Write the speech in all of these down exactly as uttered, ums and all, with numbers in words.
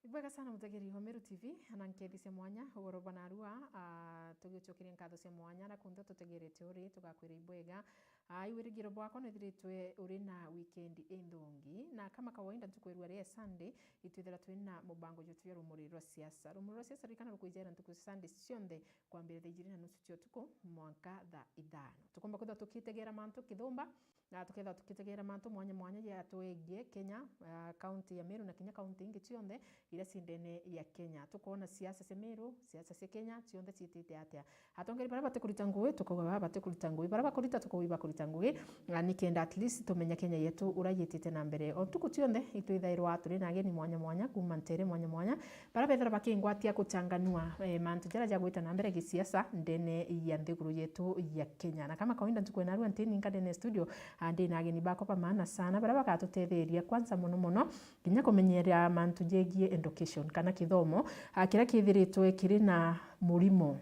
Ibwega sana mutegeri wa Meru T V, ana nkethi cia mwanya, ugoro bwa narua, ah, tugiucokeria nkatho cia mwanya, na kunthe tutegerete uri, tugakwira ibwega. Ah, iwirigiro bwakwa nwithiritwe uri na weekend inthongi, na kama kawaida ntuku ya rua ria Sunday, itwithira twina mubango jwetu jwa rumuri rwa siasa. Rumuri rwa siasa rikana rukwijaira ntuku cia Sunday cionthe, kwambira thaa ijiri na nusu cia utuku mwanka thaa ithano. Tukomba kwithirwa tukitegera mantu kithumba, na tukethirwa tukitegera mantu mwanya mwanya jatwegie Kenya, ah, kaunti ya Meru na kinya kaunti ingi cionthe iria ci ndene ya Kenya. Tukoona siasa cia Meru, siasa cia Kenya, cionthe ciitite atia. Atongeri baria batikurita ngugi, tukauga baba batikurita ngugi. Baria bakurita, tukauga ibakurita ngugi. Na nikenda at least tumenye Kenya yetu uria yitite na mbere. O ntuku cionthe, itwithairwa turi na ageni mwanya mwanya, kuuma ntere mwanya mwanya, baria bethirwa bakingwatia kuchanganua, eh, mantu jaria jagwita na mbere gisiasa ndene ya nthiguru yetu ya Kenya. Na kama kawaida, ntuku ya narua ntini nkadene studio, ah, ndi na ageni bakwa ba maana sana, baria bagatutetheria kwanza mono mono kinya kumenyera mantu jegie education kana kithomo, ah, kiria kithiritwe kiri na murimo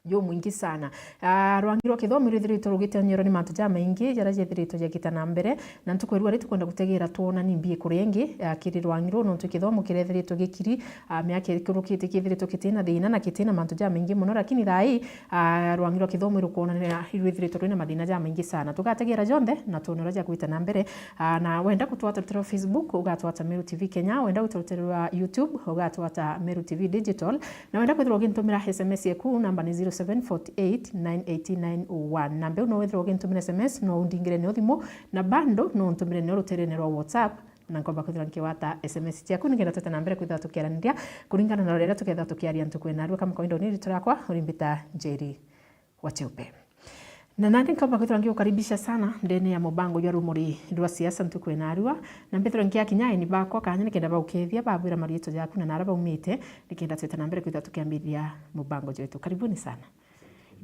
jumwingi sana. Ah, rwangi rwa kithomo rwithiritwe rugitonyerwa ni mantu jamaingi jaria jethiritwe jagita na mbere, na ntuku ya rua ri tukwenda gutegera twona ni mbi ikuri ingi, ah, kiri rwangi ruu, nontu kithomo kirethiritwe gikiri, ah, miaka ikurukite kithiritwe kitina thina na kitina mantu jamaingi mono, lakini thaa ii, ah, rwangi rwa kithomo irukwonania rwithiritwe rwina mathina jamaingi sana. Tugategera jonthe na twone uria jagwita na mbere. Ah, na wenda gutwata rutere rwa Facebook, ugatwata Meru T V Kenya, wenda gutwata rutere rwa YouTube, ugatwata Meru T V Digital, na wenda kwithirwa ugintumira S M S yeku, namba ni zero seven four eight nine eight nine one. Namba iu no withirwa ugintumira S M S, no undingire nio thimu, na bando no untumire nio ruterene rwa WhatsApp, na nkomba kwithirwa nkigwata S M S ciaku, nikenda twite na mbere kwithirwa tukiaraniria kuringana na uria tukethirwa tukiaria ntuku ina. Rua kama kawaida, uni rito riakwa urimbita Njeri wa Cheupe. Na nandi nkomba kwithirwa ngiukaribisha sana ndene ya mubango jwa rumuri rwa siasa ntuku ina arua, na mbithirwa ngiakinya aeni bakwa kanya nikenda baukethia, babwira marietwa jaku na nara baumite, nikenda twite na mbere kwithirwa tukiambiriria mubango jwetu. Karibuni sana.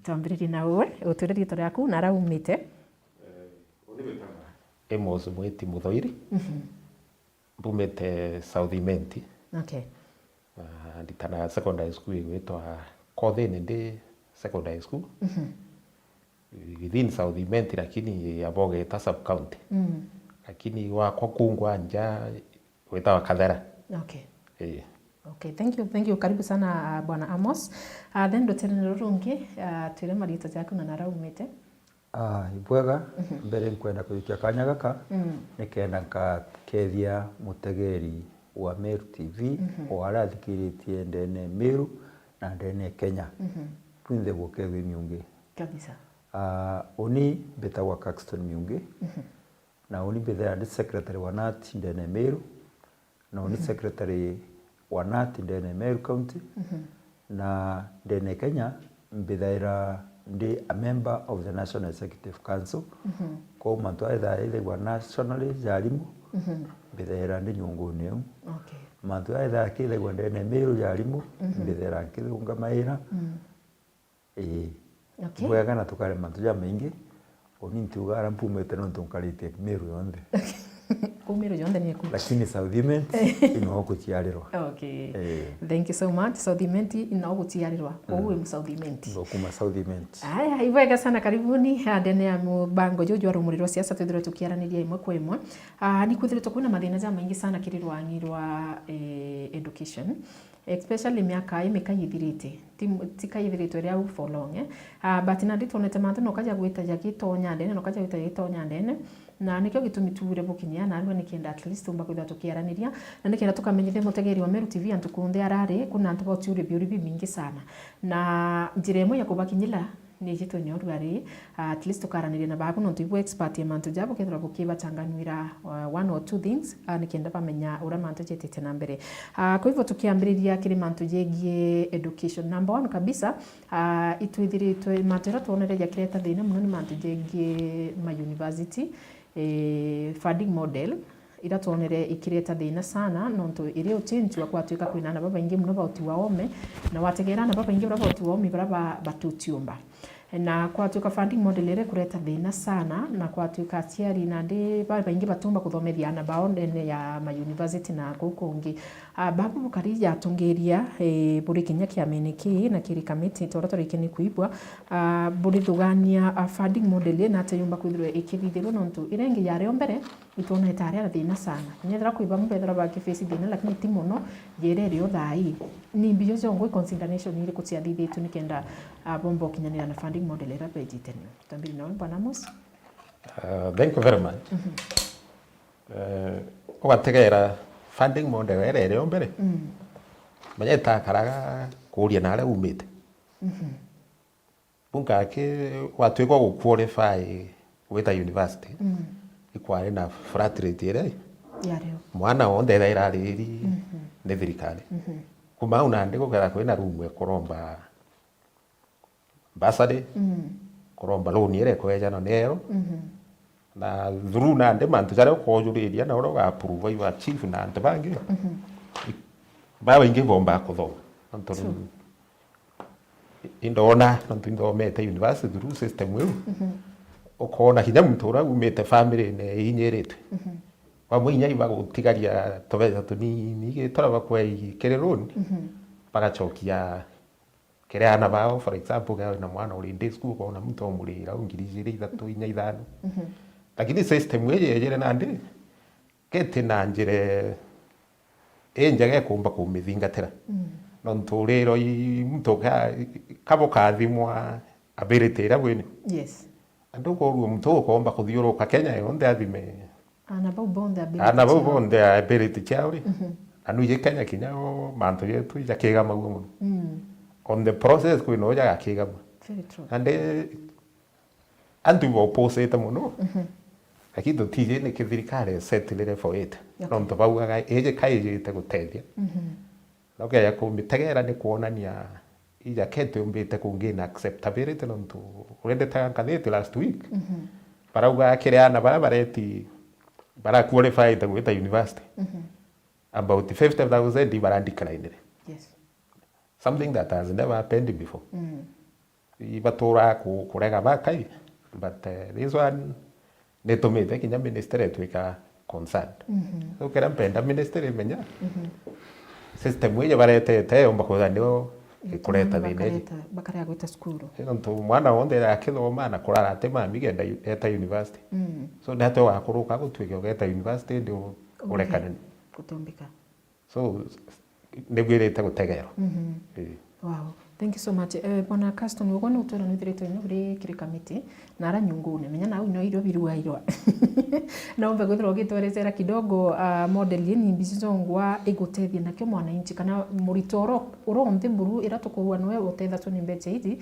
Twambiririe na uwe, utwire rietwa riaku na ara umite. Eh, uni witagwa Amos Mwiti Muthoiri. Mhm. Mbumite South Imenti. Okay. Na nditanaga secondary school igwitwa Kothini ndi secondary school. Mhm. Within South Imenti, lakini abogeta sub county. Mm. Lakini gwakwa kungwa nja gwitawa Kathera. Okay. Ii. Okay, thank you, thank you. Karibu sana, ah, Bwana Amos. Ah, then ruterene ruru rungi, ah, twire marietwa jaku na nara umite. Ah, ibwega, mhm, mbere nkwenda kujukia kanya gaka, mm, nikenda nkakethia mutegeri wa Meru T V, mhm, o aria athikiritie ndene Meru na ndene Kenya. Mhm. Twinthe gukethwe miungi. Kabisa. Ah, uni mbitagwa Caxton Miungi, mhm, na uni mbithaira ndi secretary wa nat ndene Meru, na uni, mhm, secretary wa nat ndene Meru County, mhm, na ndene Kenya mbithaira ndi a member of the National Executive Council. Mhm. Kwou mantu aithaira ithagwa nationally jarimu, mhm, mbithaira ndi nyunguni iu. Okay. Mantu aithaira kithagwa ndene Meru jarimu, mhm, mbithaira nkithungamaira. Mm. Ii. Okay. Bwega na tukare mantu jamaingi, uni ntiuga ara mpumite nontu nkarite Meru yonthe. Kuu Meru yonthe ni eku. Lakini South Imenti, ino guciarirwa. Okay. Ii. Thank you so much. South Imenti, ino guciarirwa. Kuu, mm, wi mu South Imenti. Ndo kuma South Imenti. Aya, ibwega sana, karibuni, ah, ndene ya mubango juju jwa rumuri rwa siasa twithirwe tukiaraniria imwe kwa imwe. Ah, ni kwithiritwe kwina mathina jamaingi sana kiri rwangi rwa, eh, education. Especially miaka ii mika yithirite, ti, ti ka yithiritwe iri au for long, eh. Ah, but nandi twonete mantu noka jagwita jagitonya ndene, noka jagwita jagitonya ndene, na nikio gitumi tuure bukinyia narua nikenda at least tumba kwithirwa tukiaraniria, na nikenda tukamenyithia mutegeri wa Meru T V antu kunthe arari, kuna antu bautiuria biuri bimingi sana. Na njira imwe ya kubakinyira, ni jitwe ni oru ari, at least tukaraniria na babu, nontu ibu expert ya mantu ja bukethirwa bukibachanganuira, uh, one or two things, uh, nikenda bamenya uria mantu jetite na mbere. Uh, kwa hivyo tukiambiriria kiri mantu jegie education, number one kabisa, uh, itwithiritwe mantu iria twonere jakireta thina muno ni mantu jegie ma university, eh, funding model, ira twonere ikireta thina sana, nontu iri uchinchwa kwatwika kwina ana babaingi muno ba uti wa ome, na wategera ana babaingi bara ba uti wa ome bara ba, batutiumba. Na kwatwika funding model iri kureta thina sana, na kwatwika aciari nandi babaingi batumba kuthomethia ana bao ndene ya ma university na kuu kungi. Ah, babu bukari jatungiria, eh, buri kinya kiamene kii na kiri kamiti, tora turikeni kuibwa, ah, buri thugania, ah, funding model ii nate yumba kwithirwa ikithithirwa, nontu irengi yari o mbere, Itwonete ari a thina sana. Kinya ethira kwi bamwe bethira bakiface thina, lakini ti mono, ya iria iri o thaa ii. Ni mbio jongo i consideration iriku ciathithitue nikenda, ah, bomba ukinyanira na funding model iria bejite niyo? Twambiri nawe, Bwana Amos. Uh, thank you very much. Mhm. Eh, ugategera funding model iria iri o mbere. Mm. Menya itakaraga kuria na aria umite. Mhm. Bunka aki watwikwa guqualify gwita university, mm, ikwari na flat rate iria i. Yario. Mwana wonthe ethaira ariri, mhm, ni thirikari. Mhm. Kuma au nandi gukethira kwina room ekuromba bursary, mm, kuromba loan iria ikwejana nero. Mhm. Na through nandi mantu jaria ukojuriria na uria uga approve iwa chief na antu bangi, mhm, babaingi bomba kuthoma. Antu true. Indona, nontu inthomete university through system iu. Mhm. Ukona kinya muntu uria umite family-ini inyiritwe. Mhm. Bamwe inya ibagutigaria tubeca tunini, turia bakwei kiri loan, mhm, bagacokia kiri aana bao. For example, kethira wina mwana uri day school, ukona muntu omurira u ngiri ijiri, ithatu, inya, ithano. Mhm. Lakini system iji yejire nandi, giti na njira injega ikumba kumithingatira. Mm. Nontu uriro i muntu ka-, kabukathimwa ability iria bwini. Yes. Andu ukorua muntu ukomba kuthiuruka Kenya yonthe athime. Ana bau bonthe ability ciao. Ana bau bonthe ability ciao ri. Mhm. Na nuiji Kenya kinya o mantu jetu ijakigamagua mono. Mm. On the process kwina uja gakigama. Very true. Nandi antu ibaopposite mono. Mhm. Lakini tutiji niki thirikari isetilire for it. Okay. Nontu baugaga iji kaijite gutethia. Mhm. Na ukeja kumitegera ni kwonania ija kete umbite kungina acceptability nontu urendetaga nkathiti last week. Mhm. Barauga kiri aana baria bareti, bara qualified gwita university. Mhm. About fifty thousand ibara decline-ire. Yes. Something that has never happened before. Mm. Ibatura ku-, kurega bakai, but, eh, this one nitumite kinya ministry itwika concerned. Mhm. So, kira mpenda ministry imenya, mhm, system iji baretete yomba kwithira niyo ikureta thina iji. Bakareta, bakarega gwita cukuru. Nontu mwana wonthe akithoma na kurara ati mami kenda yu-, eta university. Mm. So, ndatwe wakuruka gutwike ugeta university ndi u-, urekane. Gutombika. So, nibwirite gutegerwa. Mhm. Ii. Wow. Thank you so much. Eh, Bwana Caston, ugwe ni utwira nwithiritwe inya buri kiri kamiti, na ara nyungune, menya nau ino irio birugairwa. Naombe kwithirwa ugitwerecera kidogo, ah, model ii ni mbici jongwa igutethia nakio mwananchi, kana murito oro, oro nthi mburu ira tukurua niwe utethacua ni mbeca iji,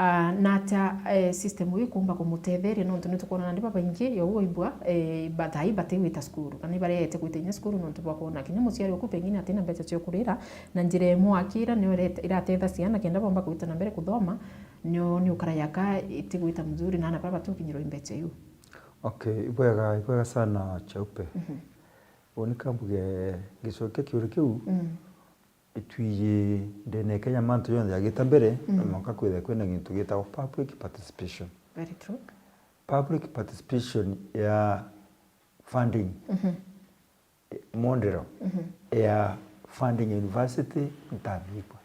Ah, na atia, eh, system ii ikumba kumutetheria, nontu ni tukwona nandi babaingi, yo uibua, eh, bathai batigwita cukuru, kana ibarehete gwita inya cukuru nontu bwa kwona kinya muciari uku pengine atina mbeca cia kurira, na njira imwe akira niyo irete-, iratetha ciana kenda bomba gwita na mbere kuthoma, niyo ni ukara yaka itigwita mzuri, na ana bara batukinyirwa i mbeca iu. Okay, ibwega, ibwega sana Chaupe. Mhm. Uni kambuge ngicokia kiuri kiu. Mm. Itwiji ndene ya Kenya mantu jonthe jagita mbere, mm, no mwanka kwithirwe kwina gintu gitagwa public participation. Very true. Public participation ya funding, mhm, model, mhm, ya funding ya university, ntamigua.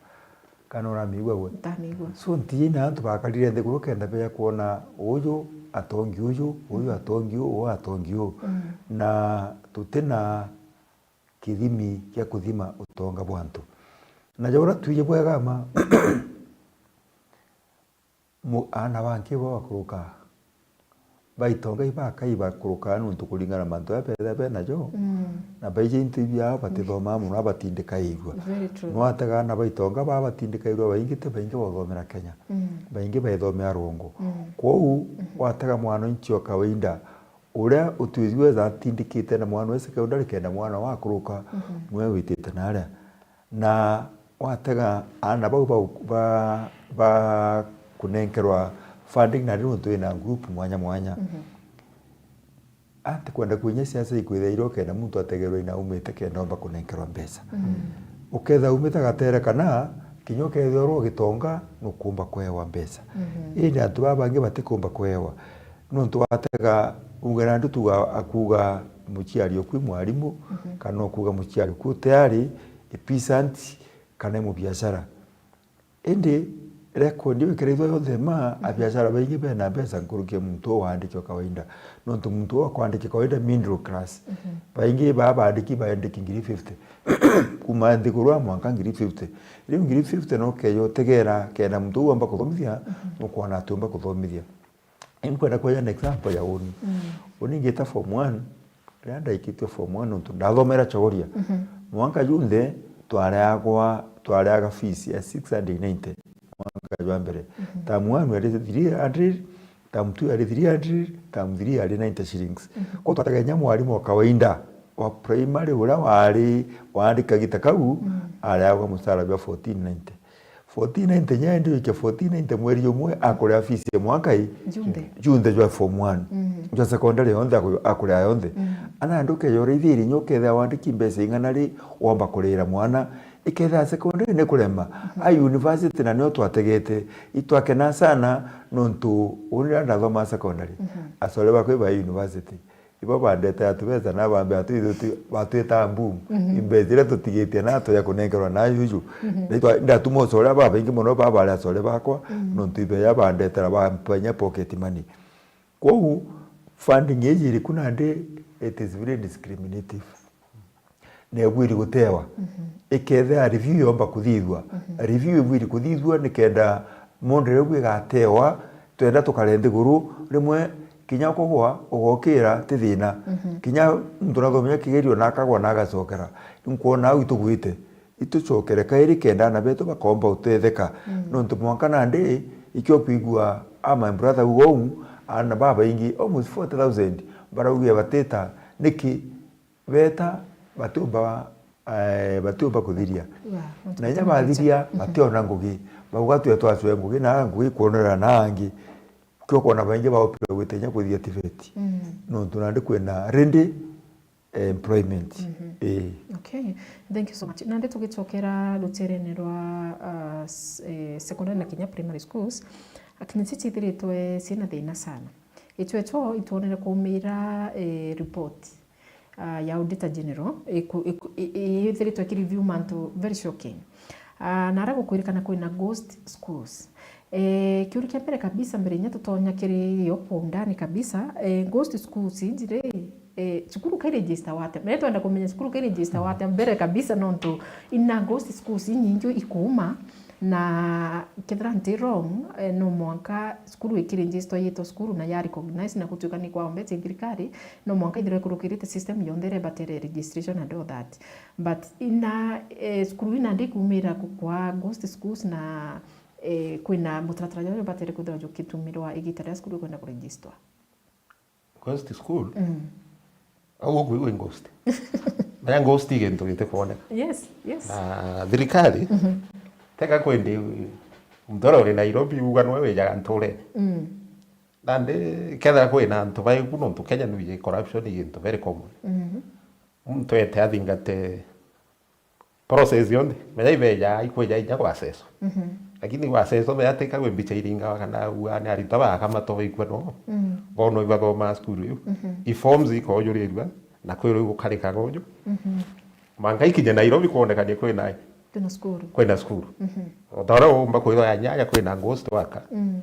Kana uramigua gwe? Ntamigua. So, ntiji na antu bakarire nthiguru kenda beja kwona uju atongi uju, uju, mhm, atongi u, u atongi u. Mm. Na tutina kithimi kia kuthima utonga bwa antu. Na ja uria twiji bwega ma, mu-, aana bangi bo bakuruka, ba itonga ibakai bakuruka nuntu kuringana na mantu jaria betha be najo, mm, na baiji into ibiao batithomaa mono, abatindikairua. Very true. Nwatega aana ba itonga ba batindikairua baingi ti baingi bothomera Kenya. Mm. Baingi baithomea rwongo. Mm. Kwou, mhm, watega mwana nchi o kawaida, uria utwiji weza atindikite na mwana we secondary kenda mwana wakuruka, mhm, niwe witite naria. Na watega aana bau ba, ba, ba kunenkerwa funding na riu twina group mwanya mwanya. Mhm. Anti kwenda kwinya siasa ikwithairwo kenda muntu ategerwe ina umite kenda omba kunenkerwa mbeca. Mhm. Uketha umite gatere kana kinya ukethirwa uri ugitonga nukumba kuewa mbeca. Mhm. Indi antu baba bangi batikumba kuewa. Nontu watega uge na ndu tuga akuga muciari uku i mwarimu, mhm, kana ukuga muciari uku tayari i peasant kana i mubiashara. Indi record iu ikiraithwa yonthe ma, abiashara baingi bena mbeca nkuruki ya muntu uu waandiki o kawaida. Nontu muntu uu akwandiki kawaida, middle class. Baingi baa baandiki baandiki ngiri fifty. Kuma nthiguru ya mwanka ngiri fifty. Riu ngiri fifty no keja utegera kenda muntu uu amba kuthomithia, nukwona atiumba kuthomithia. Inkwenda kweja an example ya uni. Uni ngita form one, riria ndaikitue form one nontu ndathomera Chogoria. Mwanka junthe twareagwa, twareaga fees ya six hundred ninety. Mwanka jwa mbere. Term one yari three hundred, term two yari three hundred, term three yari ninety shillings. Kwou twatega kinya mwarimu wa kawaida wa primary uria wari waandika gita kau, areagwa mucara jwa fourteen ninety. Fourteen ninety nyendi uike fourteen ninety mweri umwe akurea fees ya mwanka i? Junthe. Junthe jwa form one. Jwa secondary yonthe aku-, akurea yonthe. Ana ndukeja uraithiri nyo ukethira wandiki mbeca ing'ana ri womba kurira mwana. Ikethira secondary ni kurema. A university na nio twategete. Itwakena sana nontu uni riria ndathoma secondary. Acore bakwa iba university. Ibo bandetera tubeca na bambia tu ithu tu-, batwita mbumu. Imbeca iria tutigitie na tuja kunenkerwa na juju. Na itwa-, ndatuma ucore babaingi mono babari acore bakwa, nontu ibeya bandetera bampenya pocket money. Kwou, funding iji iriku nandi, it is very discriminative. Na ibwiri gutewa. Ikethira review yomba kuthithua. Review ibwiri kuthithua nikenda mundu riu igatewa, twenda tukare nthiguru, rimwe kinya kugwa ugokira ti thina. Kinya muntu nathomia kigerio na akagwa na agacokera. Nkwona au itugwite. Itucokere kairi kenda ana betu bakomba utetheka. Nontu mwanka nandi, ikio kwigua, ah, my brother, uga uu, ana babaingi, almost forty thousand, baraugia batita, niki? Beta, batiumba, eh, batiumba kuthiria. Na inya bathiria, bationa ngugi. Bauga tue twacwe ngugi, na ngugi kwonera na angi. Kio kwona baingi baopire gwita inya kuthiria TVET. Nontu nandi kwina ready, eh, employment. Ii. Okay. Thank you so much. Nandi tugicokera ruterene rwa, uh, s-, eh, secondary na kinya primary schools, akinya ciciithiritwe ciina thina sana. Ichwecho itwonere kumira, eh, report, ah, ya Auditor General, iku-, iku-, i-, i-, ithiritwe ikireview mantu very shocking. Ah, na ara gukwirikana kwina ghost schools. Eh, kiuria kia mbere kabisa, mbere inya tutonya kiri yo kwa undani kabisa, eh, ghost schools iji ri, eh, cukuru kai register wate? Menya twenda kumenya cukuru kai register wate mbere kabisa, nontu ina ghost schools inyingi ikuuma, na kethira nti wrong, eh, no mwanka cukuru ikiregister yitwa cukuru na ya recognize na gutuika ni kwa ombete thirikari, no mwanka ithirwe ikurukirite system yonthe iria ibatere registration and all that. But ina, eh, cukuru ina ndi kumira ku-, kwa ghost schools na, eh, kwina mutaratara juria jubatere kwithirwa jukitumirwa igita riria cukuru ikwenda kuregister. Ghost school? Mm. Au ukwigua ghost? Menya ghost i gintu gitikwoneka. Yes, yes. Na thirikari, teka kwendi muntu uria uri Nairobi uga niwe wijaga nturene. Mm. Nandi kethira kwina antu baiku, nontu Kenya nwiji corruption i gintu very common. Mm. Muntu ete athingate process yonthe, menya ibeja ikwija inya gwacecwa. Mhm. Lakini gwacecwa, menya tika gwi mbicha iringawa kana ua ni aritwa baakamatwa baikua no. Mm. Bono ibathoma cukuru iu. Mhm. I forms ikojurirua, na kwirwa igukarikaga uju. Mhm. Mwanka ikinye Nairobi kwonekanie kwina, kwina cukuru. Kwina cukuru. Mhm. O ta uria umba kwithwa ya nyanya kwina ghost worker. Mm.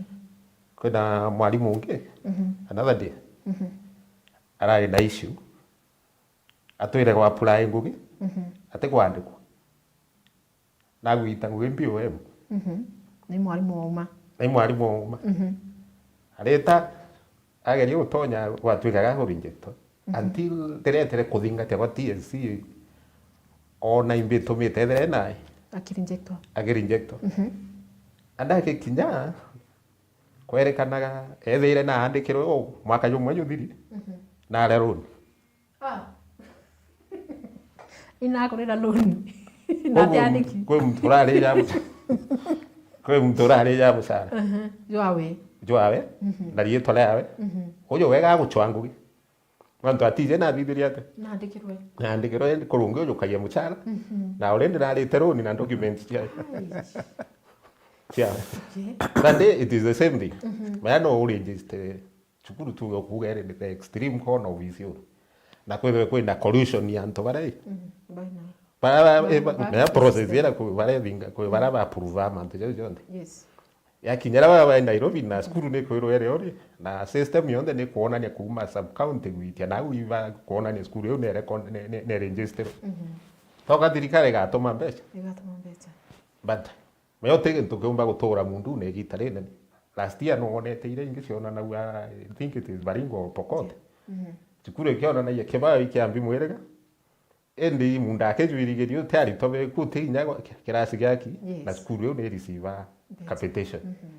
Kwina mwarimu ungi, mhm, another day, mhm, arari na issue. Atwire gwa apply ngugi, mhm, atikwandikwa. Nagwita ngugi B O M. Mhm. Ni mwarimu wauma. Ni mwarimu wauma. Mhm. Areta, ageria gutonya gwatuikaga akurejectwa. Mhm. Until ndiretire kuthingatia gwa T S C, ona imbi itumite ethire nae. Akirejectwa. Akirejectwa. Mhm. Andagikinya, kwerikanaga, ethire naandikirwe o mwaka jumwe juthiri, mhm, naria loan. Ah. Inakurira loan. Na koguo, atiandiki. Kwi muntu urarija muca-, kwi muntu urarija mucara. Aha. Jwawe. Jwawe, mhm, na riitwa riawe. Mhm. Uju wega agucwa ngugi. Mantu atije nathithirie ate? Naandikirwe. Naandikirwe kurungi ujukagia mucara. Mhm. Na already narite loan na documents ciayo. Ai. Ciayo. Okay. Na ndi, it is the same thing. Mhm. Maya no uregister cukuru tuge ukuga iri the extreme corner of Isiolo. Na kwithwe kwina collusion ya antu baria i. Mhm. Baina. Bara, ba, ba, eh, ba, ba, menya process ira ku, baria thinga, ku, bara ba approve mantu jau jonthe. Yes. Yakinya ra wa Nairobi, na cukuru ni kwirwo ere uri, na system yonthe ni kwonania kuuma sub county gwitia nau iba kwonania cukuru iu nere con-, ne, ne, ne register. Mhm. Toka thirikari igatuma mbeca. Igatuma mbeca. But, menya uti gintu kiumba gutura mundu na igita rinene. Last year no wonete iria ingi cionanagua, I think it is Baringo or Pokot. Mhm. Cukuru ikionanagia kibao ikiambi mwiriga. Indi munda akijwirigiria uti aritwa beku uti inya gwa ki-, kirasi giaki, yes, na cukuru iu ni receiver mbeca, capitation. Mhm.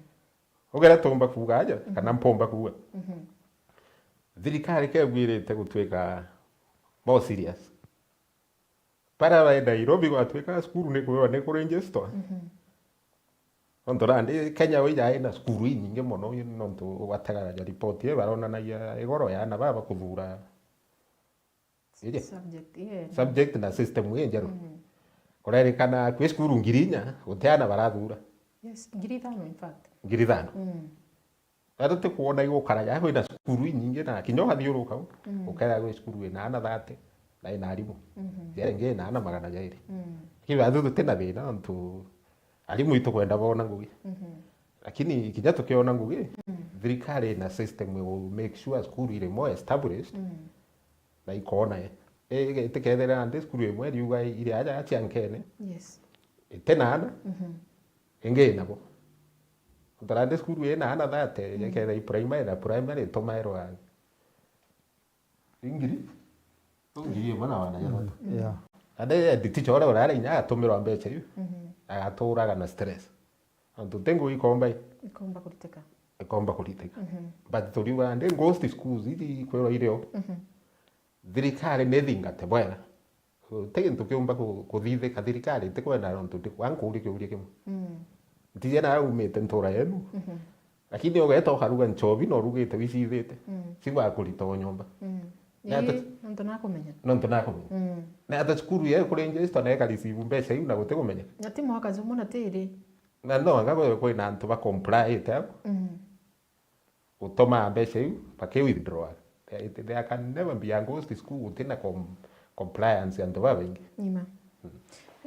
Ugera tumba kuuga aja, mhm, kana mpomba kuuga. Mhm. Thirikari kebwirite gutuika more serious. Bara ba Nairobi gwatuika cukuru ni kwirwa ni kuregister. Mhm. Nontu nandi Kenya wi jai na cukuru inyingi mono, nontu watega ja report ii baronanagia igoro ya ana baba kuthura iri subject, yeah, subject na system ii njeru. Mm. Kurerikana kwi cukuru ngiri inya, guti ana barathura. Yes, ngiri ithano in fact. Ngiri ithano. Mm. Na tutikwona igukara ja kwina cukuru inyingi na kinya ukathiuruka u, mm, ukethira gwi cukuru ina ana thirty na ina arimu. Mhm. Ira ingi ina ana magana jairi. Mm. Lakini bathu tutina thina nontu arimu itukwenda boona ngugi. Mhm. Lakini kinya tukiona ngugi, mm, thirikari ina system will make sure cukuru iri more established, mm, na ikoona i-, i-, itikethira nandi cukuru imwe iriuga iri aja cia nkene. Yes. Itina ana, mhm, ingi inabo. Nontu nandi cukuru ina ana thirty, mm, ikethira i primary na primary itumairwa ingiri, tu ngiri imwe na wana jathatu. Mm. Yeah. Nandi head teacher uria urari inya agatumirwa mbeca iu, mhm, agaturaga na stress. Nontu ti ngugi ikomba i-, ikomba kuritika. Ikomba kuritika. Mhm. But turiuga ndi ghost schools iji ikwirwa irio. Mhm. Thirikari ni thingate bwega. So, ti gintu kiumba ku-, kuthithika thirikari itikwenda nontu ndi-, ankuuria kiuria kimwe. Mm. Ntiji na aumite ntura yenu. Mhm. Lakini ugeeta ukaruga nchobi na urugite wicithite. Mm. Cigwa kurita o nyomba. Mm. Na ata- Ii, nontu nakumenya. Nontu nakumenya. Mm. Na ata cukuru ye kuregister na eka receive mbeca iu na guti kumenya. Na ti mwaka jumwe na tiri. Na no anga kwe-, kwina antu ba comply ite au. Mm. Gutomaa mbeca iu, baki withdraw. There, there can never be a ghost school gutina com-, compliance antu babaingi. Nima. Mm.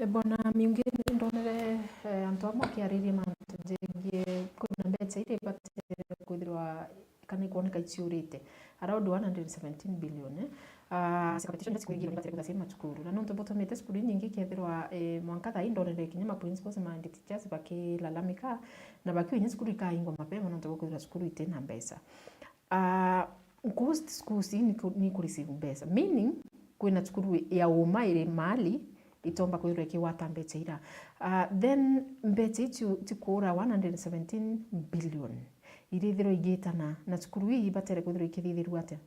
E, Bwana Miungi, ni ndonere, e, antu amwe akiariria mantu jegie kwina mbeca iria ibatere kwithirwa kana ikwoneka iciurite around one hundred seventeen billion, eh? Ah, cia capitation iria cikwigirwa ibatere kwithirwa ciri macukuru. Na nontu butumite cukuru inyingi ikethirwa, eh, mwanka thaa ii ndonere kinya ma principals ma head teachers bakilalamika na bakiuga inya cukuru ikaingwa mapema nontu bwa kwithirwa cukuru itina mbeca. Ah, ghost schools ii ni ku-, ni ku receive mbeca. Meaning, kwina cukuru ya uma iri mali itomba kwithirwa ikigwata mbeca ira. Ah, then mbeca icio cikuura one hundred seventeen billion. Irithirwa igitana na cukuru ii ibatere kwithirwa ikithithirua atia?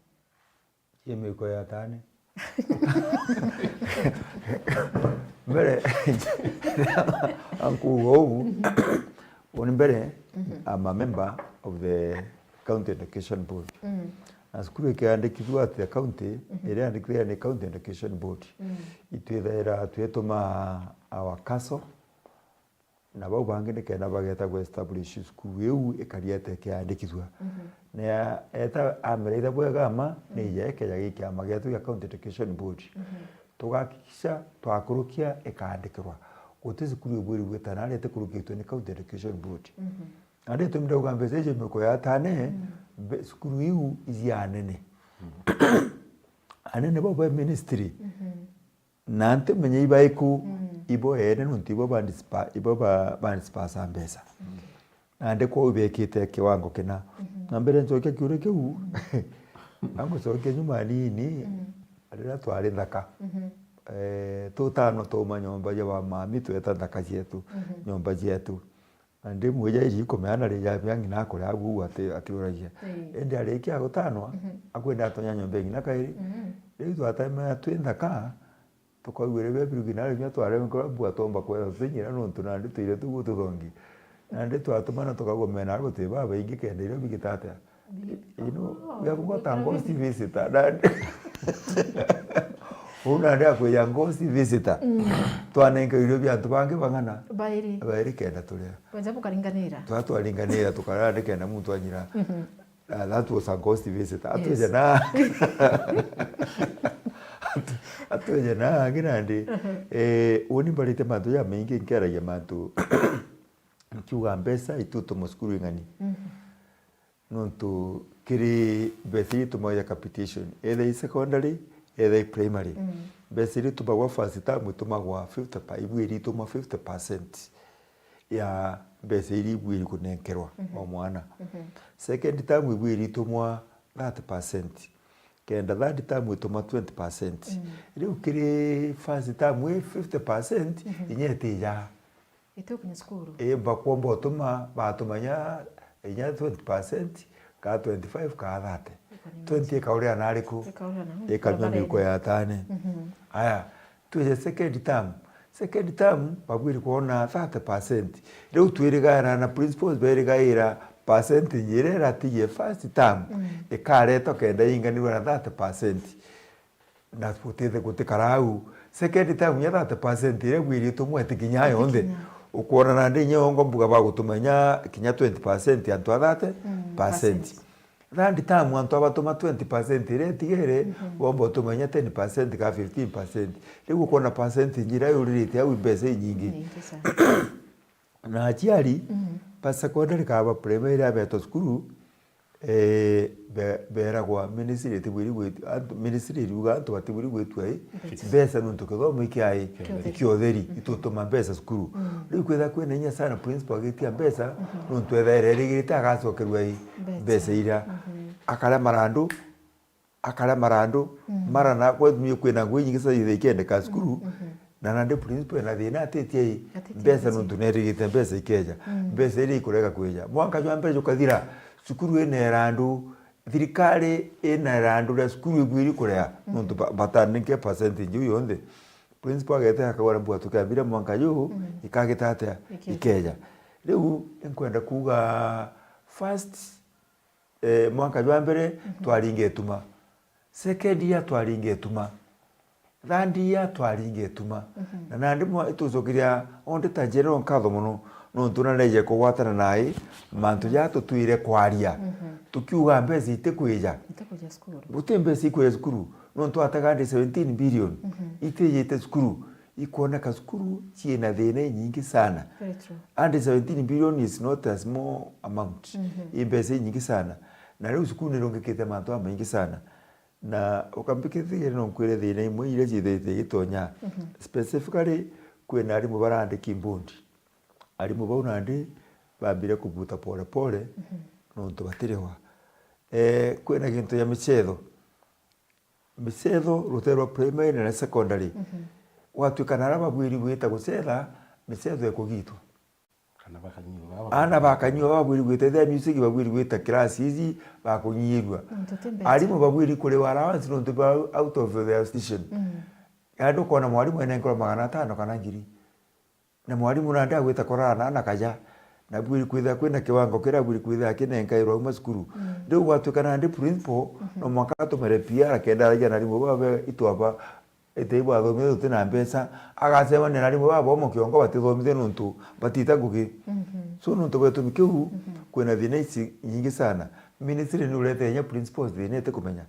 Cie miko ya tane. Mbere, ankuuga uu, uni mbere, mhm, I'm a member of the County Education Board. Mm. Na cukuru ikiandikithua at the county, mhm, iriandikithia ni County Education Board. Mm. Itwithaira twituma our council, na bau bangi nikenda bageta gwe establish cukuru iu ikari ete ikiandikithua. Mhm. Na eta ameraitha bwega ama, mhm, ni ija ikeja gi kiama gietu gia County Education Board. Mhm. Tugakikisha twakurukia ikaandikirwa. Guti cukuru ibwiri gwitana ari itikurukitwe ni County Education Board. Mhm. Na ndi tumire uga mbeca icio miko ya tane, mhm, mbe-, cukuru iu iji anene. Mhm. Anene bau ba ministry. Mhm. Na ntimenya ibaiku, mm, ibo ene nontu ibo bandispa-, ibo ba-, bandispasaa mbeca. Okay. Nandi kwou ibekite kiwango kina. Mhm. Na mbere ncokia kiuria kiu, mm, angucokia nyuma nini, mm, riria twari nthaka. Mhm. Eh, tutano twauma nyomba ya ba mami tweta nthaka cietu, mhm, nyomba cietu. Na ndi mwija iji ikumeana ri ya bia ng'ina akuria agu uu ati-, atiuragia. Ii. Indi arikia gutanwa, mhm, akwenda atonya nyomba ing'ina kairi. Mhm. Riu twatemea twi nthaka, tukaigua riria birugi na riria twaremwe kuria mbua twomba kwetha tunyira nontu nandi twire tuguo tuthongi. Nandi twatumana tukagomena ari guti babaingi kenda irio bigita atia. You know, we have got a ghost visitor. Nandi uu nandi akwija ghost visitor. Mm. Twanenka irio bia antu bangi bang'ana. Bairi. Bairi kenda turia. Bwenja bukaringanira. Twa twaringanira tukarara ni kenda muntu anyira. Mhm. Ah, that was a ghost visitor. Yes. Atwije na. Atu-, atwije na angi nandi. Mhm. Eh, uni mbarite mantu jamaingi nkeragia mantu. Nkiuga mbeca itutuma cukuru ing'ani. Mhm. Nontu kiri mbeca iria itumagwa ja capitation, either i secondary, either i primary. Mm. Mbeca iria itumagwa first term itumagwa fifty pa-, ibwiri itumwa fifty percent ya mbeca iria ibwiri kunenkerwa Mhm. o mwana. Mhm. Second term ibwiri itumwa thirty percent. Kenda third term itumwa twenty percent. Mm. Riu kiri first term i fifty percent Mhm. inya itija. Itukinya cukuru. Ii, bakwomba utuma, batuma inya, inya twenty percent, kaa twenty-five, kaa thirty. Iko ni Twenty ikaurira na ariku? Ikaurira na Ikanyua miuko ya tane. Mhm. Aya, twije second term. Second term, babwiri kwona thirty percent. Riu twirigaira na principals berigaira percentage iria iratigie first term, Mm. ikaretwa kenda inganirwa na thirty percent. Na gutithe gutikara au. Second term ya thirty percent iria ibwiri itumwa itikinya yonthe. Itikinya. Ukwona nandi inya wongo mbuga bagutuma inya kinya twenty percent antu a thirty percent. Mm, percent. Third term antu abatuma twenty percent iria itigere, Mhm. bomba utuma inya ten percent ka fifteen percent. Riu ukwona percentage iria yuririte au i mbeca inyingi. Nyingi sana. Na aciari Mhm. ba secondary kana ba primary iria betwa cukuru, eh, be-, beragwa ministry itibwiri gwitu-, antu, ministry iriuga antu batibwiri gwitua i Mbeca. mbeca nontu kithomo ikiai Kia utheri. ikia utheri, Mhm. itutuma mbeca cukuru. Mhm. Riu kwitha kwina inya sana principal agitia mbeca, Mhm. nontu ethaira erigirite agacokerua i Mbeca. mbeca iria. Mhm. Akaria marandu, akaria marandu, Mm. mara na gwatumie kwina ngui nyingi sana ithe ikendeka cukuru, Mhm. na nandi principal ena thina atitie i Atitie mbeca mbeca. nontu nerigite mbeca ikeja. Mm. Mbeca iria ikurega kwija. Mwanka jwa mbere jukathira, cukuru ina irandu, thirikari ina irandu ria cukuru ibwiri kurea, Mm. nontu ba-, batanenke percentage iu yonthe. Principal agete akauga, "Mbuga tukiambira mwanka juu, Mm. ikagita atia? Ikeja. Ikeja." Riu, inkwenda kuuga first, eh, mwanka jwa mbere Mhm. twaringa ituma. Second year twaringa ituma. Third year twaringa ituma. Mhm. Na nandi mwa-, itucokeria auditor general nkatho mono, nontu naneje kugwatana nae mantu jaa tutwire kwaria. Mhm. Tukiuga mbeca itikwija. Itikwija cukuru. Guti mbeca ikwija cukuru. Nontu atega ndi seventeen billion Mhm. itijite cukuru. Ikwoneka cukuru ciina thina inyingi sana. Very true. And seventeen billion is not a small amount. Mhm. I mbeca inyingi sana. Na riu cukuru nirungikite mantu jamaingi sana. Na ukambikithiria no nkwire thina imwe iria ciithirite igitonya. Mhm. Specifically, kwina arimu barandiki mbondi. Arimu bau nandi bambire kubuta pole pole Mhm. nontu batirihwa. Eh, kwina gintu ya micetho. Micetho, rutere rwa primary na secondary. Mhm. Gwatuika na aria babwiri gwita gucetha, micetho ikugitwa. Kana bakanyua baba Aana bakanyua babwiri gwita, ethira music babwiri gwita class ici, bakunyirua. Mm, tuti mbeca. Arimu babwiri kuriwa allowance nontu ba out of their station. Mm. Yaani, ukona mwarimu enenkerwa magana atano kana ngiri. Na mwarimu nandi agwita kurara na aana kaja. Na bwiri kwithira kwina kiwango kiria bwiri kwithira akinenkairwa auma cukuru. Mm. Riu gwatuika nandi principal, Mhm. no mwanka atumire P R kenda aragia na arimu babe itwaba, ete ibwathomithia tuti na mbeca, agacemania na arimu baba omo kiongo batithomithia nontu batita ngugi. Mhm. So nontu bwa gitumi kiu, Mhm. kwina thina ici nyingi sana. Ministry ni urete inya principals thina itikumenya.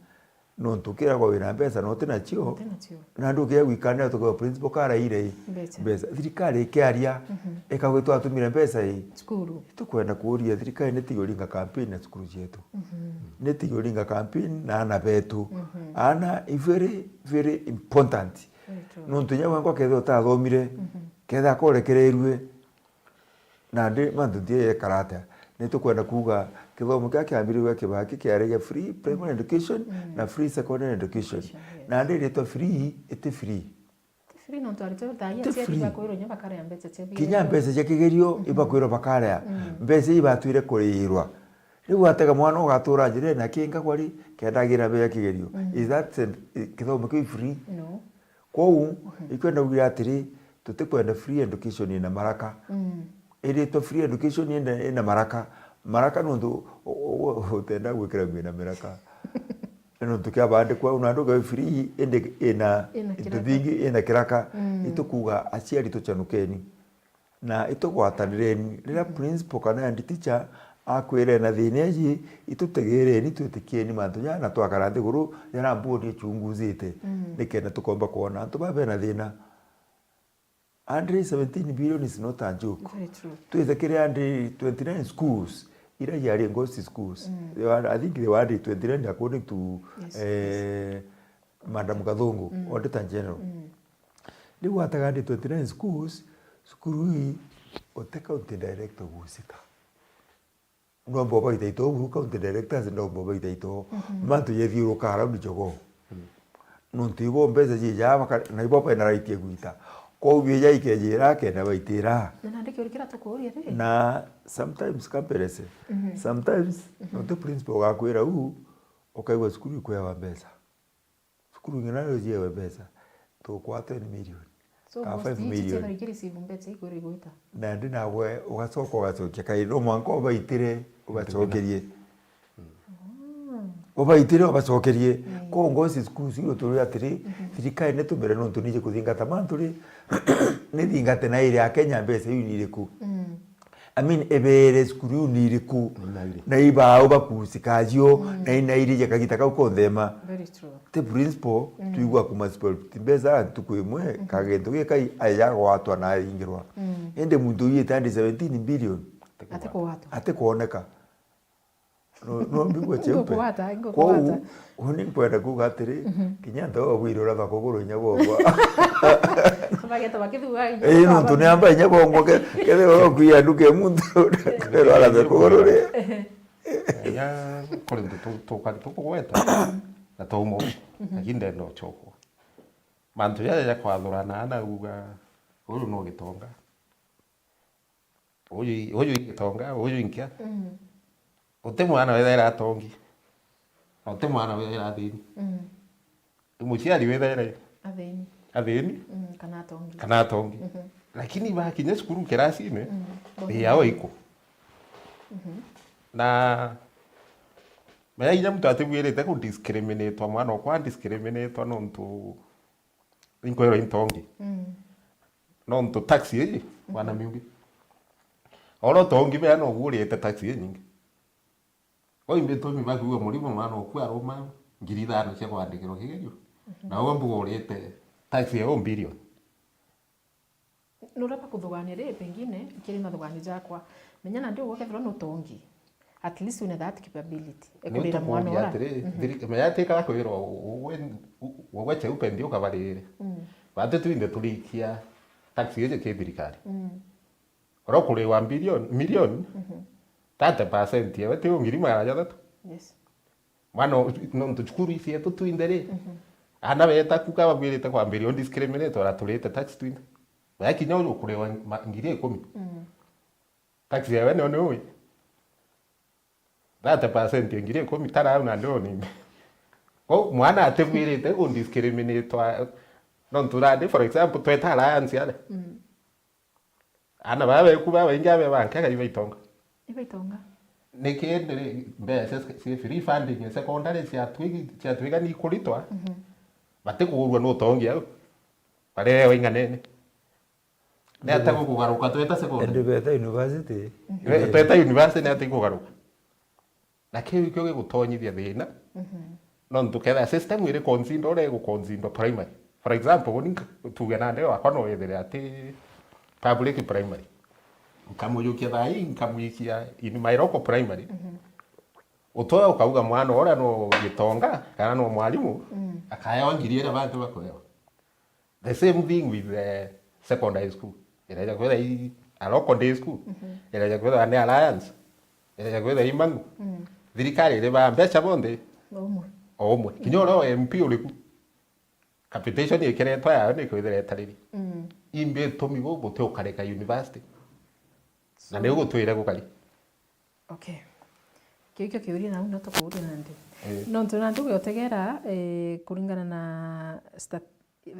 Nontu ukiragwa wina mbeca na uti nacio, Uti nacio. na ndukiya gwikania tukauga principal karaire i Mbeca. mbeca. Thirikari ikiaria, Mhm. ikauga itwatumire mbeca i. Cukuru. Tukwenda kuuria thirikari nitige uringa campaign na cukuru cietu. Mhm. Nitige uringa campaign na aana betu. Mhm. Aana i very, very important. Very true. Nontu inya wengwa kethira utathomire, Mhm. kethira akorekererue, nandi mantu ntiekara atia? Nitukwenda kuuga kithomo kiria kiambiririe gwa Kibaki kiari gia free primary education Mm. na free secondary education. Education, yes. Nandi iritwa free, iti free. Ti free nontu aritwa thaa ii Ti aciari free. bakwirwo inya bakarea mbeca cia Kinya kigerio. mbeca cia kigerio Mhm. ibakwirwo bakarea. Mm. Mbeca ibatwire kuriirwa. Riu watega mwana ugatura njira ina kinga kwari kenda agira mbia ya kigerio. Mm. Is that sen-, i-, kithomo kiu free? No. Kwou, Mhm. ikwenda kuuga atiri, tutikwenda free education ina maraka. Mm. Iritwa free education ina, ina maraka. Maraka nontu u-, u-, u-, utenda gwikira nguo ina miraka. Nontu kiabandikwa, una nduga free, indi ina Ina into kiraka. bingi, ina kiraka. Mm. Itukuuga aciari tucanukeni. Na itugwatanireni. Riria Mhm. principal kana head teacher akwira ena thina iji, itutegereni, twitikieni mantu jaa, na twakara nthiguru, jaria board ichunguzite, Mm. nikenda tukomba kwona antu baa bena thina. Hundred seventeen billion is not a joke. Very true. Twithe kiri hundred twenty-nine schools, ira ciari ghost schools. They were, I think they were hundred twenty-nine according to, yes, eh, Madam Gathungu, Auditor General. Riu wataga hundred twenty-nine schools, cukuru ii, uti county director ugucika. Nomba ubaita ito buru county directors, nomba ubaita ito. Mantu jethiuruka around Jogoo. Nontu ibo mbeca ciijaa baka-, na ibo bena right ya gwita. Kwou bieja ikejira akenda baitira. Na nandi kiuri kiria tukuuria ri? Na sometimes kamperese. Sometimes, no ti principal ugakwira u, ukaigua cukuru ikwewa mbeca. Cukuru ng'ina nayo ciewe mbeca, tukwa ten million, so, kana five million. Nandi nawe ugacoka ugacokia kai, no mwanka ubaitire, ubacokerie. Ubaitire, ubacokerie. Ko ngoci cukuru cio turi atiri, thirikari ni tumire nontu nije kuthingata mantu ri, ni thingate na iri ya Kenya mbeca iu ni iriku? I mean, ebeere cukuru iu ni iriku? Na ibau bakucika cio, na inairije kagita kau konthe ma. Very true. Ti principal, twigua kuma spoil ti mbeca ntuku imwe, ka gintu gikai aja gwatwa na aingirwa. Indi muntu uyite andi seventeen billion. Atikugwatwa. Atikwoneka. No, no mbigua cheupe. Ingukugwata, ingukugwata. Kwou, uni nkwenda kuuga atiri, kinya ntau abwire uria bakuguru inya bongwa. Bageta bakithuga inya. Ii, nontu ni amba inya bongwa ke-, kethira ukwia nduka e muntu, kethira arabe kuguru ri. Inya kuri ntu tu-, tukari tukugweta, na twauma u, lakini ndenda uchokwa. Mantu jaja ja kwathurana na uga, uyu no Gitonga. Uyu i, uyu i Gitonga, uyu i nkia. Uti mwana wethaira atongi. Na uti mwana wethaira athini. Muciari wethaira athini. Athini. Kana atongi. Kana atongi. Lakini bakinya cukuru kirasine, thii yao iku. Na menya inya muntu atibwirite ku discriminate mwana okwa discriminate nontu inkwirwa intongi. Nontu taxi iji, bwana miungi. Oro tongi bea no ugurite taxi inyingi. Kwou imbi tumi bakiuga murimo mwana oku aruma ngiri ithano cia kwandikirwa kigerio. Na uwe mbugurite taxi ya o billion. Nuria bakuthugania ri, pengine, kiri mathuganio jakwa. Menya nandi ugwe kethirwa nutongi. At least wina that capability. Ekurira mwana ura. Atiri, thiri-, menya atikara kwirwa ugwe, ugwe cheupe ndi ukabarire. Bati twinthe turikia taxi iji ki thirikari. Oro kuriwa billion, million, thirty percent yawe ti ngiri magana jathatu. Yes. Mwana u-, nontu cukuru icietu twinthe ri, ana beta kuka babwirite kwambiria undiscriminate, ora turite taxi twinthe. Baya kinya uyu ukuriwa ma-, ngiri ikumi. Taxi yawe nio ni ui. Thirty percent ya ngiri ikumi tara au na ndio ni. Kwou mwana atibwirite undiscriminate, nontu randi, for example, tweta alliance are. Ana baa beku babaingi abe bankaga ibaitonga. Ibaitonga. Niki ndiri mbeca cia free funding ya secondary ciatwi-, ciatwika ni ikuritwa, batikugurua nutongi au. Barewa ing'anene. Ni ata gukugaruka tweta secondary? Indi beta university. Tweta university ni ata ikugaruka? Na kiu ikio gigutonyithia thina. Nontu kethira system iri consider uria iguconsider primary. For example, uni nka-, tuge nandi wakwa no withire ati public primary. Nkamujukia thaa ii, nkamwikia in my local primary. Utoya ukauga mwana uria no Gitonga, kana no mwarimu, akaewa ngiri iria bantu bakuewa. The same thing with the secondary school. Ireja kwithira i a local day school. Ireja kwithira ni alliance. Ireja kwithira i Mang'u. Thirikari iri ba mbeca bonthe. O umwe. O umwe. Kinya uria o M P uriku. Capitation ikiretwa yayo ni kwithira itariri. Imbi itumi bu buti ukareka university. Na ni gutwire gukari. Okay. Kiu kio kiuria nau no tukuuria nandi. Eh. Nontu nandi ugiotegera, eh, kuringana na stat-,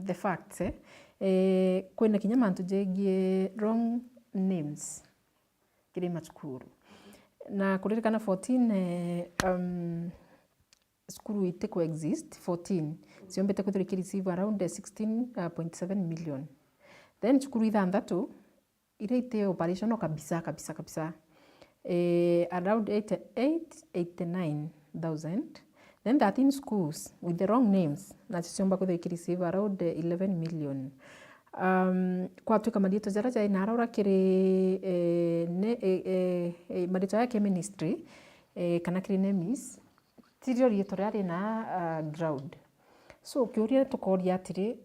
the facts, eh, eh, kwina kinya mantu jegie wrong names kiri macukuru. Na kuririkana fourteen, eh, um, cukuru iti ku exist, fourteen, ciombite kwithirwa iki receive around, eh, sixteen point seven million. Then cukuru ithanthatu, iria iti operational kabisa, kabisa, kabisa. Eh, around eighty-eight, eighty-nine thousand. Then thirteen schools with the wrong names, nacio ciomba kwithirwa iki receive around, eh, eleven million. Um, kwatuika mariitwa jaria jai na araura kiri, eh, ne, eh, eh, eh, mariitwa ya ki ministry, eh, kana kiri nemis, tirio riitwa riria ri na, ah, ground. So, kiuria tukoria atiri,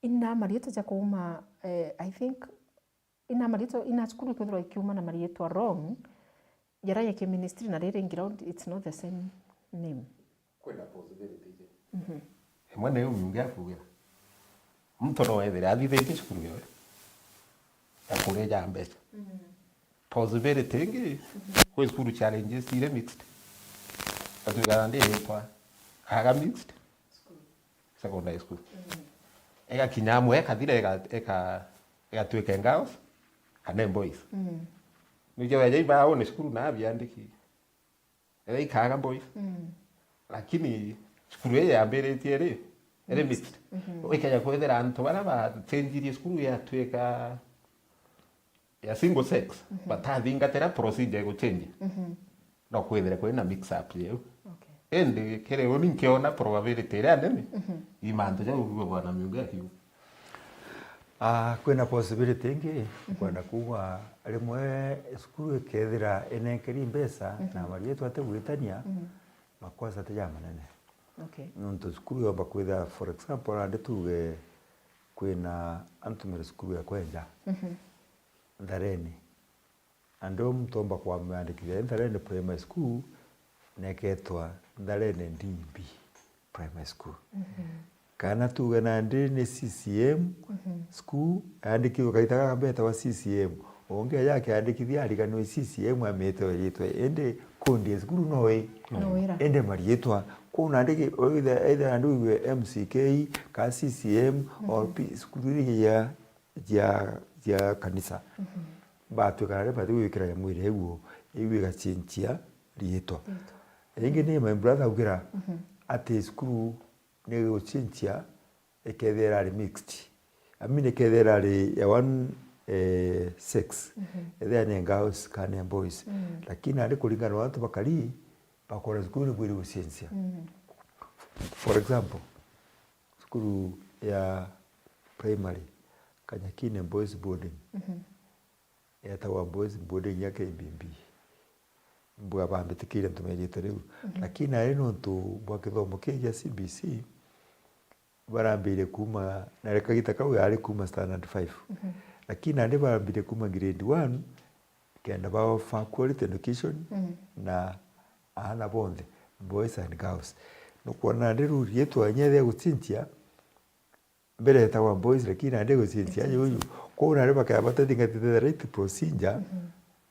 ina mariitwa ja kuuma, eh, I think, ina mariitwa, ina cukuru ikwithirwa ikiuma na mariitwa wrong, jaria ya ki ministry na riri ground, it's not the same name. Kwina possibility iji. Mhm. Imwe ni umiunge akugira. Muntu no ethire athithitie cukuru yoyo ya kuria ja mbeca. Mhm. Possibility ingi, mhm, kwi cukuru challenges iri mixed. Gatwikana ndi itwa kaga mixed secondary school. Mhm. Igakinya amwe ekathira ega-, eka-, igatwika girls kana boys. Mhm. Nija weja ibaone cukuru na biandiki. Ethira ikaga boys. Mm. Lakini cukuru ii yambiritie ri, iri mixed. Mhm. Ikeja kwithira antu baria bachenjirie cukuru yatwika ya single sex, mhm, batathingatira procedure iguchenjia. Mhm. No kwithire kwina mix up jiu. Okay. Indi kiri uni nkiona probability iria nene, mhm, i mantu jau bwana Miungi akiuga. Ah, kwina possibility ingi, mhm, nkwenda kuuga rimwe cukuru ikethira inenkeri mbeca, mhm, na mariitwa atigwitania, mhm, makosa ti jamanene. Okay. Nontu cukuru yomba kwithira, for example, nandi tuuge kwina antumire cukuru ya kwenja, mhm, Nthareni. Andu muntu omba kwamwandikithia Nthareni Primary School, neketwa Nthareni D B Primary School. Mhm. Kana tuuge nandi ni C C M, mhm, school, yandikithwe kaita gaka mbeta wa C C M. Ungi aja akiandikithia ariganirwe C C M amite riitwa. Indi kundi ya cukuru no i. No ira. Indi mariitwa. Kuu nandi ki-, either, either nandi wigue M C K, ka C C M, or, mhm, P-, cukuru iria ya jia, jia kanisa. Mhm. Batwika naria bati gwikira ya mwiri iu, iu igachinchia riitwa. Riitwa. Ringi ni my brother augira, mhm, ati cukuru ni guchinchia ikethira ari mixed. I mean, ikethira ari ya one, eh, sex. Mhm. Ethira ni girls kana ni boys. Mhm. Lakini nandi kuringana na antu bakari, bakora cukuru ni bwiri guchinchia. Mhm. For example, cukuru ya primary, Kanyakine Boys Boarding, mhm, yetagwa Boys Boarding ya K B B. Mbwa bambitikiire ntume riitwa riu. Mhm. Lakini nari nontu bwa kithomo kii gia C B C, barambiire kuuma, na kagita kau yari kuuma standard five. Mhm. Lakini nandi barambiire kuuma grade one, kenda ba offer quality education, mhm, na aana bonthe, boys and girls. Nukwona nandi riu riitwa inya ria guchinchia, mbere etagwa boys, lakini nandi guchinchia. Guchinchia. Yuyu. Kwou nandi bakaya batathingatite the right procedure. Mhm.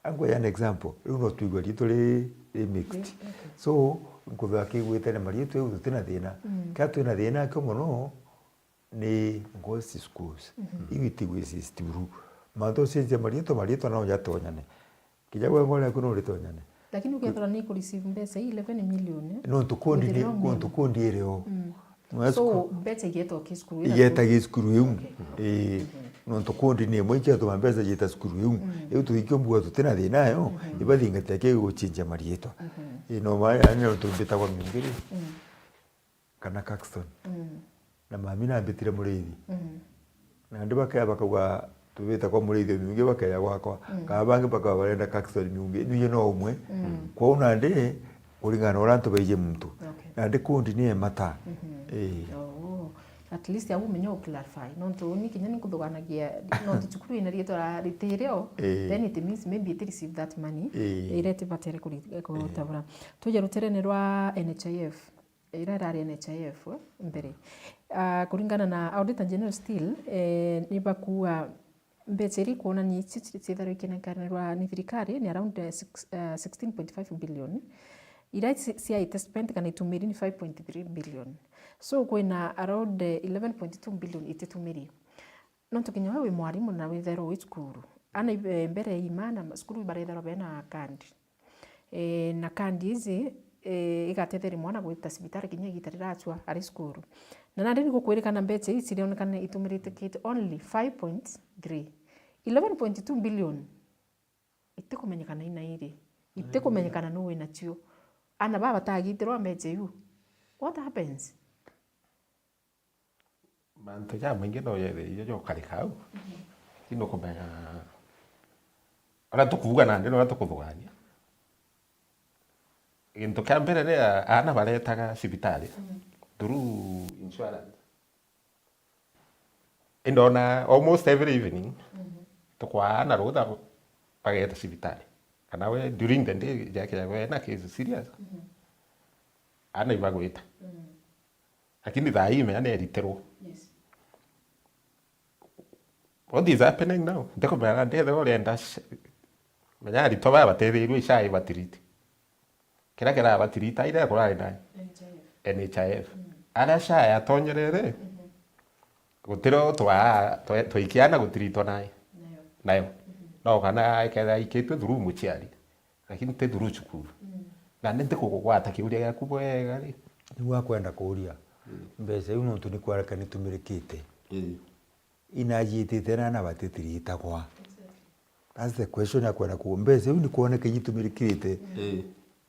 Angu ya an example, riu no twigua riitwa ri, ri mixed. Ri, okay. So, nkuthwa akigwite na mariitwa iu tutina thina. Mm. Kia twina thina akio mono, ni ghost schools. Mhm. Iu itigwicituru. Mantu ucenjia mariitwa, mariitwa no jatonyane. Kinya gwe ngore yaku no ritonyane. Lakini ukethira ni ku receive mbeca ii eleven million, eh? Nontu kundi ni, nontu kundi iri o. Mm. So, mbeca igetwa ki cukuru ira? Igeta gi cukuru iu. Okay. Ii. Mhm. Nontu kundi ni imwe ikiatuma mbeca ciita cukuru iu. Mm. Iu tuikio mbua tutina thina yo, mhm, ibathingatia ki guchinjia mariitwa. Mhm. Ii, no ma, yani nontu mbitagwa Miungi ri. Mm. Kana Caxton. Mm. Na mami nambitire Muriithi. Mm. Nandi bakea bakauga, "Tubite kwa Muriithi o Miungi," bakeja gwakwa. Mm. Kana bangi bakauga barenda Caxton Miungi. Niu no umwe. Mm. Kwou nandi, kuringana na uria antu baiji muntu. Okay. Nandi kundi ni emata. Mhm. Ii. Oh. At least au umenya u clarify. Nontu uni kinya ni nkuthuganagia, nontu cukuru ina riitwa ritiri o, ii, then it means maybe iti receive that money. Ii. Iria itibatere kuri-, kutabura. Ii. Tuje ruterene rwa N H I F. Iria irari N H I F mbere. Ah, kuringana na Auditor General still, eh, ni bakuuga mbeca iria ikwonania ici ci-, ciitharwa ikinekanirwa ni thirikari ni around, eh, six, eh, sixteen point five billion. Iria ci-, ciaite spent kana itumiri ni five point three billion. So, kwina around, eh, eleven point two billion ititumiri. Nontu kinya we wi mwarimu na withairwa wi cukuru, ana ibe-, mbere ya imaana, cukuru ibarethairwa bena kandi. Eh, na kandi iji, eh, igatetheria mwana gwita cibitari kinya igita riracua ari cukuru. Na nandi ni gukwirikana mbeca ii cirionekana itumirite kit only five point three. Eleven point two billion itikumenyekana ina iri. Itikumenyekana nu winacio. Ana baba batagitirwa mbeca iu. What happens? Mantu jamaingi no yethire jo karika au. Lakini ukumenya uria tukuuga nandi na uria tukuthugania. Gintu kia mbere ni a-, aana baretaga cibitari through insurance. Indona almost every evening, tukwaa aana rutha bageta cibitari. Kana we, during the day, jakira we na case serious, aana ibagwita. Lakini thaa ii menya ni eritirwo. Yes. What is happening now? Ndikumenya ndethira urenda sh-, menya aritwa baya batethirwe ica ibatiriti. Kiria kirabatirita ira kurari nayo N H I F. N H I F. Aria ca yatonyerere, gutiro twa, twa, twaikiana gutiritwa nayo. Nayo. Nayo. No kana ikethira ikitwe through muciari. Lakini ti through cukuru. Na ni ntikugugwata kiuria giaku bwega ri. Niu akwenda kuuria, mbeca iu nontu ni kwareka nitumirikite. Ii. Inajiitite na aana batitiritagwa. That's the question akwenda kuuria. Mbeca iu ni kwoneka ijitumirikite. Ii.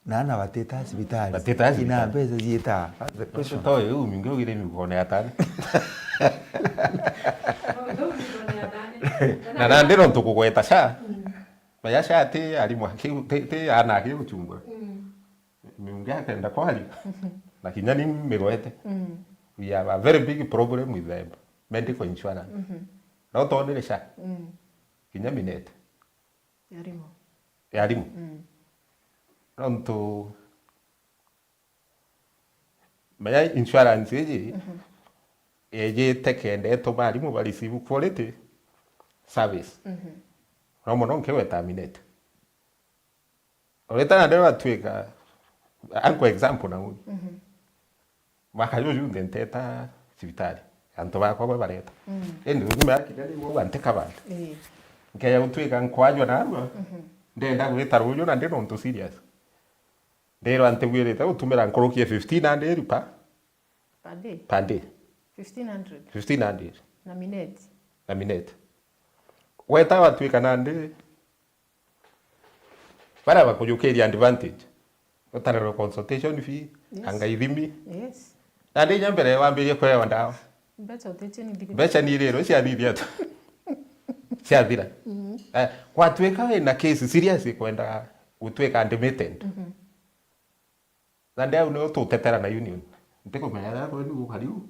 Na aana batita cibitari. Batita cibitari. Ina mbeca jiita. That's the question. To iu mingi ugire migone atani. Na nandi nontu kugweta ca. Maya ca ti arimu aki-, ti, ti aana aki guchumbura. Miungi akenda kwaria. Na kinya ni migwete. We have a very big problem with the medical insurance. No tonire ca. Kinya minete. Ya arimu. Ya arimu. Nontu menya insurance iji, ijite kenda ituma arimu ba receive quality service. No mono nkigweta minete. Ureta na ndio batwika, anko example na uni. Mwaka juju nthe nteta cibitari, antu bakwa bwe bareta. Indi uju mea kinya ni gwa ntika bantu. Ii. Nkeya gutwika nkwajwa narua, ndenda gwita ruju na ndi nontu serious. Ndirwa ntibwirite gutumira nkuruki ya fifteen hundred per, per day. Per day. Fifteen hundred? Fifteen hundred. Na minute? Na minute. Weta watwika nandi, baria bakujukiria advantage. Utarerwa consultation fee, yes, anga ithimi. Yes. Nandi inya mbere wambirie kuhewa ndawa. Mbeca utitio ni thiguru. Mbeca ni iriro ciathithia tu. Ciathira. Eh, gwatwika wina case serious ikwenda gutwika admitted. Na ndi au nio tutetera na union. Ntikumenya ria kwenu gukari u.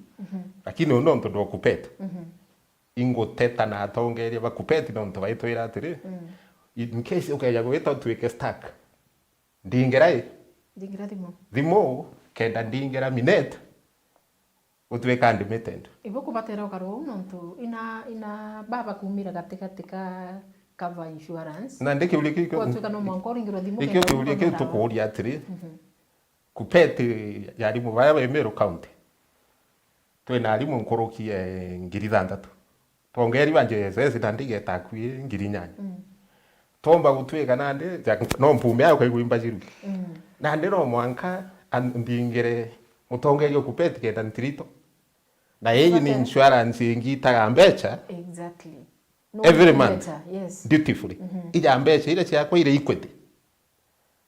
Lakini uu nontu ndwa KUPPET. Inguteta na atongeria ba KUPPET nontu baitwira atiri, in case ukeja gwita utwike stuck, ndingira i? Ndingira thimu. Thimu, kenda ndingira minute, utwika admitted. Ibu kubatera ukari uu nontu ina, ina baba kumira gatigati ka cover insurance. Na ndi kiuria kiu, gwatwika no mwanka uringirwe thimu ikio kenda kiuria kiu uthondeka ndawa. Tukuuria atiri, KUPPET ya arimu baya be Meru County, twina arimu nkuruki ya ngiri ithanthatu. Twongeri ba J S S na ndigeta akui ngiri inyanya. Twomba gutwika nandi, ja-, no mpume au kaigwa imbajiru. Nandi no mwanka an-, ndingire mutongeria KUPPET kenda ntirito. Na iji ni insurance ingitaga mbeca. Exactly. No, every month, yes, dutifully. Ija mbeca iria ciakwa iri equity.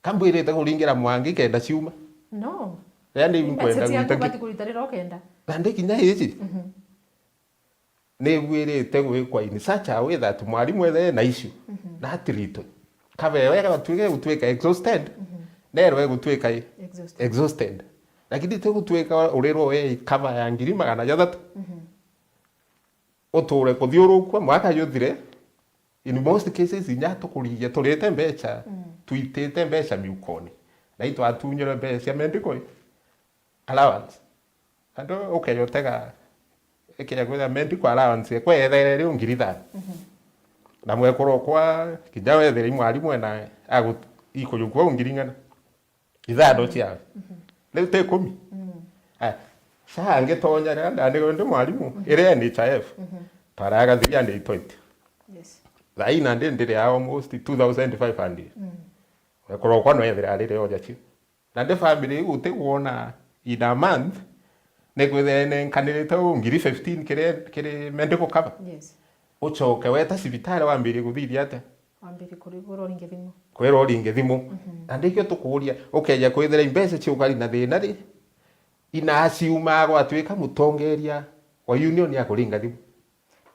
Kambwirite kuringira mwangi kenda ciuma. No. Riria ndi nkwenda gwita nki? Bati kurita rira ukenda. Na ndi kinya iji. Nibwirite gwikwa in such a way that mwarimu ethe na issue. Na atiritwe. Kabe wega gatwike gutwika exhausted. Nerwe gutwika i? Exhausted. Exhausted. Lakini ti gutwika urirwo we cover ya ngiri magana jathatu. Uture kuthiurukua mwaka juthire. In most cases, inya tukurigia turite mbeca, twitite mbeca miukone. Na itwatunyirwe mbeca cia medical allowance. Andu ukeya utega, ikeya kwithira medical allowance ekwa yethaira iri o ngiri ithano. Na mwekuru okwa, kinya wethira i mwarimu ena, agu-, ikujukua o ngiri ing'ana. Ithano ciawe. Riu ti ikumi. Aya, ca ngitonya riria ndandikirwe ndi mwarimu, iri N H I F, twaraga three hundred twenty. Yes. Thaa ii nandi ndiri almost two thousand five hundred. Wekuru okwa no ethira arire oja cio. Na ndi family iu utigwona in a month, nikwithira nenkanirite u ngiri fifteen kiri, kiri medical cover. Yes. Ucoke weta cibitari wambirie kuthithia atia? Wambirie kurigurwa uringe thimu. Kwirwo uringe thimu. Na ndikio tukuuria, ukeja kwithira imbeca ciukari na thina ri, inaciumaa gwatwika mutongeria wa union ya kuringa thimu.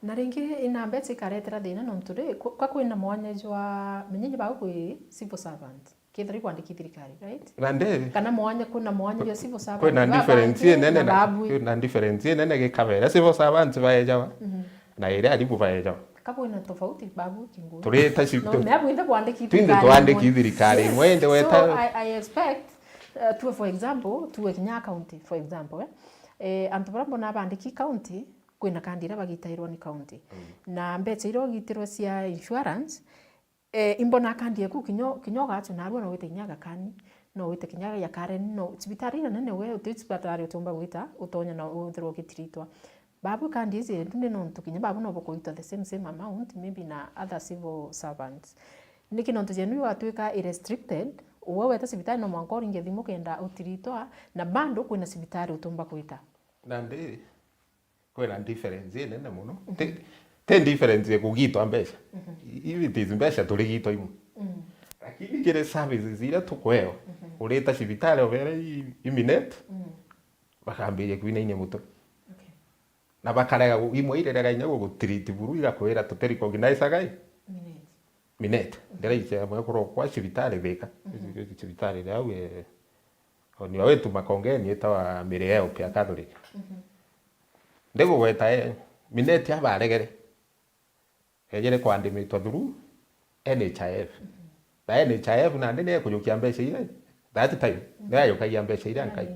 Na ringi ina mbeca ikaretera thina nontu ri, kwa kwina mwanya jwa, menyenye bau kwi civil servant. Kethira ikwandiki thirikari, right? Na ndi. Kana mwanya, kwina mwanya jwa civil servant. Kwina difference inene na, kwina difference inene gikabere. Civil servant baejawa. Na iria aribu baejawa. Ka kwina tofauti babu kingu. Turi ta shi-, no, tu-, me abu inthe kwandiki twinthe thirikari twandiki imwe. Thirikari imwe, indi weta. So, I, I expect, uh, tuwe, for example, tuwe kinya county, for example, eh? Eh, antu bara mbona bandiki county, kwina kandi iria bagitairwa ni county. Na mbeca iria ugitirwa cia insurance, eh, imbona kandi eku kinya, kinya ugachwa narua no wite kinya Aga Khan, no wite kinya ya Karen, no, cibitari iria nene we uti cibitari utiumba gwita, utonya na uthirwa ugitiritwa. Babu kandi iji endu ni nontu kinya babu no bakuitwa the same, same amount, maybe na other civil servants. Niki nontu jenu igatwika i restricted, uwe weta cibitari no mwanka uringe thimu kenda utiritwa, na bado kwina cibitari utumba kwita. Na ndi, kwina difference inene muno. Ti, ti difference ya kugitwa mbeca. If it is mbeca turigitwa imwe. Lakini kiri services iria tukweo, urita cibitari ubere i, i Minet, bakambiria kwinainia mutwe. Okay. Na bakarega gu-, imwe irerega inya gugutreat buru, igakwira tuti recognize agai? Minet. Minet. Ndira ice mwekuru okwa cibitari Thika. Cibitari ria au, eh, oniwa wetu Makongeni itawa Mary Help ya Catholic. Ndigugweta, eh, Minet abaregere. Ejere kwandimitwa through N H I F. Na N H I F nandi ni ekujukia mbeca iria that time. Ni ajukagia mbeca iria nkai.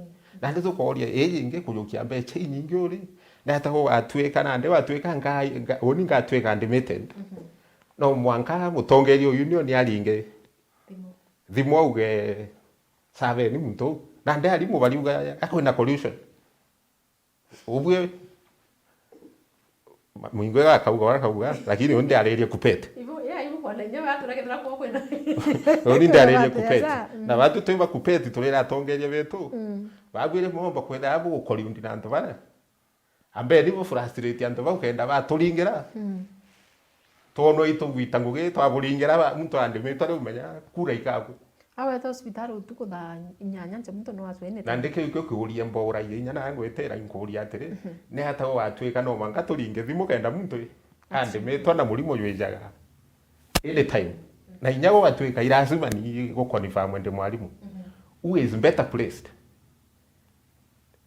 Nandi tukoria, ii ingi kujukia mbeca inyingi uri? Nata gugatuika nandi watuika nga-, nga-, uni ngatuika undetermined. No mwanka mutongeria uyu nio ni aringe thimu auge, saveni muntu. Nandi arimu bariuga, akwina collusion. Ubue ma-, mwingi akauga, akauga, lakini uni ndiaririe Kuppet. Ibu, ya, ibu kwa lenye watu na kethira kwa kwena. Uni ndiaririe Kuppet. Na watu twiba Kuppet turira atongeria betu. Babwire momba kwenda abu gukoria undi na antu bara. Ambeni bu frustrate antu bau kenda baturingira. Twonwa itugwita ngugi, twaburingira ba-, muntu andimitwe riu menya kura ikagwe. Aweta hospitali utuku thaa inyanya nja muntu no acwene. Na ndi kiu kio kiuria mboragia inya na ngwitira inkuria atiri, ni ata gwatuika no mwanka turinge thimu kenda muntu andimitwe na murimo jwijaga anytime. Na inya gwatuika i lazima ni guconfirm ndi mwarimu. Who is better placed?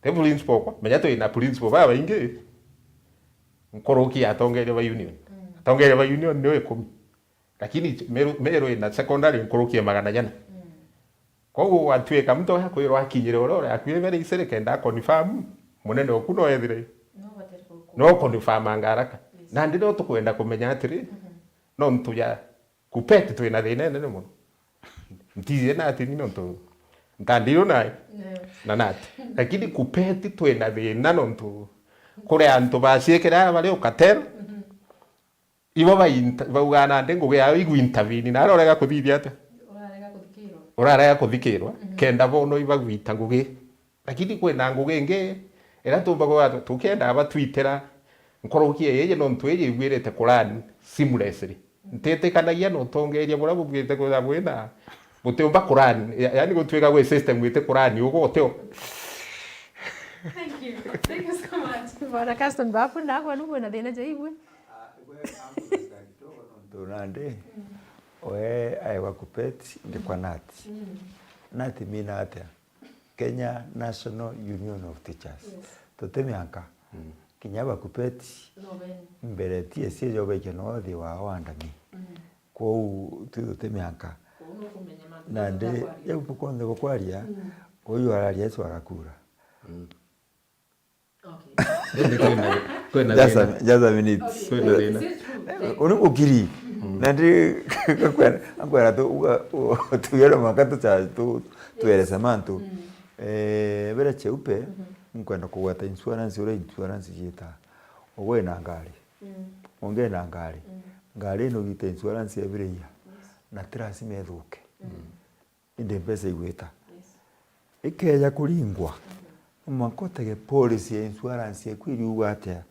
Ti principal kwa, menya twina principal babaingi nkuruki ya atongeria ba union. Atongeria ba union ni ikumi. Lakini Meru, Meru ina secondary nkuruki ya magana jana. Koguo gwatuika muntu akwirwa akinyire uria uri akui very easily kenda confirm, munene oku no ethire. No confirm anga haraka. Nandi no tukwenda kumenya atiri, nontu ya Kuppet twina thina inene mono. Ntiji nati ni nontu ntandiru nae na nati. Lakini Kuppet twina thina nontu kuri antu baciikira aria bari ukatel, ibo bainta-, baugaa nandi ngugi yao igwintervene na aria urega kuthithia atia? Urarega kuthikirwa. Urarega kuthikirwa, kenda bono ibagwita ngugi. Lakini kwina ngugi ingi iria tumba kuga tu-, tukienda abatwitira nkuruki iji nontu iji igwirite kurani seamlessly. Ntitikanagia na utongeria buria bubwirite kwithirwa bwina butiumba kurani, ya-, yaani gutuika gwi system gwiti kurani ugu utio. Thank you. Thank you so much. Bwana Caston, babu, na kwenu kwina thina ja igwe? Nontu nandi, we aegwa Kuppet, ndikwa nati. Nati mina atia? Kenya National Union of Teachers. Yes. Tuti mianka. Kinya ba Kuppet, mbere T S C ejo baikia no thi wao andami. Kwou twi tuti mianka. Nandi jau bukonthe bukwaria, uyu araria acu agakura. Just a, just a minute. Uni mukiri. Na ndi akwera, akwera tu uga, tuge no mwanka tucha tu, tuerese mantu. Eh, bere cheupe, nkwenda kugweta insurance, uria insurance ciita. Ugwe na ngari. Ungi na ngari. Ngari ino gita insurance every year. Na ti lazima ithuke. Indi mbeca igwita. Ikeja kuringwa, no mwanka utege policy ya insurance yaku iriuga atia.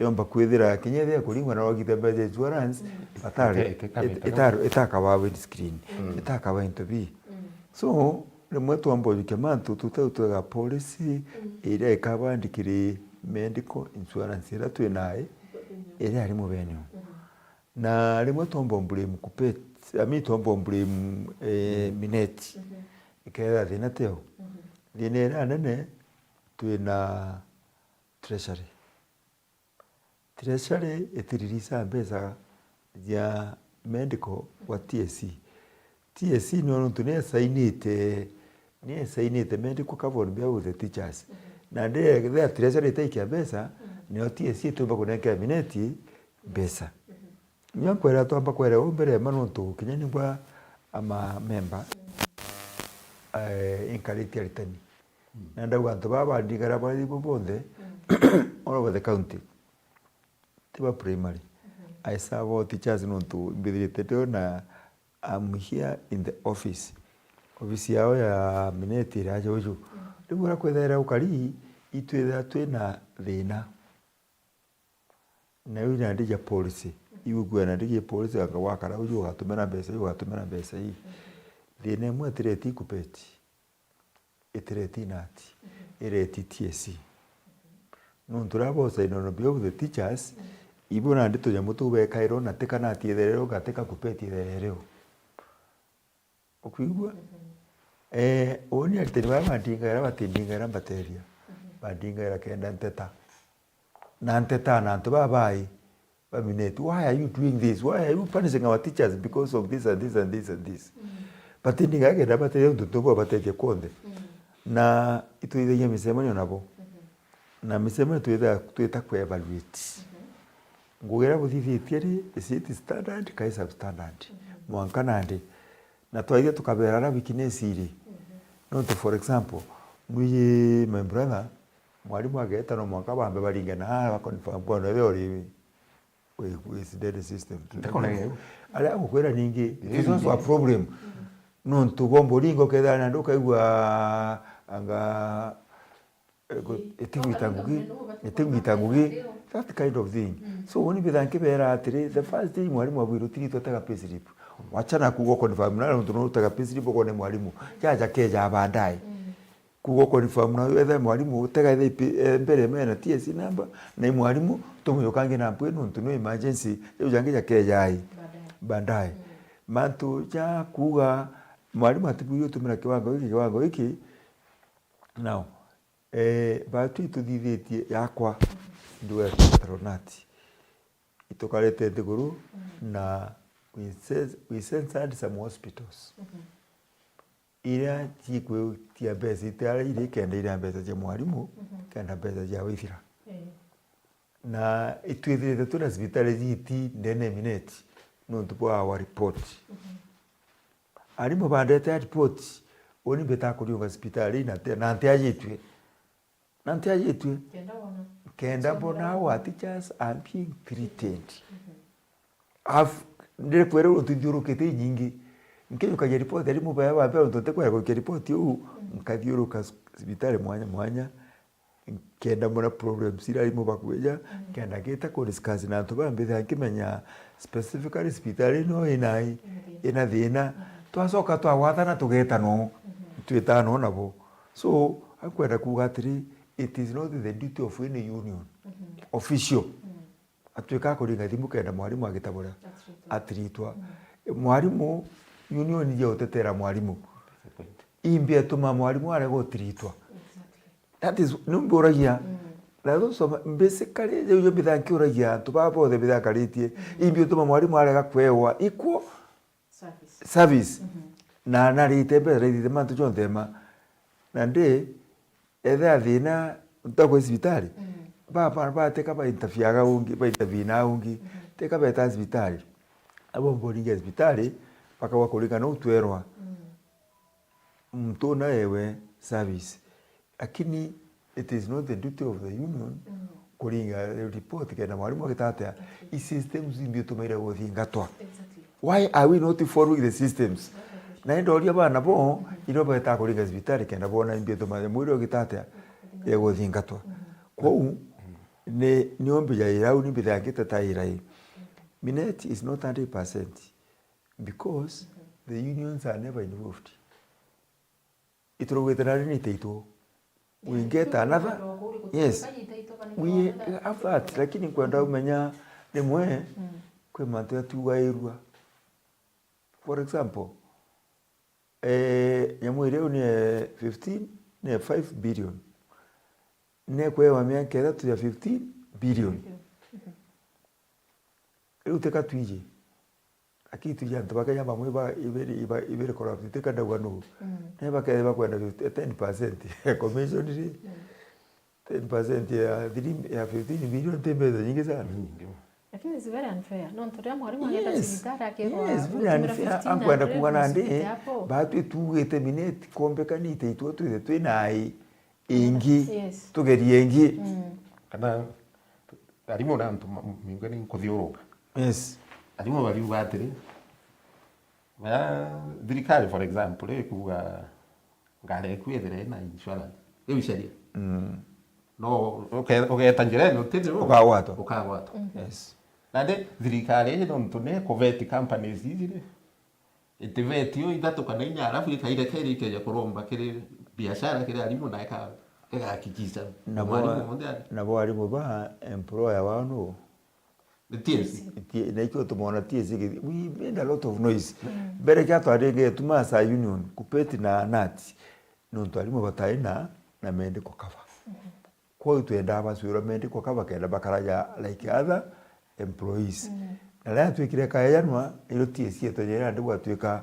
Yomba kwithira kinya ethira kuringwa na wagite mbeca insurance, batari, itakaba windscreen, itakaba into bi. So, rimwe twamba ujukia mantu, tutau twega policy iria ikabandikiri medical insurance iria twi nayo, iria ari mubenio. Na rimwe twomba blame Kuppet, I mean, twomba blame, eh, Minet. Ikethira thina tio. Thina iria nene, twi na treasury. Treasury itiririsaa mbeca cia medical gwa T S C. T S C nio nontu ni esainite, ni esainite medical cover on behalf of the teachers. Na ndi ethira treasury itaikia mbeca, nio T S C itiumba kunenkera Minet mbeca. Nio nkwera twamba kwera u mbere ma nontu kinya ningwa ama member, eh, inkarite aritani. Na ndauga antu baba bandingara bari bo bonthe, all over the county. Ti ba primary. I serve all teachers nontu mbithirite ndio na I'm here in the office. Office yao ya Minet iri aja uju. Riu uria kwithaira ukari, itwithira twina thina. Na iu nandi ja policy. Igukua nandi ja policy, anga wakara uju ugatumira mbeca ii, ugatumira mbeca ii. Thina imwe itireti Kuppet. Itireti Nat, ireti T S C. Nontu riria bosaina on behalf of the teachers, ibo nandi tunyamu tuu bekairwo na tika Nat ithererwo, gatika Kuppet ithererwo. Ukwigua? Eh, uuni aritani baa bandingaira, batindingaira mbateria. Bandingaira kenda nteta. Na nteta na antu babai ba Minet, "Why are you doing this? Why are you punishing our teachers because of this and this and this and this?" Batindingaira kenda bateria untu tubu babateria kwonthe. Na itwithagia micemanio nabo. Na micemanio twitha, twita ku evaluate. Ngugi iria buthithitie ri, is it standard, kai substandard? Mwanka nandi. Na twaithia tukabera ara weakness iri. Nontu, for example, mwiji, my brother, mwarimu ageta no mwanka bambe baringe na ara baconfirm bono ethia uri wi, wi, wi dead system. Ndakona geu. Aria agukwira ningi, it is also a problem. Nontu bomba uringa ukethira nandi ukaigua anga, eh, gu-, itigwita ngugi, itigwita ngugi, that kind of thing. So, uni bitha nkibera atiri, the first day mwarimu abwire utiritwe tega payslip. Wachana kuuga uconfirm na nontu no utega payslip ukone mwarimu. Jaja keja baadaye. Kuuga uconfirm na wethe mwarimu, utega ethe ipi-, eh, mbere mena T S C number, na i mwarimu, tumujukange na mpwi nontu no emergency, riu jangi jakeja ai. Baadaye. Baadaye. Mantu ja kuuga mwarimu atibwiri utumira kiwango giki, kiwango giki, now, eh, batwi ituthithitie yakwa, nduga ya Ronati. Itukarite nthiguru na we cens-, we censored some hospitals. Iria cikwitia mbeca itiara iri kenda iria mbeca cia mwarimu, kenda mbeca cia waithira. Na itwithirite twina cibitari jiti ndene Minet nontu bwa our report. Arimu bandete report, uni mbita kuriunga cibitari na nti-, na ntiajitue. Na ntiajitue. Kenda wona. Kenda mbona how our teachers are being treated. I've, ndikwira untu nthiurukite inyingi. Nkijukagia report, arimu baya bambira untu ntikwenda gukia report uu, nkathiuruka cibitari mwanya mwanya. Nkenda mbona problems iria arimu bakwija, nkenda ngita ku discuss na antu baa mbithaga nkimenya specifically cibitari ino ina, ina thina. Twacoka twagwatana tugeta no, twitana no nabo. So, akwenda kuuga atiri, it is not the duty of any union official atwika akuringa thimu kenda mwarimu agita buria atiritwa. Mwarimu, union ije utetera mwarimu. Imbi atuma mwarimu arega utiritwa. That is, ni mburagia. Na those of, basically, jau jo mbithaa nkiuragia antu baa bothe mbithaa nkaritie. Imbi utuma mwarimu arega kwewa equal service. Na narite mbeca, raithite mantu jonthe ma. Na ndi, ethea thina, ntakwa cibitari. Ba, ba, ba, teka ba interview aga ungi, ba interview na ungi. Teka beta cibitari. Abo mboringia cibitari, bakagwa kuringana utwerwa. Muntu una ewe service. Lakini it is not the duty of the union kuringa report kenda mwarimu agita atia. I systems imbi utumaire guthingatwa. Why are we not following the systems? Na ndoria bana bo, ino beta kuringa cibitari kenda bona imbi utumaire mwiri ugita atia ya guthingatwa. Kwou, ni, ni ombi ya irau ni mbithangite ta irai. Minet is not hundred percent because the unions are never involved. Ituraugite nari ni itaitwo. We get another. Yes. We have that, lakini nkwenda umenya rimwe kwi mantu jatiugairua. For example, eh, nyamu iria ni fifteen, ni five billion. Ni kwewa miaka ithatu ya fifteen billion. Riu tika twiji. Lakini twiji antu ba Kenya bamwe ba ibiri, iba, ibiri corrupt, tika ndauga nuu. Mm. Na bakethira bakwenda fifty, ten percent ya commission ri? Mm. Ten percent ya three, ya fifteen billion ti mbeca nyingi sana. Nyingi. Lakini it's very unfair. Nontu riria mwarimu ageta cibitari akirwa, yes, very unfair. Ankwenda kuuga nandi, batwi tuugite mineti kombekanite itwe twithe twi na ai ingi, yes, tugerie ingi. Mm. Kana arimu na antu ma-, mingi ni nkuthiuruka. Yes. Arimu bariuga atiri, ba thirikari, for example, ikuuga ngari eku ethire na insurance. Riu icaria. Mm. No uke-, ugeta njira ino, utithirwa ukagwatwa. Ukagwatwa. Mm. Yes. Nandi thirikari iji nontu ni kuveti companies iji ri, itiveti yo ithatu kana inya, alafu ikaireka iri ikeja kuromba kiri biashara, kiri arimu, na ika-, igahakikisha nabo mwarimu a-, monthe ari. Nabo arimu ba employer wao nu? Ni T S C. Ti-, na ikio tumona T S C ki-, we made a lot of noise. Mm. Mbere kia twaringe tuma as a union, KUPPET na nati, nontu arimu batai na, na medical cover. Mm. Kwou twendaa bacwirwa medical cover kenda bakaraja like other employees. Mm. Na riria yatwikire kaejanwa, irio T S C yetu nyeri nandi gwatwika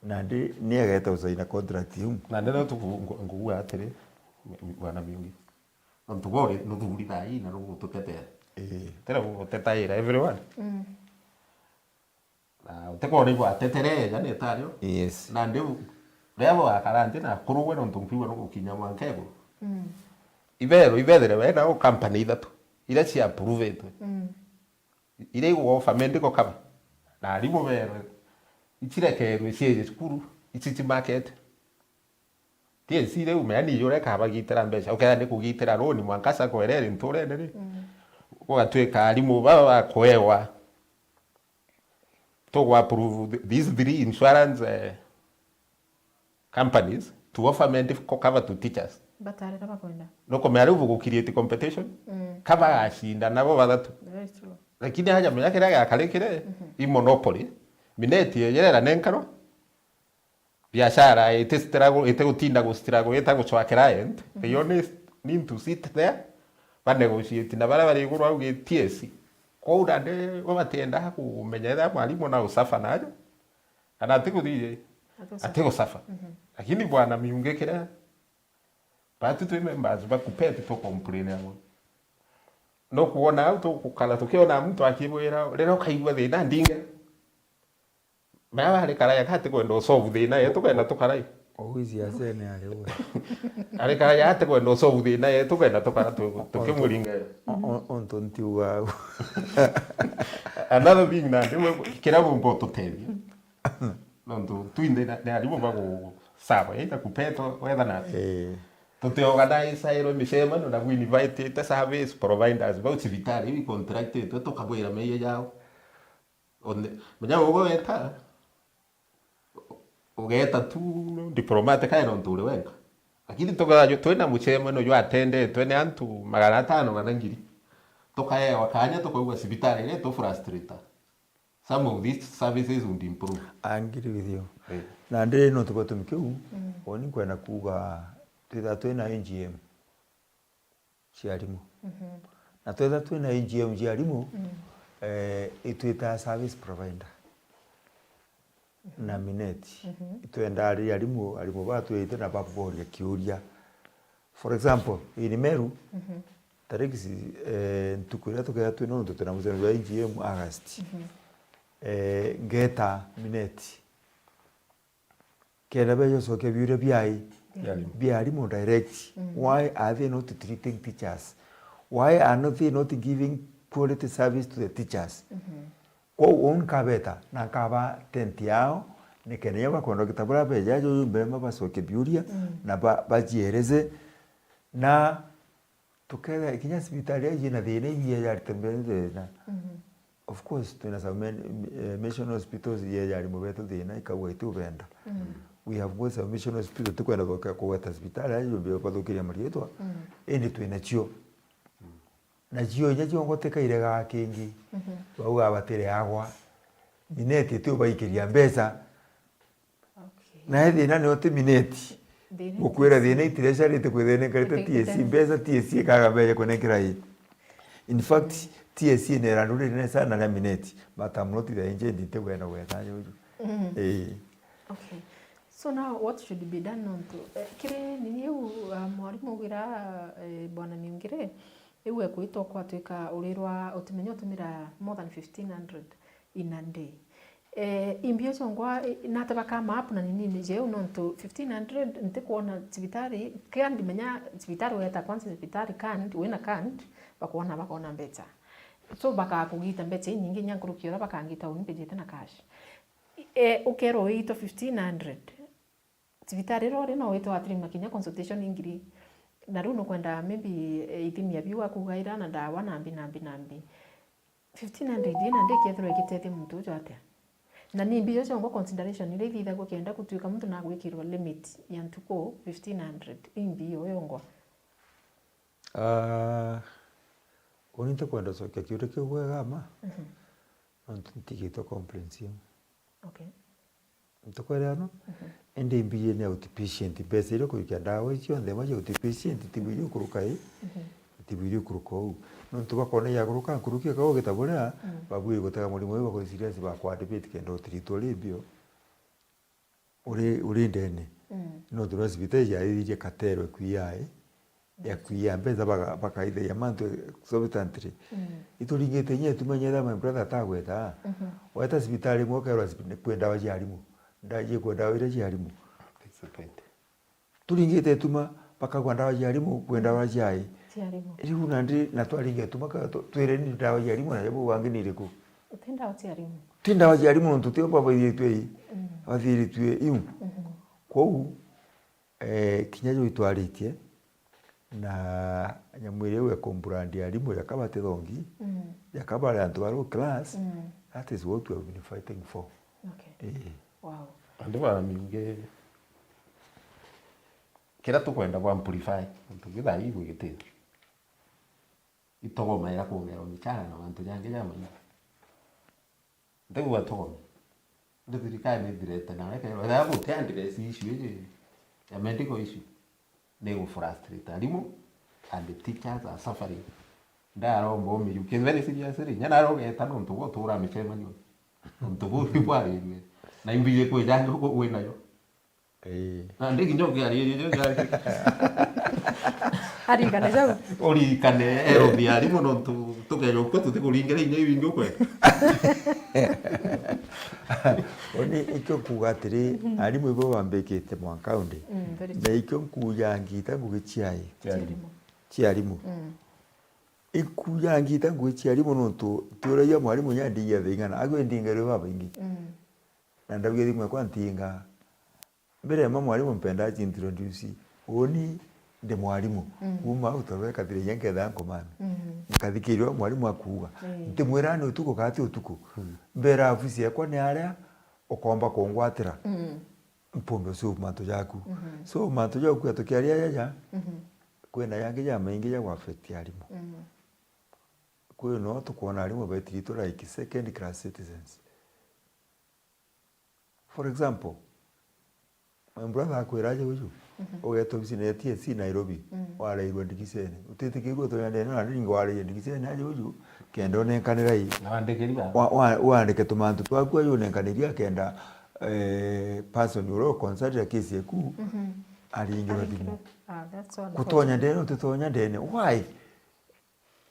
nandi ni egeta gusaina contract iu. Nandi no tuku-, ngu-, nguga atiri, bwana Miungi. Nontu bo ri, nuthuri thaa ii na nugututetera. Ii. Tira gugutetaira everyone. Mm. Na utikwona igwatetereja ni tario. Yes. Nandi u-, riria bugakara nthi na akurugwe nontu nkwigua nugukinya mwanka iguru. Mm. Ibero, ibethire we nao company ithatu iria cia approvetwe. Mm. Iria igwofa medical cover. Na arimu berwe, icirekerwe ciiji cukuru, ici cimakete. T S C riu, mea ni yo ureka bagitira mbeca. Ukethira ni kugitira loan, mwanka sacco iria iri nturene ri, mm, ugatwika arimu baba bakuewa. Tugu approve th-, these three insurance, eh, companies to offer medical cover to teachers. Batarira bakwenda. Nukumenya riu bugu create competition, mm, ka bagacinda nabo bathatu. Very true. Lakini aja menya kiria giakarikire, mhm, i monopoly. Mineti yejerera nenkarwa. Biashara iti struggle, iti gutinda gu struggle, ita gucwa client. Mhm. They only need to sit there, ba negotiate na baria bari iguru au gi T S C. Kwou nandi bo batiendaga kumenya ethira mwarimu na usuffer najo, kana ati kuthii, ati usuffer. Ati usuffer. Mhm. Lakini bwana Miungi kiria, batu twi members ba KUPPET tu complain amo. No kuona au tugukara tukiona muntu akibwira, riria ukaigua thina ndinge. Mea bari karaya ka atikwenda usolve thina yetu, tukenda tukarai. Uguici acene ari we. Ari karaya atikwenda usolve thina yetu, tukenda tukara tu-, tukimuringa. O-, o-, ontu ntiuga au. Another thing na ndimwe kiria bumba ututethia. Nontu twinthe na, ni arimu ba gu-, saba, either KUPPET wetha na. Eh. Tuti organize irwe micemanio na gu invite te service providers bau cibitari iu contractitwe, tukabwira meeyia jao. One-, menya ugwe weta, ugeta tu diplomatic ae nontu uri wenka. Lakini tukathithwa twina mucemanio jwa attendetwe ni antu magana atano kana ngiri. Tukaewa kanya tukaigua cibitari iria itu frustrate. Some of these services would improve. I agree with you. Eh. Na ndi nontu bwa gitumi kiu, mm, uuni nkwenda kuuga twitha twina A G M cia arimu. Mhm. Na twetha twina A G M cia arimu, mm, eh, itwitaga service provider na Minet. Mhm. Itwendaa riria arimu, arimu batwirite na bakuboria kiuria. For example, in Meru, mhm, tariki ci-, eh, ntuku iria tukethira twina untu twina mucemanio jwa A G M August. Mhm. Eh, ngeta Minet. Kenda beja gucokia biuria biai, bia arimu direct. Mm. Why are they not treating teachers? Why are not they not giving quality service to the teachers? Mhm. Kwou uu nkabeta na nkaba tent yao, nikenda inya bakwenda gita buria beja ajo jumbe babacokie biuria, mm, na ba-, bajiereze. Na tukethira kinya cibitari iria ina thina, iria yarite mbere thina. Mhm. Of course, twina some men-, eh, mission hospitals iria yari mubetu thina, ikauga itubenda. Mhm. We have got some mission hospitals, tukwenda boke kugweta cibitari, ayo bathukiria marietwa, mhm, indi twina cio. Na cio inya ciongo tikaire gaa kingi. Mhm. Baugaa batire agwa. Mineti iti ubaikiria mbeca. Okay. Nae thina ni uti mineti. Thina Gukwira iti thina itire ciarite kwithira nenkarite Iti- T S C iti- mbeca, T S C ikaga mbeca kunenkera i. In fact, T S C inera ndurire nesa na ria mineti. But I'm not the agent, ntikwenda gweta juju. Mhm. Ii. Okay. So now what should be done nontu, eh, kiri nini iu, ah, mwarimu gwira, eh, bwana Miungire, iu ekwitwa kwatwika urirwa utimenya utumira more than fifteen hundred in a day. Eh, imbio ciongwa, eh, nate baka map na nini ni jeu nontu fifteen hundred ntikwona cibitari, kia ndimenya cibitari weta kwanza cibitari card, wina card, bakwona bakona mbeca. So bakakugita mbeca inyingi nya nkuruki uria bakangita uni mbijite na cash. Eh, ukerwo witwe fifteen hundred. Cibitari ira uri no witwe watirima kinya consultation ingiri. Na riu nukwenda maybe, eh, ithimi ya biu akugaira na ndawa na mbi na mbi na mbi. Fifteen hundred ina ndi ikethirwa igitethia muntu uju atia? Na ni mbio ciongwa consideration iria ithithagwa kenda gutuika muntu nagwikirwa limit ya ntuku fifteen hundred. I mbio yongwa. Ah, uni ntikwenda ucokia kiuria kiu bwega ma. Mhm. Nontu ntigitwe complaints iu. Okay. Ntukwelewa no? Mhm. Indi mbiji ni outpatient, mbeca iria ukujukia ndawa icio nthe cia outpatient, tibwiri ukuruka i, Mhm. tibwiri ukuruka uu. Nontu bakona yakuruka nkuruki kau gitaburia, Mm. babwiri gutega murimo uyu bakuri serious bakwa debate kenda utiritwa uri mbio. Uri, uri ndene. Mm. Nontu no cibitari yaithirie katero ekuiya i, ya kuiya mbeca baka-, bakaithagia mantu exorbitantly. Mm. Ituringite inya ituma inya my brother atagweta. Mhm. Weta cibitari imwe ukerwa cibi-, kwi ndawa cia arimu. Ndaji kwi ndawa iria cia arimu. That's the point. Turingite ituma bakagwa ndawa cia arimu, kwi ndawa cia i. Cia arimu. Riu nandi na twaringa ituma ka tu-, twire ni ndawa cia arimu na bu wangi ni iriku? Ti ndawa cia arimu. Ti ndawa cia arimu nontu tio babairitwe i. Mm. Bathiritwe iu. Mhm. Kwou Eh, kinya juu itwaritie, na nyamu iria iu ya kumbrand arimu, yakaba ti thongi, Mm. yakaba ari antu ba low class, Mm. that is what we have been fighting for. Okay. Eh. Wow. Antu ba mingi, kiria tukwenda ku amplify, antu kithaa igwigitira. Itogomaira kuongerwa michara na mantu jangi jamaingi. Ntigua toni. Ndi thirikari ni ithirete nawe, ethira guti address issue iji ya medical issue, ni gu frustrate arimu and teachers are suffering. Ndaromba umijukie very seriously. Nya narogeta nontu gwa utura micemanio. Nontu bu bwarirue. Na imbiji kwija njuku winayo. Ii. Na ndi kinya ukiariria jo jari. Arikane jau. Urikane erothi arimu nontu tukeja ukwe tutikuringira inya iu ingi ukwe. Uni ikio kuuga atiri, Mm. arimu ibo bambikite mwanka undi. Mm, very true. Na ikio nkuuja ngita ngugi ciai. Cia arimu. Cia arimu. Mm. Ikuuja ngita ngugi cia arimu nontu tiuragia mwarimu nya ndingia thing'ana, agwe ndingerwe babaingi. Mm. Na ndauga thimu yakwa ntinga. Mbere ya ma mwarimu mpendaa ciintroduce. Uni ndi mwarimu. Mm. Kuuma au toro ekathire inya nketha nkomami. Mhm. Nkathikiria uria mwarimu akuuga. Ii. Ntimwira ni utuku kana ti utuku. Mm. Mbera ofisi yakwa ni aria ukomba kungwatira. Mm. Mpumbe usolve mantu jaku. Mhm. So mantu jaku ya tukiaria jaja, Mhm. kwina yangi jamaingi ja ku affect arimu. Mm. Kwi no tukwona arimu betiritwe like second class citizens. For example, my brother akwira aje uju, Mhm. ugeta obisine ya T S C Nairobi, Mm. warairwe ndigicene. Utitikirwe utonya ndene, na ringi warairwe ndigicene aje uju, kenda unenkanira i. Na wandikiri ba? Wa-, wa-, wandike tumantu twaku aje unenkaniria kenda, eh, person uria uconsultira case yaku, Mhm. aringirwe thimu. Aringirwe. Ah, that's wonderful. Kutonya ndene, utitonya ndene. Why?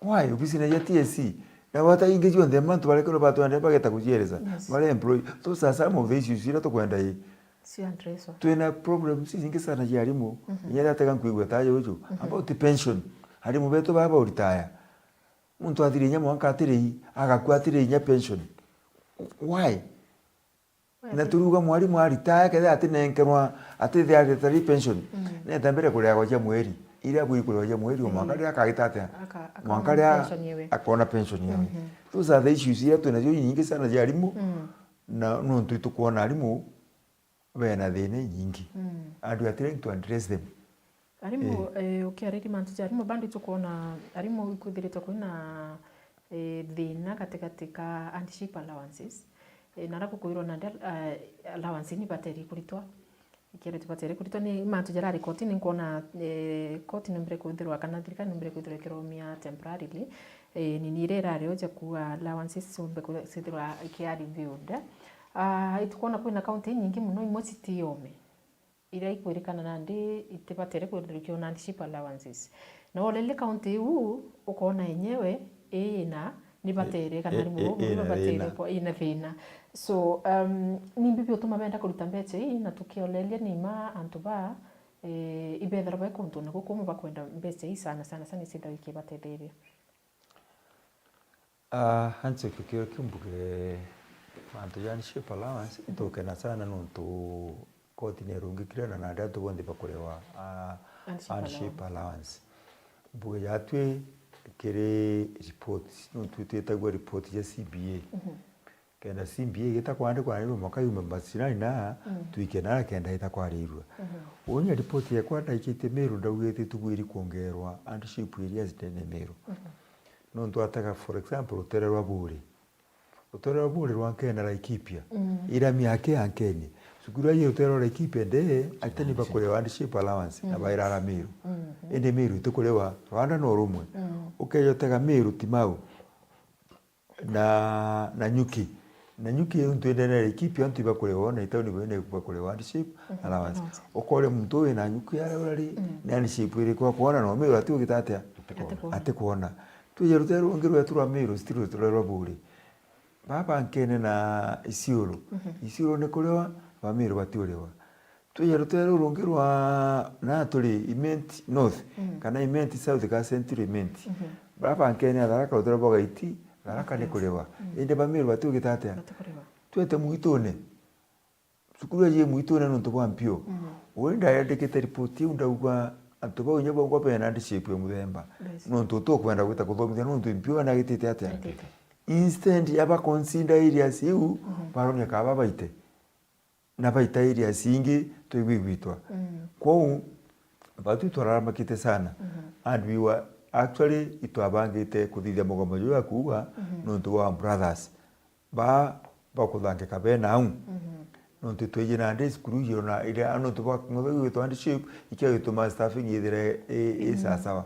Why? Obisine ya T S C. Na bata ingi cionthe, mantu barekerwe batwende bageta kuciereza. Yes. Bare employ. Those are some of the issues iria tukwenda i. Cio addresswa. Twina problems inyingi sana cia arimu. Mhm. Inya riria tega nkwigua ta aja uju. Mhm. About pension. Arimu betu baba uritaya. Muntu athire inya mwanka atire i, agakua atire inya pension. Why? Na turiuga mwarimu aritaya, kethira atinenkerwa, atithia retire pension, Mm. neta mbere kureagwa cia mweri, iria akwiri kureagwa cia mweri, o mwanka Mm. riria akagita atia? Aka-, akona Mwanka riria pension yewe. akona pension yewe. Mhm. Those are the issues iria twinacio inyingi sana cia arimu, Mm. na nontu itukwona arimu bena thina inyingi. Mm. And we are trying to address them. Arimu, eh, ukiariria mantu ja arimu, bado itukwona arimu ikwithiritwe kwina, eh, thina gatigati ka hardship allowances, eh, na ara gukwirwa nandi, eh, allowance ni bateri kuritwa. Ikiaritwe bateri kuritwa ni mantu jarari kotini, nkwona, eh, koti nombire kwithirwa kana thirikari nombire kwithirwa ikiromia temporarily, eh, nini iria irari o ja kuuga allowances ciumbe kwithirwa ikia reviewed. Ah, itukwona kwina kaunti inyingi mono imwe citiome. Iria ikwirikana nandi itibatere kwithirwa ikiona hardship allowances. Na woreria kaunti iu, ukoona enyewe ina ni batere, kana i-, arimu i-, bau ina batere thina. Kwa, ina thina. So, um, nimbi biutuma benda kuruta mbeca ii, na tukioreria nima antu ba, eh, ibethirwa bai kuntu na gukumu bakwenda mbeca ii sana, sana, sana icithirwa ikibatetheria? Ah, anche kikio kiu mbuge mantu ja hardship allowance, itukena sana nontu koti nirungikire na nandi antu bonthe bakurewa, ah, hardship allowance. Mbuge jatwi kiri report, nontu twitagua report ja C B A. Kenda C B A igita kwandikwa na mwaka yume macinani na twike na kenda ita kwarirua. Unya report yakwa ndaikitie Meru ndaugite tugwiri kuongerwa hardship areas ndene Meru. Nontu atega, for example, rutere rwa Buri. Rutere rwa Buri rwa Nkene na Laikipia. Ira miaka ya Nkene. Cukuru ya rutere rwa Laikipia nde, aitani bakurewa hardship allowance, na baira ara Meru. Indi Meru itikurewa, Rwanda no rumwe. Ukeja utega Meru Timau. Na, na Nyuki. Na Nyuki untu indene ya Laikipia antu ibakurewa, na itauni bene bakurewa hardship allowance. Ukore muntu wina Nyuki aria urari, ni hardship iriku akwona, no Meru ati ugita atia? Atikwona. Atikwona. Twije rutere rungi rwetu rwa Meru, still rutere rwa Buri. Baba Nkene na Isiolo. Isiolo ni kurewa, ba Meru batiurewa. Twije rutere ruru rungi rwa na turi Imenti North, kana Imenti South, ka Central Imenti. Baba Nkene a Tharaka rutere rwa Gaiti, Tharaka ni kurewa. Indi ba Meru batiugita atia? Batiurewa. Twete mwitune. Cukuru aji mwitune nontu bwa mpio. Uri ndayandikite ripoti iu ndauga antu bau inya bongwa bena hardship ya muthemba. Nontu tukwenda gwita kuthomithia nontu mpio anagitite atia? Instead ya ba consider areas iu, baronia kaba baite. Na baita areas ingi twigwigwitwa. Kwou, batu twararamakite sana. And we were actually itwabangite kuthithia mugomo juu ya kuuga nontu wa brothers. Ba, bakuthangika bena au. Nontu twiji nandi cukuru iji ona iria nontu bwa king'otho gigwitwa hardship, ikio gituma staffing ithire i, i sawasawa.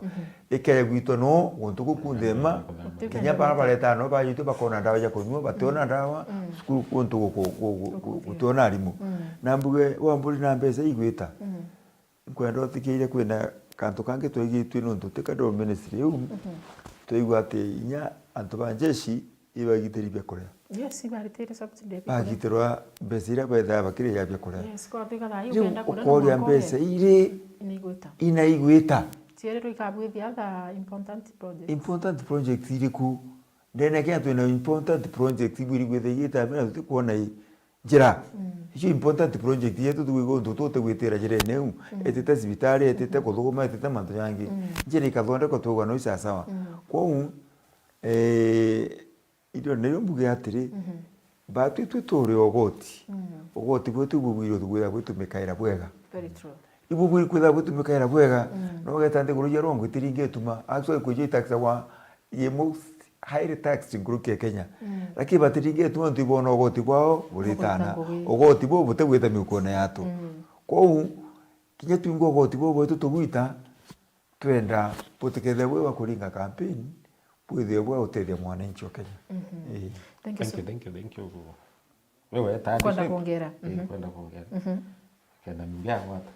Ikeja gwitwa no guntu guku nthema, kinya bara baretaa no bajitwe bakona ndawa ja kunyua, bationa ndawa, cukuru guntu guku, gu-, gu-, gu-, gutiona arimu. Na mbuge, wa mburi na mbeca igwita. Nkwenda uthikiire kwina kantu kangi twaigitue nontu ti ka ndo ministry iu, twaigua ati inya antu ba njeshi ibagitiri biakuria. Yes, ibaritire subsidy ya biakuria. Bagitirwa mbeca iria bethaa bakiri ya biakuria. Yes, kwa thika thaa hii. Riu ukenda kuria no ukoria mwanka mbeca urie. Iri inaigwita. Inaigwita. Cierirwe ikabwithia other important projects. Important projects iriku? Ndene kia twina important projects ibwiri gwitha igita bina tutikwona i njira. Icio important project yetu tuigwa untu tutigwitira njirene iu, etite cibitari, etite kuthuguma, etite mantu jangi. Njira ikathondekwa twigwa no isasawa. Kwou, eh, irio nirio mbuge atiri, batwi twi turi ugoti. Ugoti gwetu ibubwire gwitha gwitumikaira bwega. Very true. Ibubwire kwitha gwitumikaira bwega. No ugeta nthiguru cia rwongo itiringi ituma. Actually, kwija itaxagwa ye most highly taxed group ya Kenya. Lakini batiringi ituma ntu ibona ugoti bwao buritana. Ugoti bwao butigwita miukone yatu. Kwou, kinya twingwa ugoti bwao bwetu tugwita, twenda butikethia bwi bwa kuringa campaign, bwithie bwa utethia mwananchi wa Kenya. Ii. Thank you, thank you, thank you. Wewe ta kwenda bishop, kuongera. Eh, kwenda kuongera. Kenda nuri agwata.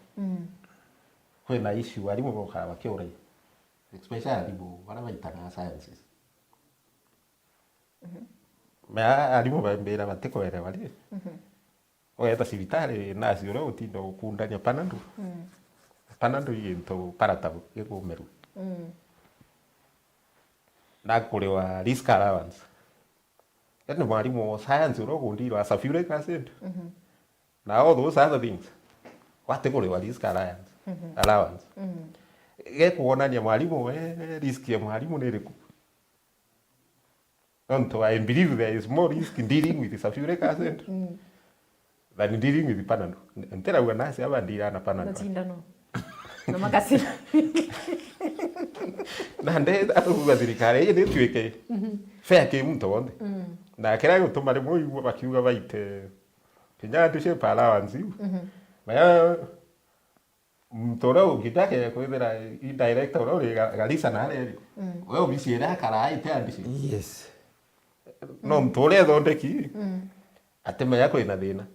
Kwina issue arimu bokaa bakiurai. Especially arimu bara baitaga sciences. Me a-, arimu bambira batikwerewa ri. Ugeta cibitari, nasi uria utinda ukundania Panadol. Panadol i gintu palatable, gikumerua. Na kuriwa risk allowance. Yaani mwarimu wa science uria ukundirwa sulfuric acid. Na all those other things. Watikuriwa risk allowance. Allowance. Gekwonania mwarimu, eh, risk ya mwarimu ni iriku? Nontu I believe there is more risk in dealing with sulfuric acid than dealing with Panadol. Ntirauga nasi aba ndira na Panadol. Na cindano. Na makasi. Na nde, arauga thirikari ii ni tuike fair ki muntu wonthe. Mm. Na kiria gituma rimwe igua bakiuga baite kinya handshake allowance iu. Mhm. Maya muntu uria ungitake kwithira i director uria uri Ga-, Garissa na aria iri. Mm. We obisi iria akaraa ite handshake. Yes. No muntu uria ethondeki, mm, atimenya kwina thina.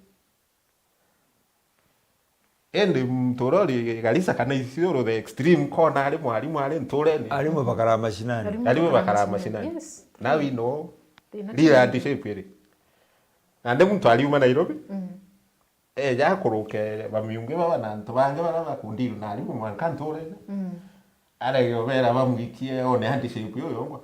Indi muntu uria uri Garissa kana Isiolo, the extreme corner, ari mwarimu ari nturene. Arimu bakara mashinani. Arimu bakara mashinani. Yes. Now we know. Thina real kinene. Handshake iri. Nandi muntu ariuma Nairobi. Mm. Eja akuruke bamiungi baba na antu bangi bara bakundiru na arimu mwanka nturene. Mm. Arege obera bamwikie one handshake iyo yongwa.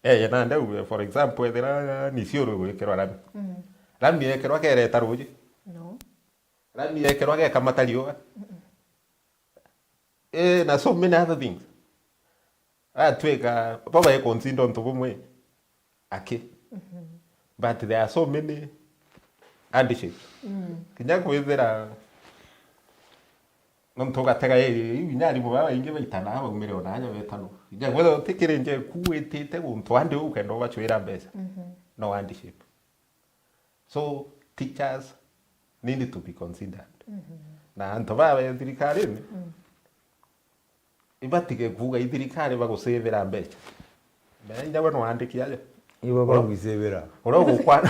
Eja nandi auge, for example, ethira ni Isiolo igwikirwa rami. Mm. Rami yekerwa kereta ruji. No. Rami yekerwa gekamata riua. Mm-mm. Eh, na so many other things. Atwika, bo bae consider untu bumwe. Aki. Mhm. But there are so many handshakes. Mm. Kinya kwithira nontu ugatega area iu, inya arimu baa baingi baitana baumire ona aja betano. Kinya kwithira utikiri nje kuitite guntu andi ukenda ubachwira mbeca. Mhm. No handshake. So, teachers need to be considered. Mhm. Na antu baa be thirikarine, mm, ibatige kuuga i thirikari bagusavira mbeca. Menya inya we nwandiki aja. Ibo bagwisavira. Uria ugukwa-,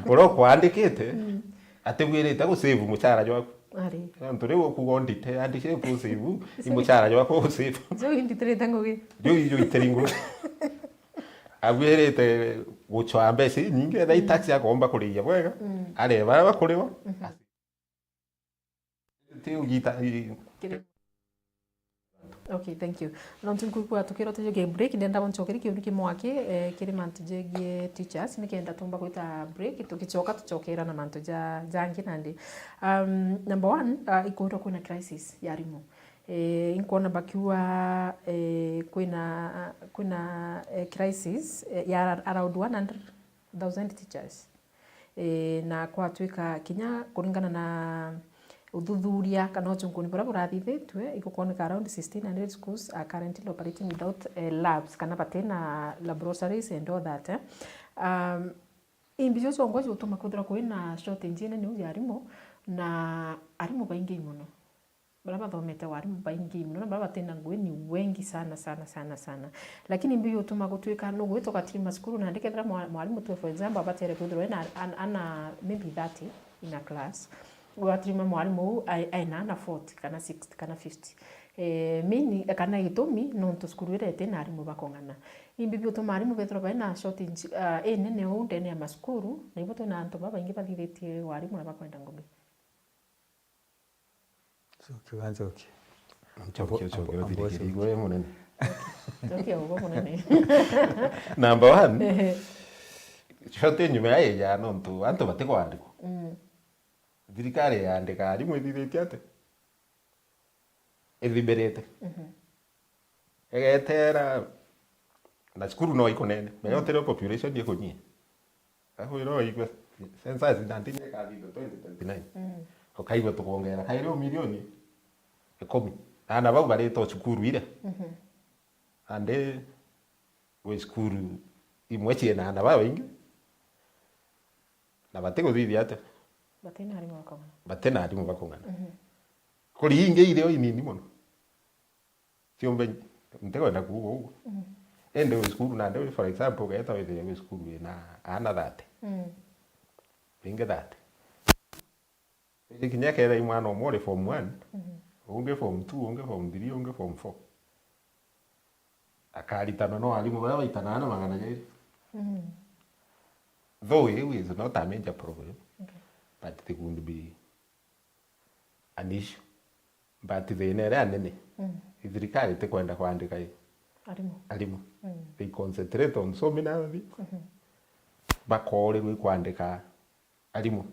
uria ukwandikite, mm, atibwirite gusave muchara jwaku. Ari. Nontu riu ukuuga undite, andike gusave, i muchara jwaku usave. Jo inditirite ngugi. Jo ijo itiri ngugi. Abwirite gucwaa mbeca inyingi, etha i tax akomba kuriia bwega, mm, areba baria bakuriwa. Mhm. Ti ugita, i- Kiri- Okay, thank you. Nontu nkwigua tukirwa tujukie break, ndenda buncokerie kiuni kimwe aki, eh, kiri mantu jegie teachers, nikenda tumba gwita break, tugicoka tucokera na mantu ja, jangi nandi. Um, number one, uh, ikwirwa kwina crisis ya arimu. Eh, inkwona bakiuga, eh, kwina, kwina, eh, crisis, eh, ya around one hundred thousand teachers. Eh, na kwatwika kinya kuringana na uthuthuria kana uchunkuni buria burathithitue, igukwoneka around sixteen hundred schools are currently operating without, eh, labs, kana batina laboratories and all that, eh. Um, imbi cio ciongo ciutuma kwithirwa kwina shortage inene uu ya arimu, na arimu baingi mono. Baria bathomete warimu baingi mono, na baria batina ngugi ni wengi sana, sana, sana, sana. Lakini mbi yutuma gutwika nugwita ugatirima cukuru, nandi kethira mwa-, mwarimu tu, for example, abatere kwithirwa ena an-, ana maybe thirty in a class, ugatirima mwarimu uu ai-, aina ana forty kana sixty kana fifty. Eh, mean, kana gitumi, nontu cukuru iria itina arimu bakong'ana. Imbi biutuma arimu bethirwa baina shortage, ah, inene uu ndene ya macukuru, na ibo twina antu babaingi bathithitie warimu na bakwenda ngugi. Cokia, cokia. Ncokie, ncokie, uthirikirie igwe munene. Ncokie ugwe munene. Number one, ehe, shortage nyuma ya ija nontu antu batikwandikwa. Mm. Thirikari yandika arimu ithithitie atia? Ithimbirite. Mhm. Igetera, na cukuru no ikunene. Menya, mm, utire population ikunyia. Akwira oigwe, census nineteen ikathithua twenty twenty-nine. Mm. Ukaigua tukwongera kairi o milioni ikumi. Aana bau barite o cukuru iria. Mhm. Andi gwi cukuru imwe ciina aana babaingi, na batiguthithia atia? Batina arimu bakung'ana. Batina arimu bakung'ana. Mhm. Kuri ingi iri o inini mono. Ciumbe, ntikwenda kuuga uguo. Mm. Indi wi cukuru nandi wi, for example, ugeeta withire wi cukuru wina aana thirty. Mm. Ringi thirty. Iji kinya kethira i mwana umwe uri form one, mm, ungi form two, ungi form three, ungi form four. Akaritanwa no arimu baria baitanaga na magana jairi. Mm. Though iu is not a major problem, okay, but it could be an issue. But thina iria nene, mm, i thirikari itikwenda kwandika i arimu. Arimu. Mm. They concentrate on so many other things. Mhm. Bakoorirwe i kwandika arimu.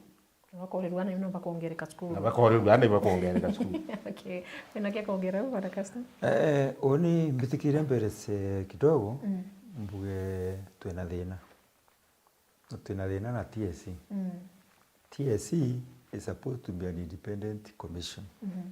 Na bakoorirwe aana iu no bakongereka cukuru. Na bakoorirwe aana iu bakongereka cukuru. Okay. Wina kia kwongera u, Bwana Castor? Eh, uni mbitikirie mbere se kidogo, mm, mbuge twina thina. Twina thina na T S C. Mm. T S C is supposed to be an independent commission. Mhm.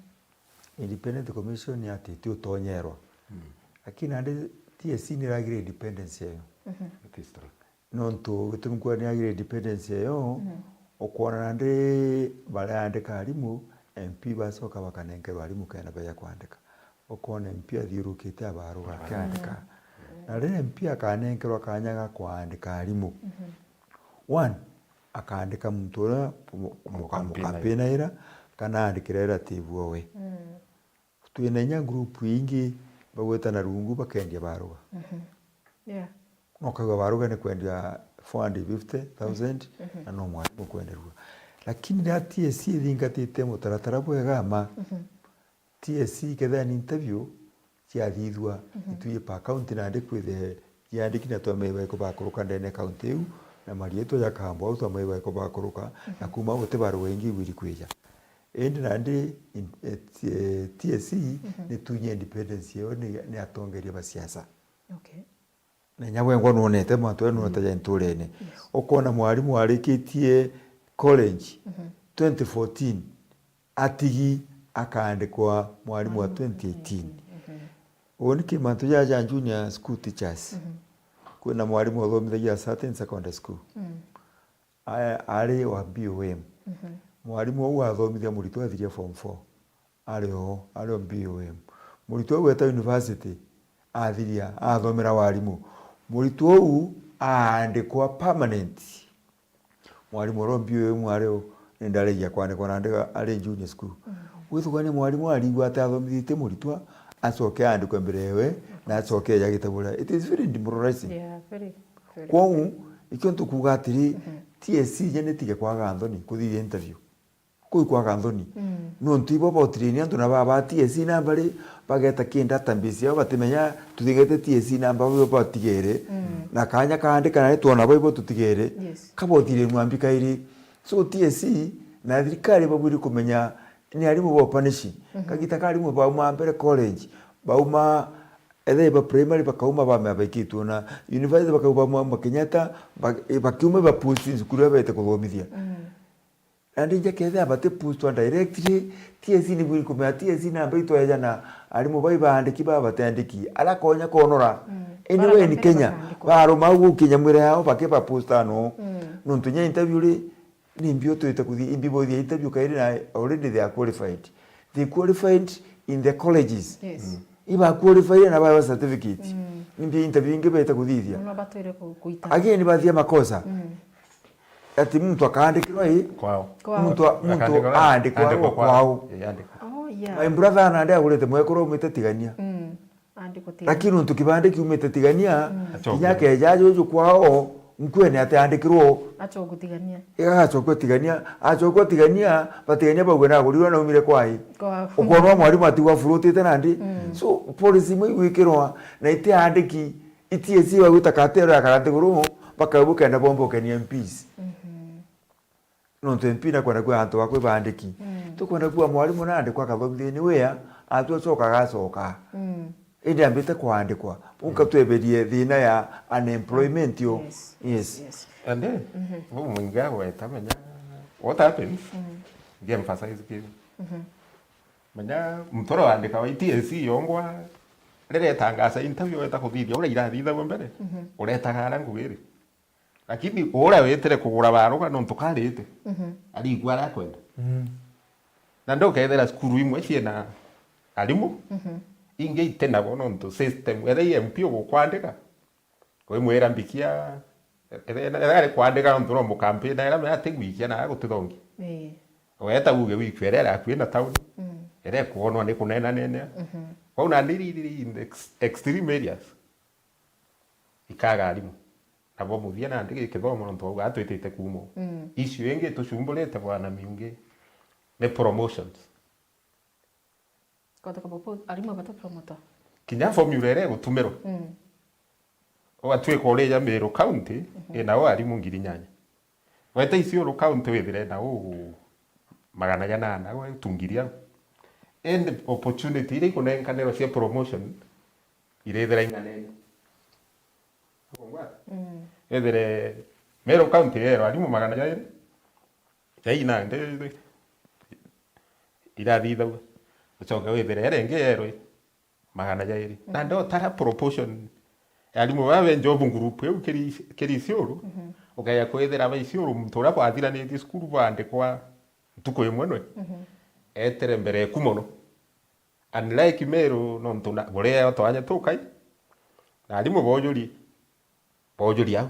Independent Commission ati ti utonyerwa. Mm. Lakini nandi T S C ni iragire independence yayo. Mhm. It is true. Nontu gitumi nkuuga ni iragire independence yayo, mhm, ukwona nandi baria andika arimu, M P bacoka bakanenkerwa arimu kenda beja kwandika. Ukoona M P athiurukite abaruga akiandika. Mm. Na riria M P akanenkerwa kanya ga kwandika arimu, mhm, one, akaandika muntu uria mu-, mu-, mukampinaira, mukampinaira, kana aandikira relative owe. Mm. Twina inya group ingi bagwitana rungu bakendia baruga. Mhm. Yeah. Na ukaigua baruga ni kwendia four hundred fifty thousand, mhm, na no mwarimu kwenderua. Lakini riria T S C ithingatite mutaratara bwega ma, mhm, T S C kethira ni interview ciathithua, mhm, itwiji per county nandi kwithe ciandiki na twamaiwa iko bakuruka ndene county iu, na mariitwa jakambwa au twamaiwa iko bakuruka, na, mhm, kuma au guti baruga ingi ibwiri kwija. Indi nandi in-, eh, T-, eh, T S C, mhm, ni tunye independence yao ni, ni atongeria ba siasa. Okay. Na inya wengwa nwonete mantu ya nwonete, mm, ja nturene. Yes. Ukona mwarimu arikitie college, mhm, twenty fourteen, atigi akaandikwa mwarimu wa, mwarimu, twenty eighteen. Mhm. Uu ni ki mantu ja, ja junior school teachers. Mhm. Kwina mwarimu wathomithagia a certain secondary school. Mm. A-, ari wa B O M. Mhm. Mwarimu uu athomithia muritwa athiria form four. Ari o, ari o B O M. Muritwa uu eta university, athiria, athomera warimu. Muritwa uu aandikwa permanent. Mwarimu uria o B O M ari o, ni ndarigia kwandikwa nandi ari junior school. Mm. Withugania mwarimu arigua ati athomithitie muritwa, acoke aandikwe mbere ewe, na acoke eja gitabu ria. It is very demoralizing. Yeah, very, very. Kwou, ikio ntukuuga atiri, mhm, T S C inya nitige kwaga nthoni kuthithia interview. Kuu ikwaga nthoni. Mm. Nontu ibo bautire ni antu na baba T S C namba ri, bageta ki database yao, batimenya tuthingete T S C namba, bo batigere. Mm. Na kanya kaandika na ritwa na bo ibo tutigere. Yes. Kabautire mwambi kairi. So T S C na thirikari babwiri kumenya ni arimu bo punish. Mhm. Kagita ka arimu bauma mbere college, bauma ethe ba primary bakauma bamea baikitwo na university bakauma bamea Kenyatta, ba-, bakiuma ba post cukuru ya bete kuthomithia. Mm. Nandi nja kethira bati postwa directly, T S C ni bwiri kumenya T S C namba itweja na arimu bai baandiki baba batiandiki. Ara konya konora. Mm. Anywhere in Kenya, baruma au gukinya mwira yao bakiba posta no. Mm. Nontu nya interview ri, ni mbio twite kuthii, imbi bothia interview kairi na already they are qualified. They qualified in the colleges. Yes. Mm. Iba qualified na bawa certificate. Mm. Ni mbio interview ingi bete kuthithia. Again, bathia makosa. Mm. Ati muntu akaandikirwa i? Kwao. Kwao. Muntu a-, muntu akaandikwa aandikwa aandikwa kwao. Kwao. Eh, aandikwa. Oh, yeah. My brother nandi agurite mwekuru aumite Tigania. Mm. Aandikwa Tigania. Lakini untu kibandi kiumite Tigania, mm, kinya akeja juju kwao, nkwene ati aandikirwo. Achokwa Tigania. Igagachokwa Tigania, achokwa Tigania, batigania bauga nagurirwe naumire kwai. Kwao. Ukwonwa mwarimu atigwa afurutite nandi. Mm. So, policy imwe igwikirwa, na iti aandiki, T S C bagwita katero ya kara nthiguru, bakauga bukenda bombokenia M Ps. Mhm. Nontu M P nakwenda kuuga antu bakwe baandiki. Mm. Tukwenda kuuga mwarimu naandikwa akathomithia ni wea, atua acoka agacoka. Mm. Indi ambite kwaandikwa. Unka tweberie thina ya unemployment yo. Yes. Yes. Yes. Ande, mhm, bu mwingi agweta menya what happens? Mm. Nge emphasize kiu. Mhm. Menya muntu uria waandikaga T S C yongwa, riria etangaca interview weta kuthithia uria irathithagua mbere, mhm, uretaga ara ngugi ri. Lakini uria witire kugura baruga nontu karite, mhm, arigua aria akwenda. Mm. Na ndukethira cukuru imwe ciina arimu, mhm, ingi itinabo nontu system, ethira i M P ugukwandika, wimwira mbikia, ethira, ethira ari kwandika nontu no mukampina, era me atigwikia na agutithongi. Ii. Weta uge wikwe ere akui na town, mm, ere kwonwa ni kunenanenea. Mhm. Kwou nandi iri, iri, iri in ex-, extreme areas. Ikaga arimu. Nabo muthia nandi gikithomo nontu bauga twitite kuuma. Mm. Issue ingi itucumburite bwana miungi ni promotions. Kwataka bobo arimu batapromotwa. Kinya formula iria igutumirwa. Mm. Ugatwika urija Meru County, mhm, inao arimu ngiri inyanya. Weta Isiolo County withire na u magana janana, gwe tu ngiri au. And opportunity iria ikunenkanirwa cia promotion, irithira ing'anene. Ukungwata? Mm. Ethire Meru County yero arimu magana jairi, jaina nde irathithagua. Ucoke withire iria ingi yerwe magana jairi. Na ndio tara proportion ya arimu baba be job group iu kiri, kiri Isiolo, ukeja kwithira ba Isiolo muntu uria bwathiranitie cukuru baandikwa ntuku imwe nwe etire mbere eku mono. Unlike Meru, nontu na, buria twanya tukai, na arimu bojuri, bojuri au.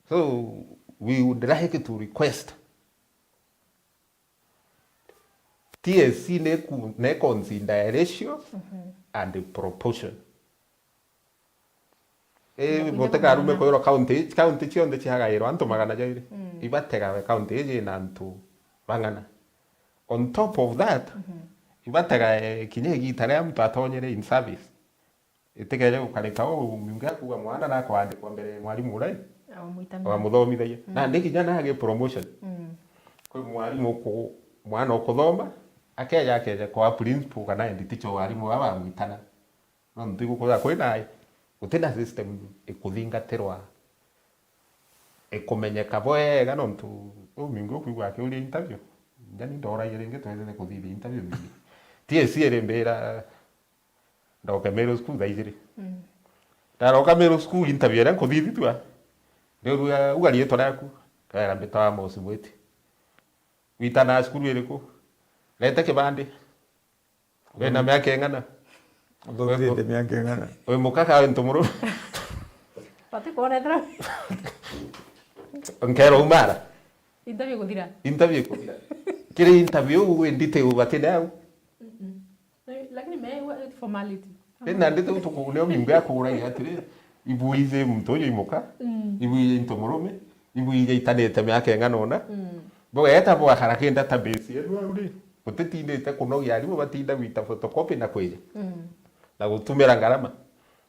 So, we would like to request T S C ne ku-, ne consider ratio and proportion. Eh, inya, inya butikarume kumenya kwirwa county, county cionthe ciagairwa antu magana jairi. Ibategawe county iji ina antu bang'ana. On top of that, ibategae kinya igita riria muntu atonyere in service. Itikeje gukarika uu, mingi akuga mwana nakwandikwa mbere ya mwarimu uria wamuthomithagia. Nandi kinya nage promotion. Kwi mwarimu uku-, mwana ukuthoma, akeja, akeja kwa principal kana head teacher wa arimu baba bamwitana. Nontu igukwira kwina, gutina system ikuthingatirwa, ikumenyeka bwega, nontu uu mingi ukwigua akiuria interview. Njani ndoragia ringi twethire kuthithia interview mingi. T S C irimbira, ndoke Meru School thaa ijiri. Ndaroka Meru School, interview iria nkuthithitue, ndiurua, uga riitwa riaku, kera mbitawa Amos Mwiti. Witana cukuru iriku? Rete kibandi. Wina miaka ing'ana? Uthomithite miaka ing'ana? Wi muka ka wi ntu murume? Bati kwona ethira. Nkero umara. Interview kuthira. Interview kuthira. Kiri interview wi detail batine au. Lakini me formality. Ina ndite utuku nio mingi akuragia atiri, ibu iji muntu uyu imuka, ibu iji into murume, ibu iji itanite miaka ing'ana una. Bugeta bwakara ki database yenu au ri, butitindite kunogia arimu batinda gwita photocopy na kwija. Na gutumira ngarama.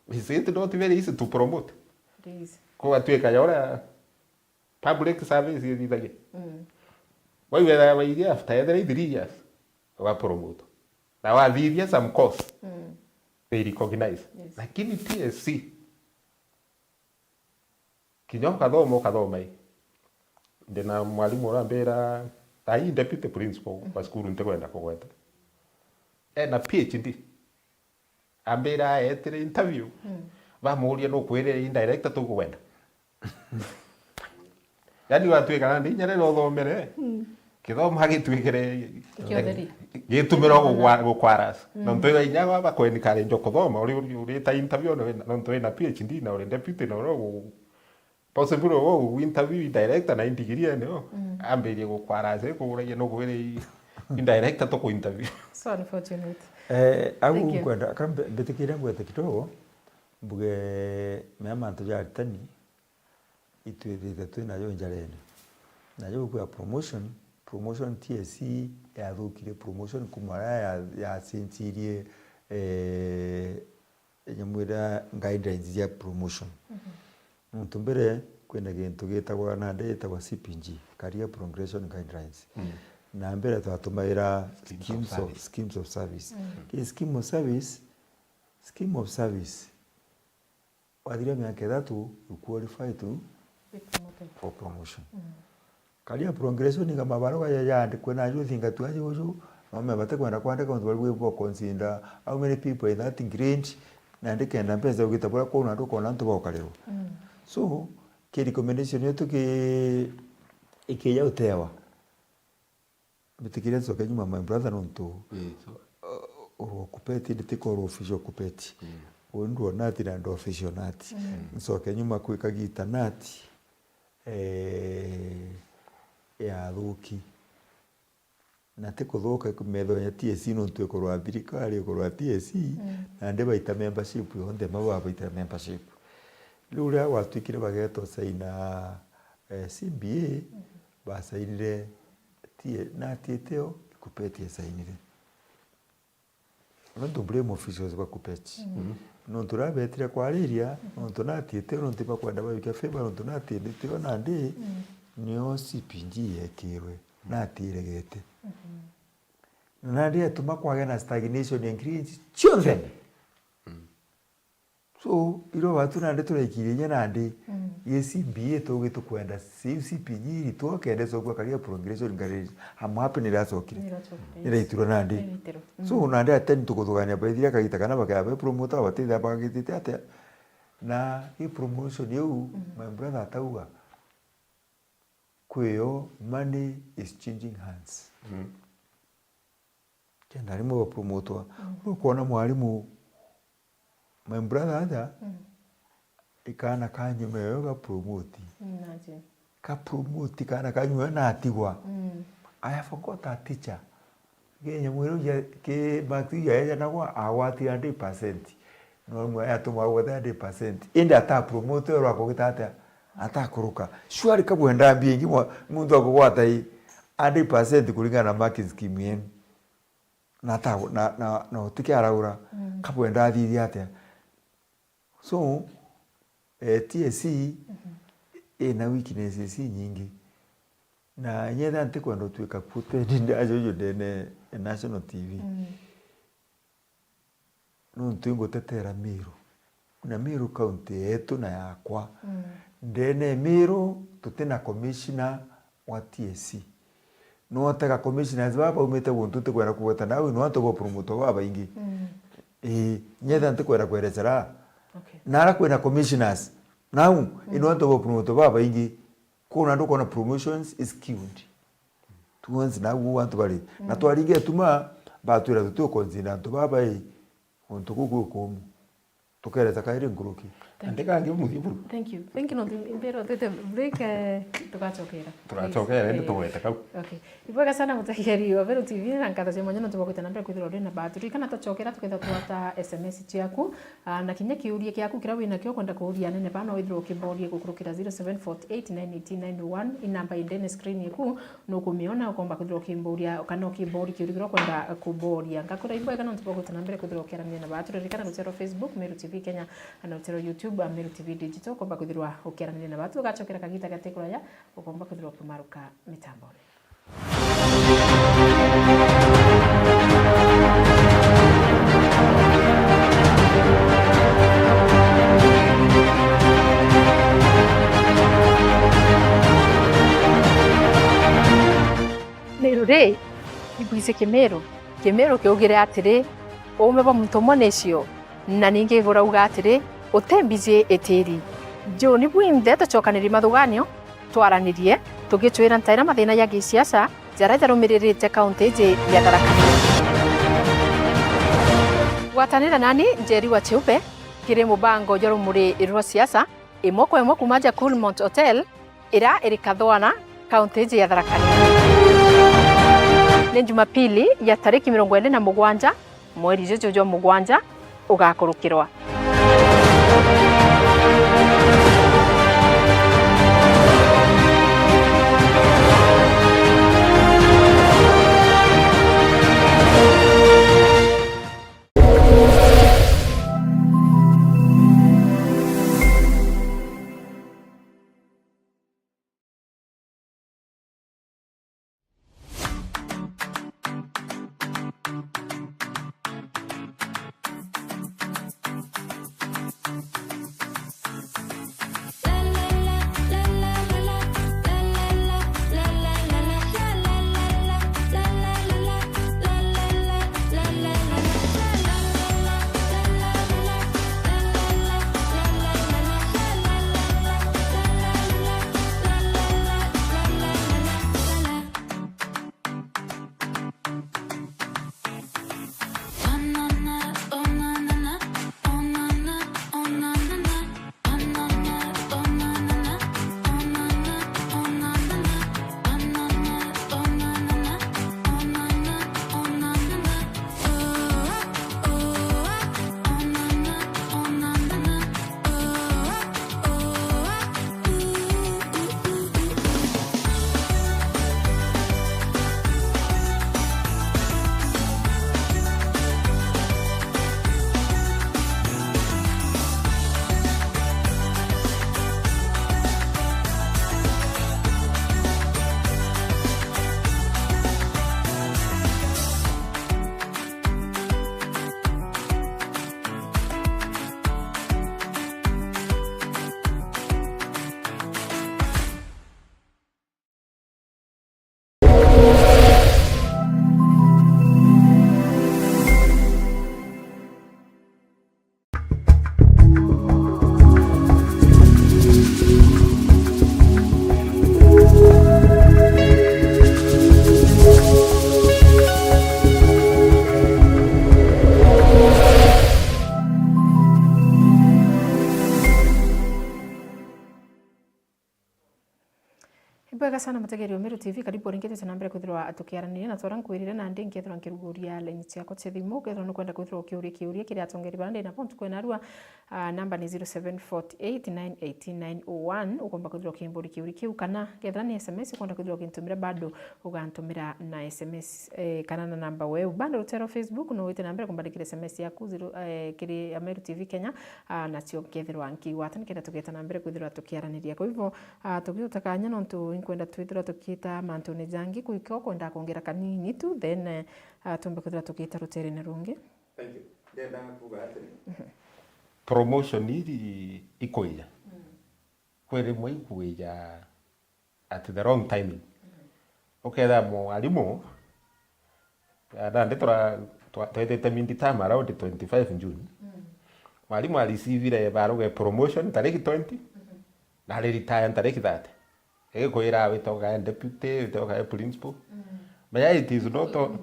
Is it not very easy to promote? It is. Kugatuika ya uria public service ithithagia. Waiwethaga bairi after ethira i three years, ugapromote. Na wathithia some course, they recognize. Yes. Lakini T S C, kinya ukathoma, ukathoma i. Ndina mwarimu urambira, ai deputy principal wa cukuru ntikwenda kugweta. Ena P H D. Ambira etire interview. Bamuuria, nukwirire i director tukwenda? Yani watwikana ndi inya riria uthomere, kithomo agitwikire gitumiro gukwa-, gukwarasa. Nontu ira inya ba, bakwencourage kuthoma, uri, uri, urita interview, no wina, nontu wina P H D na uri deputy na uri gu-, possible uu interview i director na i degree ene yo, ambirie gukwarasa, ikuragia nukwire i, i director tuku interview. So unfortunate. Eh, au nkwenda, ka mbe-, mbitikiria ngwete kidogo, mbuge mea mantu ja aritani, itwithite twi nayo njarene. Nayo gukua promotion, promotion T S C yathukire promotion kuma riria ya, yacenjirie, eh, nyamu iria guidelines cia promotion. Nontu mbere kwina gintu gitagwa nandi gitagwa C P G, Career Progression Guidelines. Na mbere twatumagira schemes of, schemes of service. Ki scheme of service, scheme of service, wathira miaka ithatu, you qualify to, be promoted, for promotion. Career progression iga mabaruga ja, jaandikwe na aja uthingatue aja uju, no me batikwenda kwandika nontu bari bwi bo consider how many people in that grade, nandi kenda mbeca ugita buria kwou nandi ukona antu baukarirwa. So, ki recommendation yetu ki, ikija utewa. Mbitikiria ncoke nyuma, my brother, nontu, uh, uri okupeti, ndi tikorwa official okupeti. Uu ndwona ati na ndo official nati. Ncoke nyuma kwi kagita nati, eh, yathuki. Na ti kuthuka metho ya T S C nontu ikorwa thirikari, ikorwa T S C, nandi baita membership yonthe, mau babaita membership. Riu riria gwatwikire bageta usaina, eh, C B A, basainire T-, na T T O, Kupeti esainire. Nontu blame officials ba Kupeti. Nontu riria betire kwariria, nontu na T T O, nontu bakwenda bajukia favor, nontu na T T O nandi, nio C P G yekirwe, na atiregete. Na nandi etuma kwagea na stagnation ya grades cionthe. So, iro batu nandi turaikirie inya nandi, Gicimbi itu gitukwenda, C P G iritwo kenda icokua karia progression ngari, I'm happy niracokire. Niracokire, yes. Niraitirwa nandi. Niraitirwa. Mm. So, nandi ateni tukuthugania baithira kagita kana bakea be promoter batithia bagitite atia. Na i promotion iu, mm, my brother atauga, kwio money is changing hands. Mm. Kenda arimwe bapromotwa. Mm. Ukwona mwarimu, my brother aja, mm, ikana ka nyuma yo gapromoti. Imagine. Gapromoti kana ka nyuma yo natigwa. Mm. I have got a teacher. Kenya mwiro ya, ke marks iu yaejanagwa, agwatire hundred percent. No mwe atuma agwate hundred percent. Indi atapromote oro akugita atia? Atakuruka. Surely kabwenda mbia ingi mwa-, muntu akugwata i hundred percent kuringana na marking scheme yenu. Na ata-, na, na, na utike araura. Mm. Kabwenda athithia atia? So, eh, T S C, mhm, ina weaknesses inyingi. Na nyetha ntikwenda utwika quoted ndajojo ndene ya national T V. Mm. Nontu ingutetera Meru. Na Meru county yetu na yakwa. Mm. Ndene Meru tutina commissioner wa T S C. Notega commissioners baba baumite guntu ntikwenda kugweta nau, no antu bo promote babaingi. Mm. Ii, nyetha ntikwenda kwerecera. Okay. Nara kwina commissioners. Nau, mm, ino antu bo promote babaingi. Kuna ndukona promotions is skewed towards nau antu bari. Na, mm, twaringe tuma, batwira tuti consider antu baba ii, guntu kuu kwi kumu. Tukereta kairi nkuruki. Thank you. Andika angi umuthie buru. Thank you. Thank you, no, mbero tete break, eh, tugacokera. Tugacokera, indi, eh, tugwete kau. Okay. Ibwega sana mutegeri wa Meru T V, na nkatho cia mwanya nontu bwa gwita na mbere kwithirwa uri na batu. Ririkana twacokera tuketha twata S M S ciaku, ah, na kinya kiuria kiaku kiria wina kio kwenda kuuria anene bana withirwa ukimboria gukurukira zero seven four eight nine eight nine one, i namba indene screen yaku, nukumiona, ukomba kwithirwa ukimboria, kana ukimboria kiuria kiria ukwenda kuboria. Ngakwira ibwega nontu bwa gwita na mbere kwithirwa ukiarania na batu. Ririkana rutere rwa Facebook, Meru T V Kenya, na rutere rwa YouTube, Meru T V Digital, ukomba kwithirwa ukiarania na batu. Ugacokera kagita gati kuraya, ukomba kwithirwa ukimaruka mitambone. Meru ri, ibwiji Kimiru. Kimiru kiugire atiri, uume bwa muntu umwe ni cio, na ningi gurauga atiri, uti mbiji itiri. Njuni bwinthe tucokaniri mathuganio, twaranirie, tugicwira ntaira mathina ja gisiasa jaria jarumiririte kaunti iji ya Tharaka Nithi. Gwatanira nani, Njeri wa Chiupe, kiri mubango jwa rumuri rwa siasa, imwe kwa imwe kuuma ja Coolmont Hotel, ira iri Kathwana, kaunti iji ya Tharaka Nithi. Ni Jumapili ya tariki mirongo iri na mugwanja, mweri juju jwa mugwanja, ugakurukirwa. Sana mutegeri wa Meru T V, karibu ringi twite na mbere kwithirwa tukiaraniria, na twara nkwirire nandi nkethirwa nkiruguria line ciakwa cia thimu, ukethirwa nukwenda kwithirwa ukiuria kiuria kiri atongeri bara ndi nabo ntuku ya narua, ah, namba ni zero seven forty eight nine eighteen nine oh one, ukomba kwithirwa ukimburia kiuria kiu, kana kethira ni S M S ukwenda kwithirwa ukintumira bado, ugantumira na S M S, eh, kana na namba weu. Bado rutere rwa Facebook, no wite na mbere kumbandikira S M S yaku zero, eh, kiri Ameru T V Kenya, ah, nacio nkethirwa nkigwata nikenda tugeta na mbere kwithirwa tukiaraniria. Kwa hivyo, ah, tugita kanya nontu inkwenda twithirwa tukiita mantune jangi, kwika ukwenda kwongera kanini tu, then, eh, ah, tumbe kwithirwa tukiita ruterene rungi. Thank you. Ndenda kuuga atiri, promotion iri ikwija. Mm. Kwi rimwe ikwija at the wrong timing. Ukethira mwarimu, ah, nandi tura-, twa-, twethite mid term around twenty-five June. Mm. Mwarimu arecivire baruga promotion tariki twenty, mm-hmm, na ari retire tariki thirty. Igikwira wite ukae deputy, wite ukae principal. Mm. Menya it is not all. Mm.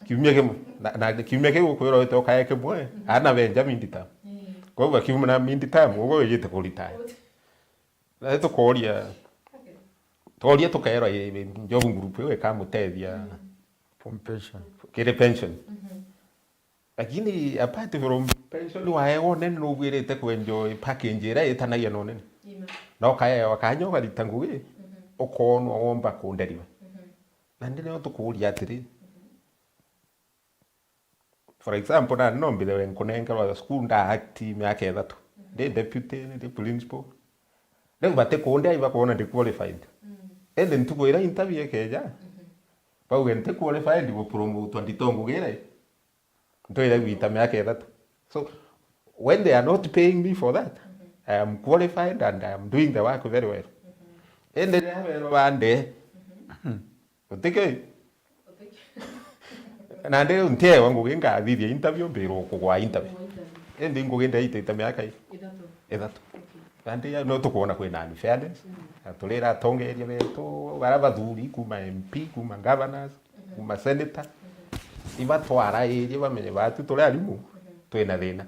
Kiumia kimwe. Na, na kiumia kiu ukwira wite ukae kimwe, mm-hmm, ana benja mid term. Mm. Kwa hivyo akiuma na mid term, uguo wijite ku retire. Na tukoria, okay, tukoria tukerwa, i, i, job group iu ikamutethia, mm, from pension, kiri pension. Mhm. Lakini apart from pension, waewa unene, nubwirite kuenjoy package iria itanagia na unene. Ima. Na ukaewa kanya ukarita ngugi, mhm, ukoonwa womba kunderiwa. Mhm. Na ndi nio tukuuria atiri, mhm. For example, nani no mbithe nkunengerwa cukuru nda act miaka ithatu. Mhm. Ndi deputy, ndi principal. Riu bati kundea ibakwona ndi qualified. Mm. Indi ntuku iria interview ikeja, mhm, bauge nti qualified gupromotwa nditongugire. Ntwire gwita miaka ithatu. So, when they are not paying me for that, mhm, I am qualified and I am doing the work very well. Mhm. Indi riria berwa bande, mhm, utiki Na ndi riu ntiewa ngugi ngathithia interview, mbirwo kugwa interview. Kugwa interview. Indi ngugi ndeitite miaka i? Ithatu. Ithatu. Okay. Na ndi no tukwona kwina unfairness. Mm. Na turira atongeria betu, bara bathuri, kuma M P, kuma governors, mhm, kuma senator. Mhm. Ibatwarairie bamenye batu turi arimu, mhm, twina thina.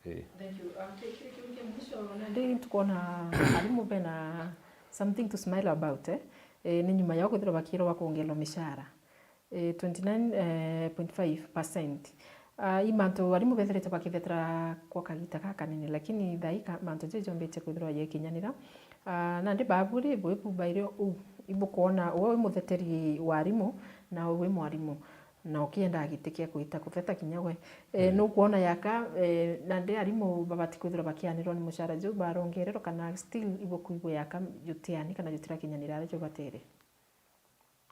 Okay. Eh. Thank you. Ah, ki-, kiri kiuria kia mwisho, na ndi tukwona arimu bena something to smile about, eh? Eh, ni nyuma yao kwithirwa bakirwa bakongerwa mishara. Eh, twenty nine point five percent. Ah, i mantu arimu bethirite bakithetera kwa kagita gakanene, lakini thaai ka-, mantu jau jombite kwithirwa jekinyanira. Ah, nandi baaburi bwibumbaire uu, ibukwona we wi mutheteri wa arimu na we wi mwarimu, na ukiendaa giti kia kwita kutheta kinya we. Eh, mm, nukwona yaka, eh, nandi arimu babati kwithirwa bakianirwa ni mushara juu barongererwa, kana still ibukwigua yaka jutiani kana jutirakinyanira aria jubatere?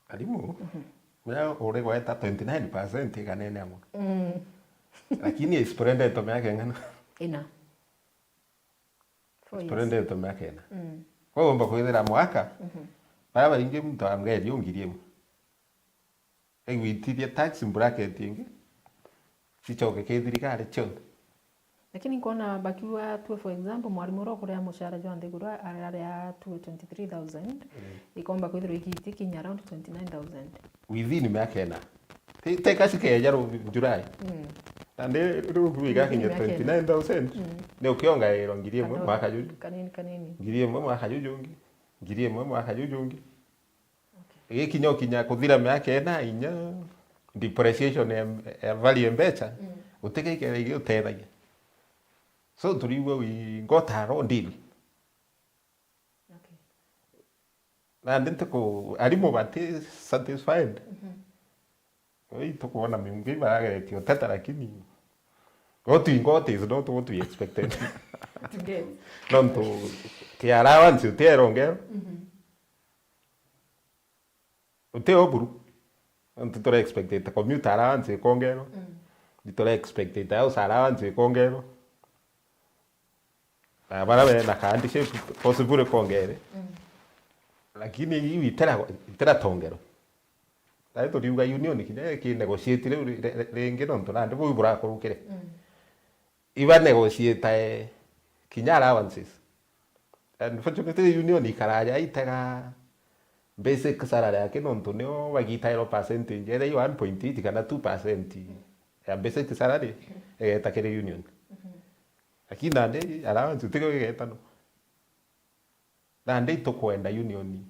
Arimu, mhm, mea uri gweta twenty nine percent ikanene amwe. Mm. Lakini experience to mea keng'ana. Ina. Four years. Experience to mea kena. Mm. Kwa hiyo umba kwithira mwaka, mhm, bara baingi muntu angeri ngiri imwe. Egwitithia tax bracket ingi, cicoke ki thirikari cionthe. Lakini nkwona bakiuga tue, for example, mwarimu uria ukuria mushara jwa nthiguru ari, ari a tue twenty three thousand, mm, ikomba kwithirwa igiti kinya around twenty nine thousand. Within miaka ina. Ti, ti kasi keja ru-, July. Mm. Na ndi riu igakinya within miaka ina. Twenty nine thousand, mm, ni ukiongairwa ngiri imwe mwaka juju. Kanini, kanini. Ngiri imwe mwaka juju ungi. Ngiri imwe mwaka juju ungi. Okay. Igikinya ukinya kuthira miaka ina inya, depreciation ya, ya value ya mbeca, mm, gutigikira igiutethagia. So, turiigua we got a raw deal. Okay. Nandi ntiku-, arimu bati satisfied. Mhm. Oi, tukwona mingi barageretie uteta, lakini what we got is not what we expected. To get. Nontu ki allowance uti erongero. Mhm. Uti o buru. Nontu tura expectite commuter allowance ikongerwa. Mm. Ni tura expectite house allowance ikongerwa. Na bara bena kaandi shape possible ikongere. Mm. Lakini iu itira, itiratongerwa. Nai turiuga union kinya ikinegotiate riu ri-, ri-, ringi nontu nandi buu burakurukire. Mm. Iba negotiate kinya allowances. Unfortunately, union ikaraja itega basic salary yake nontu nio bagitairwo percentage, either i one point eight kana two percent ya basic salary igeta kiri union. Mhm. Lakini nandi allowance tigo igeta no. Nandi itukwenda union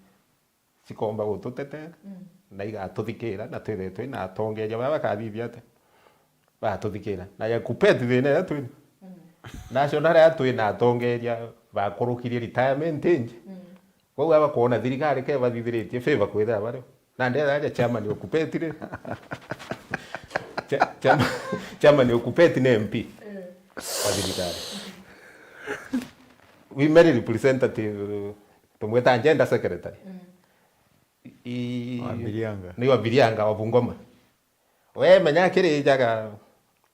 cikomba gututetera, mm, na igatuthikira, na twithire twina atongeria baria bakathithia atia? Batuthikira. Na ya KUPPET thina iria twina. Mm. National ria twina atongeria bakurukirie retirement age. Mm. Kwou aba kwona thirikari ke bathithiritie favor kwithira bario. Na ndethaja chairman wa KUPPET ri. Cha-, chairman, chairman wa KUPPET ni M P, mm, wa thirikari. Women representative, tumwita gender secretary. Mm. I-, Wa Mirianga. Ni wa Mirianga wa Bungoma. We menya akirijaga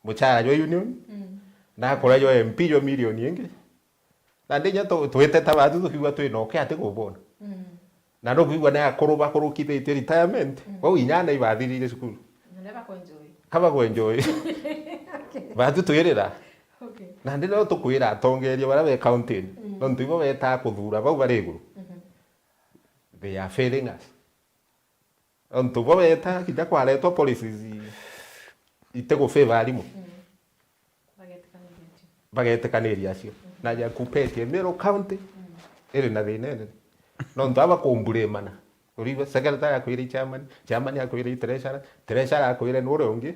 muchara jwa union, mm, na akura jwa M P jwa milioni ingi. Na ndinya tu-, twiteta bathu tukiigua twina uke ati kubona. Mm. Na nukwigua ni akuru bakurukithitie retirement, mm, bau inya ana ibathirire cukuru. Na ni bakuenjoy. Ka bakuenjoy. Okay. Bathu twirira. Okay. Na ndi no tukwira atongeria baria be county, mm, nontu ibo betaa kuthura bau bari iguru. Mhm. They are failing us. Ontu bo beeta, kinya kwaretwa policies i-, itigufavour arimu. Mm. Bagetikaniria acio. Bagetikaniria acio. Mm. Na ja KUPPET Meru County, mm, iri na thina inene. Nontu aba kumburimana. Urigwe secretary akwire i chairman, chairman akwire i treasurer, treasurer akwire ni uria ungi.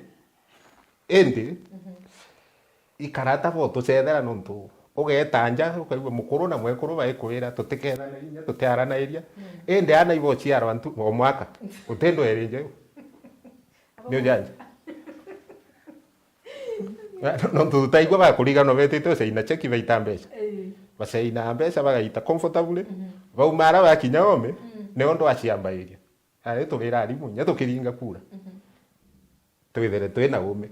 Indi, mhm, ikarata bo tucethera nontu ugeeta nja, ukaigua mukuru na mwekuru baikwira, "Tutikethana inya, tutiaranairia." Mm. Indi ana ibo ciarwa ntu, o mwaka, utindwere nja iu. Ni ujanja. Nontu tutaigua bakuriganwa betite ucaina cheki baita mbeca. Ii. Bacaina mbeca bagaita comfortably, mhm, bauma ara bakinya ome, mm, nio ndu aciambairia. Ari tubira arimu, inya tukiringa kura. Mhm. Twithire twina ume.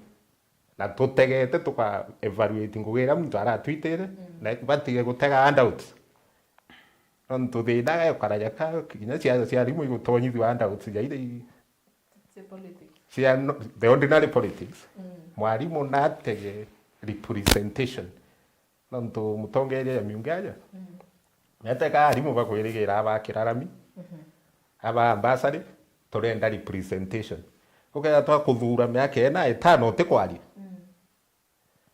Na tutegete tuka evaluate ngugi iria muntu aratwitire, mm, na batige gutega handouts. Nontu thina ga ukaraja ka, kinya cia, cia arimu igutonyithua handouts ja iri i-, cia politics, cia no-, the ordinary politics. Mm. Mwarimu natege representation. Nontu mutongeria ya miungi aja, mm, meteka arimu bakwirigira abakira rami, mhm, aba ambassador, turenda representation. Ukethira twakuthura miaka ina, itano utikwaria. Mm.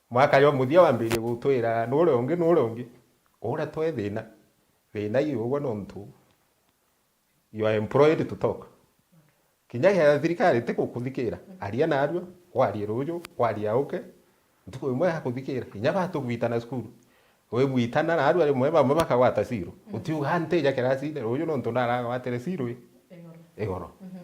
Mwaka jwa muthia wambirie gutwira, "Nuria ungi, nuria ungi." Uria twe thina, thina i ugwe nontu you are employed to talk. Kinya kethira thirikari itigukuthikira, aria narua, kwarie ruju, kwarie auke, ntuku imwe yakuthikira. Kinya batugwitana cukuru, wigwitana narua rimwe bamwe bakagwata zero. Mm. Utiuga, "Ntija kirasine ruju nontu naragwatire zero i-, igoro." Igoro. Mhm.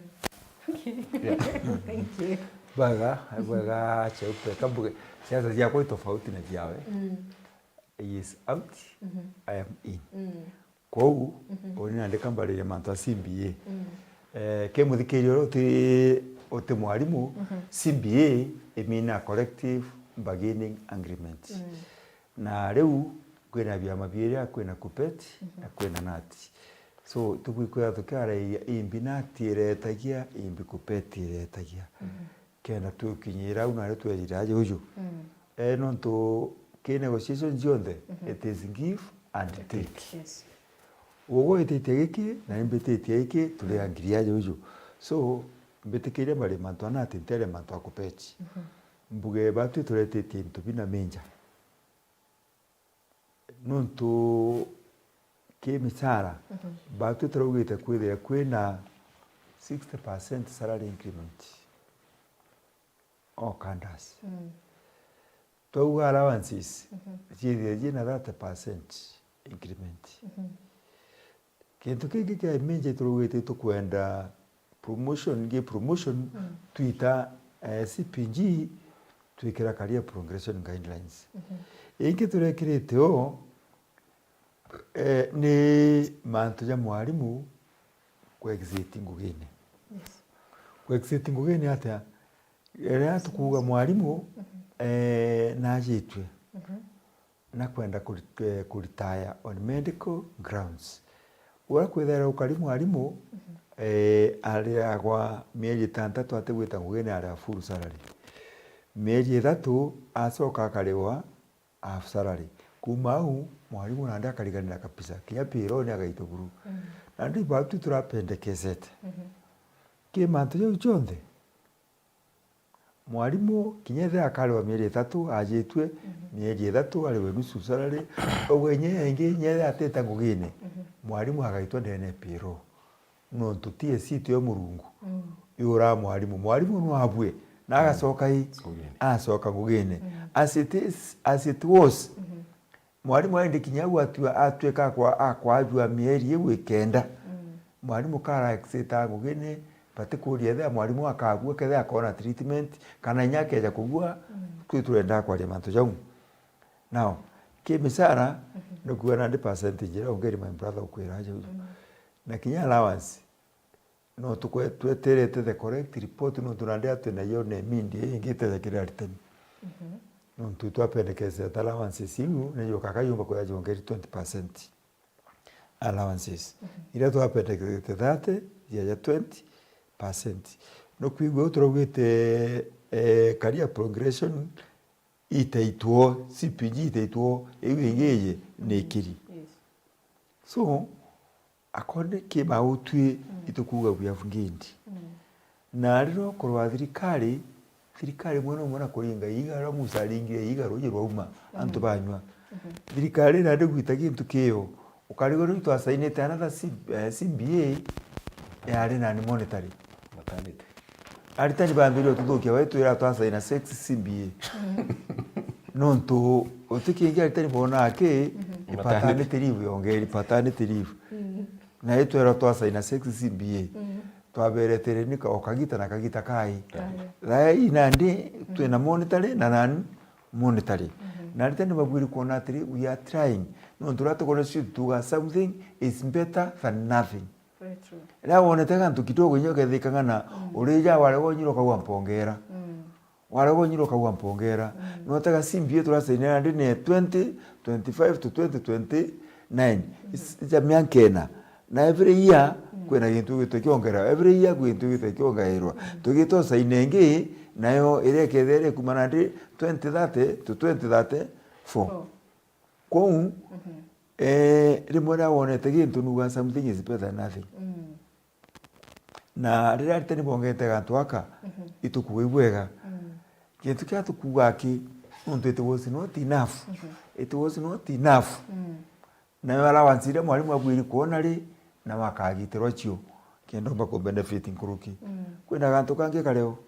Yeah. Thank you. Bwega, bwega, Cheupe. Kambuge, siasa ciakwa i tofauti na ciawe. Mm. He is out, mhm, I am in. Mm. Kwou, mhm, uni nandi kambariria mantu a C B A. Mm. Eh, ki muthikiria uria uti, uti mwarimu, mhm, C B A i mean a collective bargaining agreement. Mm. Na riu kwina biama biiri, kwina KUPPET, mhm, na kwina nati. So, tugwikwira tukiaraia imbi nati iretagia, imbi KUPPET iretagia. Mhm. Kenda tukinyira au nario twerire aja uju. Mm. Eh, nontu ki negotiation cionthe, mhm, it is give and take. Yes. Ugwe wititie giki, na ni mbititie giki, turi angiri aja uju. So, mbitikiria bari mantu ana ati ntere mantu a KUPPET. Mhm. Mbuge batwi turetitie into bina major. Nontu ki micara, mhm, batwi turaugite kwithira kwina sixty percent salary increment o cadres. Mm. Twauga allowances, mhm, ciithire ciina thirty percent increment. Mhm. Kintu kingi kia major turaugite tukwenda promotion, ingi promotion, mm, twita, eh, C P G, twikira career progression guidelines. Mhm. Ingi turekirite o, eh, ni mantu ja mwarimu ku exit ngugine. Yes. Ku exit ngugine atia? Riria tukuuga mwarimu, mhm, eh, najitue, mhm, na kwenda kuri-, eh, kuretire on medical grounds. Uria kwithaira ukari mwarimu, mhm, eh, ariagwa mieri itantatu atigwita ngugine aria full salary. Mieri ithatu acoka akariwa half salary. Kuuma au, mwarimu nandi akariganira kabisa. Kinya payroll ni agaitwa buru. Mhm. Nandi batu turapendekesete. Mhm. Ki mantu jau jonthe, mwarimu, kinya ethira akarwa mieri ithatu, ajitue, mhm, mieri ithatu, ariwe nusu salary, ugwe inya ingi, inya ethira atita ngugine, mhm, mwarimu agaitwa ndene ya payroll. Nontu T S C tiyo Murungu. Mm. Yuraa mwarimu. Mwarimu no abue, na agacoka i, Ngugine. Agacoka ngugine. Mm. As it is, as it was, Mhm. Mwarimu aindi kinya au atua-, atuika akwa-, akwajua mieri iu ikenda. Mm. Mwarimu kara exit ngugine, batikuria ethira mwarimu akabua, kethira akona treatment, kana inya akeja kubua, Mm. twi turenda kwaria mantu jau. Now, ki micara, Mhm. nukuga nandi percentage iria ungeri my brother ukwira jau. Mm. Na kinya allowance, no tukwe-, tweterete the correct report, nontu nandi atwi nayo na imindia ii ingi iteja kiri aritani. Mhm. Nontu twapendekesete allowances iu, niyo kaka yumba kwithira yongeri twenty percent allowances. Mhm. Iria twapendekesete thirty, yaja twenty percent. Nukwigua u turaugite, eh, career progression itaitwo, C P G itaitwo, iu ingi iji ni ikiri. Yes. So, akorwo ni ki mautwi, Mm. itukuuga we have gained. Mm. Na riria ukorwa thirikari, thirikari imwe no mwana kuringa iiga riria Musa aringire iiga ruuji rwauma, antu Mm. banywa. Mhm. Thirikari ina ndigwita gintu kiyo, ukarigwa riu twasainite another C-, eh, C B A, yari nani monetary. Maternity. Aritani bambiririe gututhukia, we twira twasaina six C B A. Mm. Nontu uti kingi aritani bonaga ki, Mhm. i paternity leave yongeri, paternity leave. Mm. Na itwira twasaina six C B A. Mm. Twaberetere ni ka-, o kagita na kagita kai. Kai. Thaa ii nandi twina monetary na nani monetary. Mhm. Na aritani babwiri kwona atiri, we are trying. Nontu riria tukwona cio tuga something is better than nothing. Very true. Riria wonete gantu kidogo inya ukethikang'ana, Mm. urija warega unyira ukauga mpongera. Mm. Warega unyira ukauga mpongera. Mm. Notega C B A turasainira ndi ni twenty twenty-five to twenty twenty-nine. Mm. Is-, ija miaka ina. Na every year, Mm. kwina gintu gigite kiongerwa. Every year kwina gintu gigite kiongerwa. Mm. Tugite usaina ingi, nayo iria ikethira irikumana ndi twenty thirty to twenty thirty-four. Four. Kwou, Mhm. eh, rimwe riria wonete gintu nuga something is better than nothing. Mm. Na riria aritani bongete gantu gaka, Mhm. itukuga i bwega. Mm. Gintu kiria tukuga aki, nontu it was not enough. Mhm. It was not enough. Mm. Nayo allowance iria mwarimu abwiri kwona ri, na makagitirwa cio, kenda umba ku benefit nkuruki. Mm. Kwina gantu kangi kareo.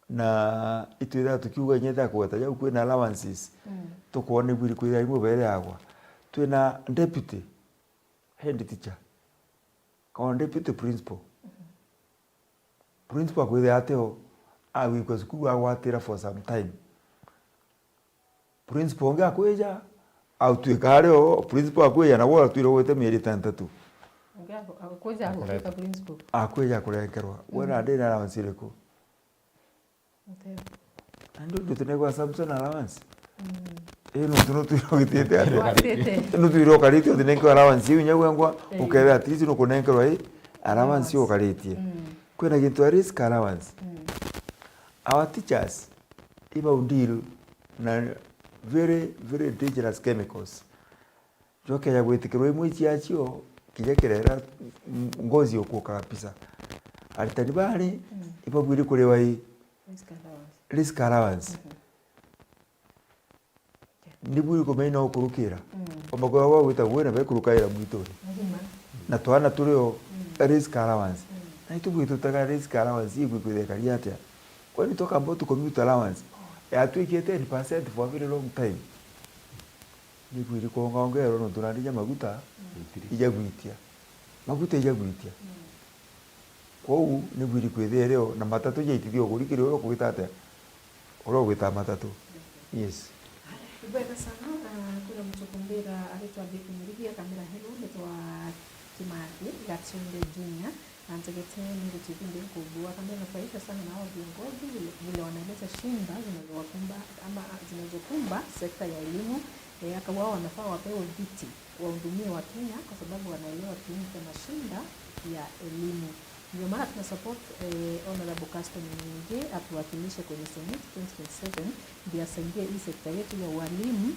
Na itwithaga tukiuga inya ithakugweta jau kwina allowances, Mm. tukwona ibwiri kwithira imwe bereagwa. Twina deputy head teacher, kana deputy principal. Mhm. Principal akwithira ateo, agwikwa cukuru agwatira for some time. Principal ungi akwija, autwika ari o, principal akwija, na we atwire ugwite mieri itantatu. Ungi aku-, akwija agutwika principal. Akwija kurenkerwa. We Mm. na ndina allowance iriku? Nti. Na ndu ndu tunegwa Samson allowance? Mm. Ii, nontu nutwire ugitite atia? Ugitite. Nutwire ukarite utinenkerwa allowance iu inya gwengwa, Eh. ukethira at least nukunenkerwa ii, allowance Allowance. ukaritie. Mm. Kwina gintu a risk allowance. Mm. Our teachers, ibau deal na very, very dangerous chemicals. Jwakeja gwitikirwa imwe ciacio, kija kirera m-, ngozi ukua kabisa. Aritani bari, Mm. ibabwiri kuriwa i Risk allowance. risk allowance. Mhm. Nibwiri kumenya no ukurukira. Mm. Omba kwa wa gwita gwina be kurukaira mwituri. Lazima. Na twana turi o Mm. risk allowance. Mm. Na itubwiri tutaga risk allowance igwi kwithekari atia? Kwani tukamba tu commute allowance? Yatwikite ten percent for a very long time. Nibwiri kuongaongerwa nontu nandi ja maguta Mm. ijagwitia. Maguta ijagwitia. Mm. Kwou nibwiri kwithia rio na matatu jaitithia uguri kiri uria ukugita atia? Uria ugwita matatu. Yes. Ibwega sana, ah, kwina muntu kumbira aritwa Vicky Murigi akamira, "Hello, nitwa Kimathi Gachunde Junior." Na ntegete ni gutithinde nkubua kamena faida sana na hao viongozi vile, vile wanaleta shida zinazowakumba ama zinazokumba sekta ya elimu. Eh, akauga wanafaa wapewe viti wahudumie wa Kenya kwa sababu wanaelewa kiini cha mashida ya elimu. Ndio maana tuna support, eh, Honorable Caston Mwingi atuwakilishe kwenye Senate twenty twenty-seven, ndio asaidie hii sekta yetu ya ualimu,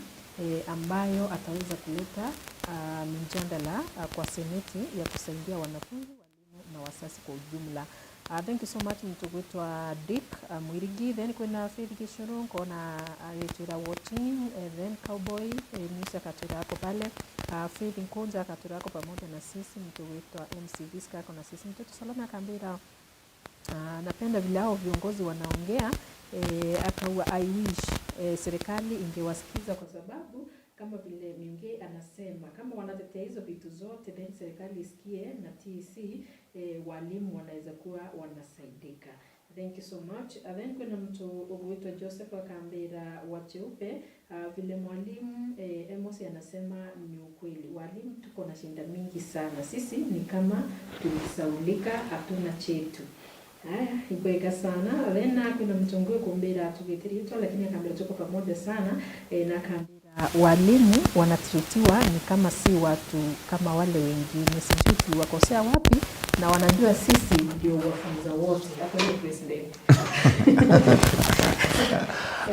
eh, ambayo ataweza kuleta, ah, mijadala, ah, kwa Seneti ya kusaidia wanafunzi, walimu na wasasi kwa ujumla. Ah, thank you so much, muntu gwitwa Dick, ah, Mwirigi. Then kwina Faith Gicuru, nkona agitwira watching, eh, then Cowboy, eh, News akatwira ako pale. Ah, Faith Nkunja akatwira ako pamoja na sisi, muntu gwitwa M C Visca ako na sisi. Mtoto Salome akambira, ah, napenda vile hao viongozi wanaongea, eh, akaua, I wish, eh, serikali ingewasikiza kwa sababu kama vile Miungi anasema, kama wanatetea hizo vitu zote, then serikali isikie na T S C, eh, walimu wanaweza kuwa wanasaidika. Thank you so much. And then kuna mtu ugwitwa Joseph akambira wa Cheupe, ah, vile mwalimu, eh, Amos anasema ni ukweli. Walimu tuko na shida mingi sana. Sisi ni kama tulisaulika, hatuna chetu. Haya, ikwega sana. Then, ah, kuna mtu ngwe kumbira atugite riitwa, lakini akambira tuko pamoja sana, eh, na akambira walimu wanatritiwa ni kama si watu kama wale wengine. Sijui tuliwakosea wapi, na wanajua sisi ndio wafunza wote. Hapo ndio president.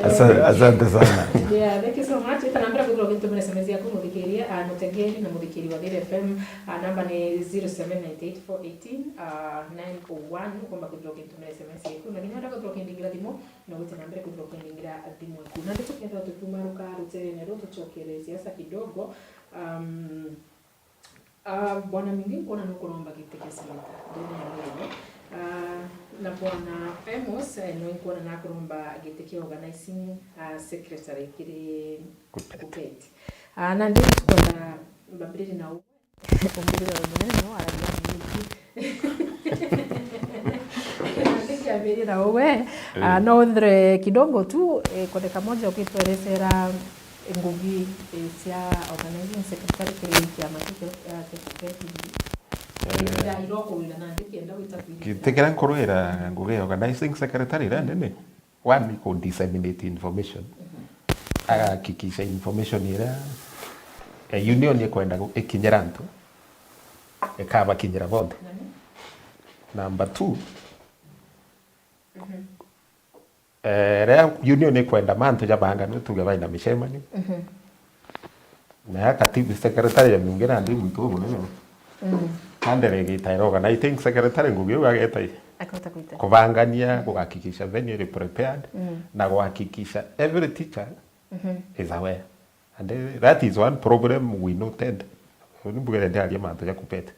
Asa-, asante sana. Yeah, thank you so much. Ita nambira kwithirwa ugintumira S M S yaku, muthikiria, ah, mutegeri na muthikiri wa Thiri F M. Ah, namba ni zero seven nine eight four eighteen, ah, nine oh one. Ukomba kwithirwa ugintumira S M S yaku. Na nginya wenda kwithirwa ukindingira thimu, na wite na mbere kwithirwa ukindingira thimu yaku. Na ndi tukethirwa tukiuma ruka ruterene ruu, tucokere siasa kidogo. Um, ah, Bwana Mingi, nkwona nukuromba giti kia seneta ndene ya Meru. Ah, na Bwana Amos, eh, nwe nkwona nakuromba giti kia organizing, ah, secretary kiri Kupet. Kupet. Ah, na ndi tukwenda mbambiriri na u- Umbirire munene no aragia mingi. Nikiambirira uwe, ah, no uthire kidogo tu, eh, kone kamoja ukitweresera ngugi, eh, cia organizing secretary kiri kiama kiu kia, ah, kia Kupet. Eh, ira, ira ukuwira na ndikienda gwita kwirira. Giti kiria nkurwira ngugi ya organizing secretary ira nene. One, ni ku disseminate information. Agahakikisha information iria, eh, union ikwenda gu-, ikinyira antu, ikabakinyira bonthe. Number two, eh, riria union ikwenda mantu jabanganwe, tuge baina micemanio. Na ya katibu secretary ya Miungi nandi muntu umunene. Mm. Nandi regita era organizing secretary ngugi iu ageta i. Akahota kwita. Kubangania, kuhakikisha venue iri prepared, na kuhakikisha every teacher is aware. And, eh, that is one problem we noted. Uni mbugere ndiaria mantu ja Kupet.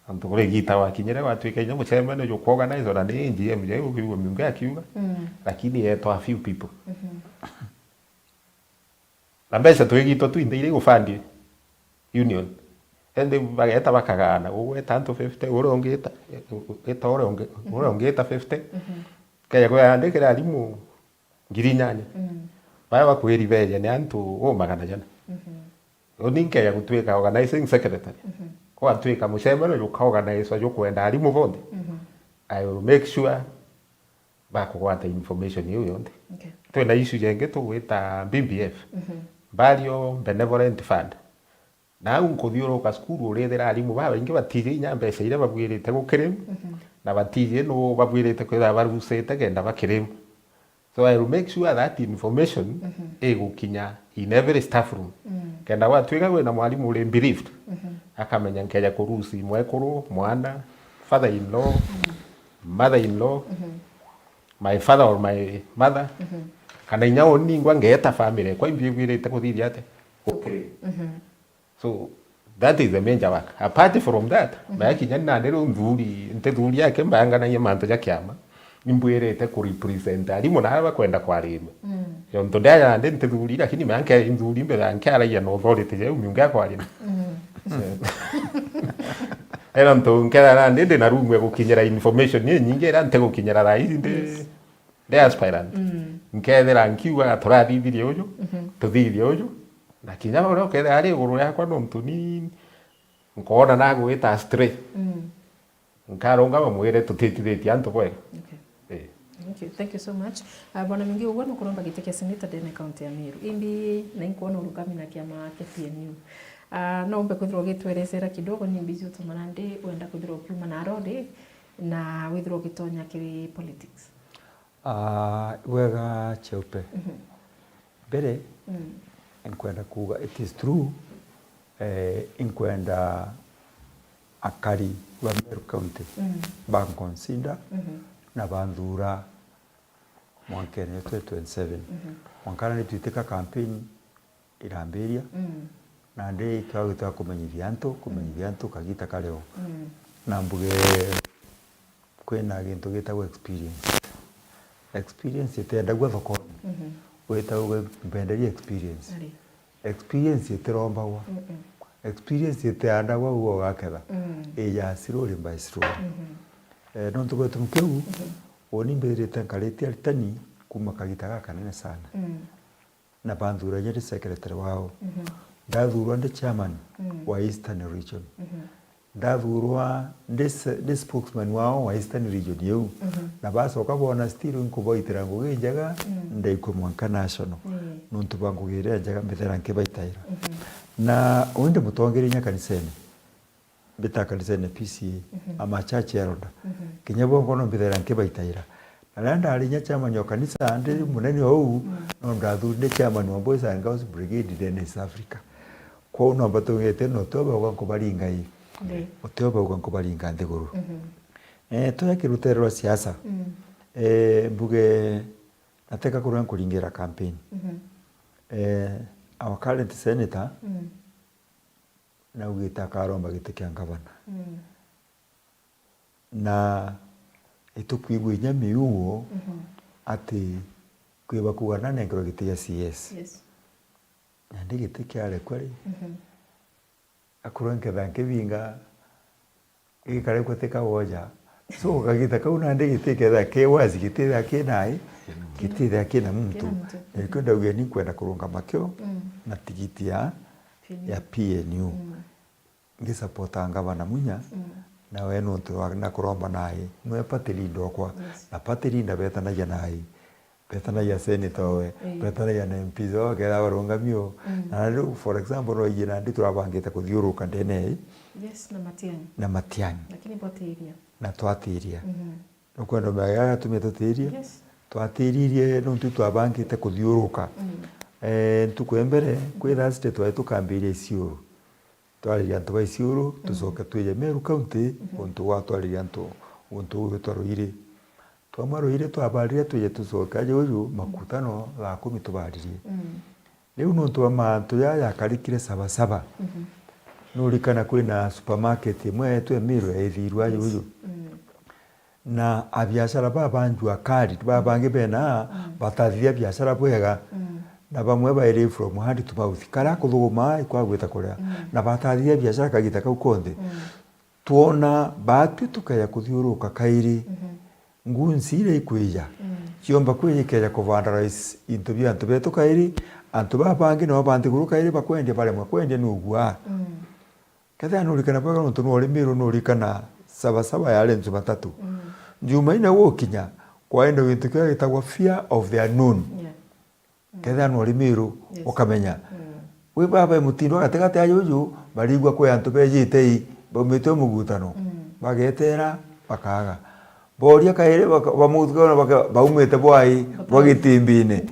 Antu kuri gita wakinyire, watwika inya mucemanio ju kuorganize, ona ni A G M ja ukiigua Miungi akiuga, lakini yetwa a few people. Na mbeca twigitwe twinthe iri gufandi union. Indi bageta bakagaana, ugweta antu fifty, uria ungi eta, eta uria ungi, uria ungi eta fifty. Keja kwiyandikira arimu ngiri inyanya. Baria bakwiriveria ni antu u magana jana. Uni nkeja gutwika organizing secretary. Gwatwika mucemanio jukaorganizwa jukwenda arimu bonthe. I will make sure bakugwata information iu yonthe. Okay. Twina issue jengi tugwita B B F, Burial Benevolent Fund. Nau nkuthiuruka cukuru, urithira arimu babaingi batiji inya mbeca iria babwirite gukirim, na batiji nu babwirite kwithira barucite kenda bakirim. So I will make sure that information igukinya in every staff room. Kenda gwatwika kwina mwarimu uri bereaved, akamenya nkeja kuruci mwekuru, mwana, father in law, mother in law, my father or my mother, kana inya uni ningwa ngeeta family ekwa imbiigwirite kuthithia atia? Gukirim. So, that is the major work. Apart from that, maya kinya nandi riu nthuri, ntithuri yake mbanganagia mantu ja kiama, imbwirite ku represent arimu na aria bakwenda kwarirua. Yontu ndiaja nandi ntithuri, lakini maya nke nthuri mbere ya nkiaragia na authority ja Miungi akwaria. Era ntu nkethira nandi ndi na room ya gukinyira information inyingi iria ntigukinyira thaa ici ndi, ndi aspirant. Nkethira nkiuga turathithirie uju, tuthithie uju, na kinya uria ukethira ari iguru riakwa nontu ni nkoona nagwita astray. Nkarungama mwire tutitithitie antu bwega. Okay. Eh. Thank you. Thank you so much. Ah, Bwana Mingi, ugwe nukuromba giti kia seneta ndene kaunti ya Meru. Indi na inkwona urugami na kiama kia P N U. Ah, no umbe kwithirwa ugitweresera kidogo ni mbizi utuma nandi wenda kwithirwa ukiuma na rori na withirwa ugitonya kiri politics? Ah, wega Cheupe. Mbere, nkwenda kuuga it is true, eh, inkwenda akari ba Meru County, mm, banconsider, mhm, na banthuura mwankene jwa twenty twenty-seven. Mhm. Mwankana ni twitika campaign irambiria, mm, nandi twagwita kumenyithia antu, kumenyithia antu kagita kario. Mm. Na mbuge kwina gintu gitagwa experience. Experience itiendagua thokone. Mhm. Wita uge, "Mbenderie experience." Ari. Experience itirombagwa. Mm-mm. Experience itiandagwa uga ugaketha. Mm. Ija slowly by slowly. Mhm. Eh, nontu bwa gitumi kiu, mhm, uni mbithirite nkarite aritani kuma kagita gakanene sana. Mm. Na banthuragia ndi secretary wao. Mhm. Ndathurwa ndi chairman, mm, wa Eastern Region. Mhm. Ndathurwa ndi se-, ndi spokesman wao wa Eastern Region iu. Mhm. Na bacoka boona still nkubaitira ngugi injega, mm, ndaikua mwanka national. Ii. Nontu bwa ngugi iria njega mbithira nkibaitaira. Mhm. Na uni ndi mutongeria inya kanisene. Mbita kanisene P C A, mhm, ama church elder. Mhm. Kinya bo ngono mbithaira nkibaitaira. Na riria ndari inya chairman wa kanisa, ndi, mm, munene ou, mm, no ndathurire chairman wa Boys and Girls Brigade ndene East Africa. Kwou no mbatungite no utio bauga nkubaringa ii. Ndi. Utio bauga nkubaringa nthiguru. Mhm. Eh, tuya kirutero rwa siasa. Mm. Eh, mbuge nateka kuria nkuringira campaign. Mhm. Eh, our current senator, mm, naugite akaromba giti kia ngavana. Mm. Na itukwigua inya miuo, mhm, ati kwi bakuuga nanenkerwe giti gia C S. Yes. Nandi giti kiarekwa ri, mhm, akorwa nketha nkibinga, gikarekwa ti kawoja. So, kagita kau nandi giti ketha ke wazi, gititha kina ai, gititha kina muntu. Kina muntu. Na ikio ndauga ni nkwenda kurungama kio, mm, na tigiti ya, P N U, ya P N U. Mm. Ngisupporta ngavana Munya, mm, nawe nontu wa, na kuromba nai, nwe party leader okwa. Yes. Na party leader betanagia nai, betanagia senator owe, ii, betanagia na M Ps owe, kethira barungami o. Mm. Na riu, for example, no iji nandi turabangite kuthiuruka ndene ii. Yes, na Matiang'i. Na Matiang'i. Lakini bwatiria. Na twatiria. Mhm. Nukwenda umea gia gatumi tutirie? Yes. Twatiririe nontu twabangite kuthiuruka. Mm. Eh, ntuku ya mbere, kwi Thursday twari tukambiria Isiolo. Twaririe antu ba Isiolo, mm, tucoke twije Meru County, mhm, untu gwa twaririe antu, untu uu witwa Ruiri. Twauma Ruiri twabarire twije tucoke aja uju, mm, makutano thaa kumi tubaririe. Mm. Riu nontu bwa mantu jaa jakarikire Saba Saba, mhm, nurikana kwina supermarket imwe yetu ya Meru yaithirwe aja uju. Yes. Mm. Na abiashara baa ba njua kari, baa bangi bena, mm, batathithia biashara bwega. Mm. Na bamwe bairi from hand to mouth. Karia kuthuguma ikwagwita kuria. Mm. Na batathithia biashara kagita kau konthe. Mm. Twona baatwi tukeja kuthiuruka kairi. Mhm. Ngunsi iria ikwija, mm, ciomba kwija ikeja kuvandalize into bia antu betu kairi, antu baa bangi nabo ba nthiguru kairi bakwendia baremwa kwendia nugua. Mm. Kethira nurikana bwega nontu nwari Meru nurikana Saba Saba yari Njumatatu. Mm. Njumaine gukinya, kwaenda gintu kiria gitagwa fear of the unknown. Yeah. Mm. Kethira nwari Meru, yes, ukamenya. Mm. Wi baba e mutindo wa gatigati aja uju, barigua kwi antu bejite i, baumite o mugutano. Mm. Bagetera, bakaga. Boria kairi, baka-, bamuthikana baka-, baumite bwai, bwa Gitimbine.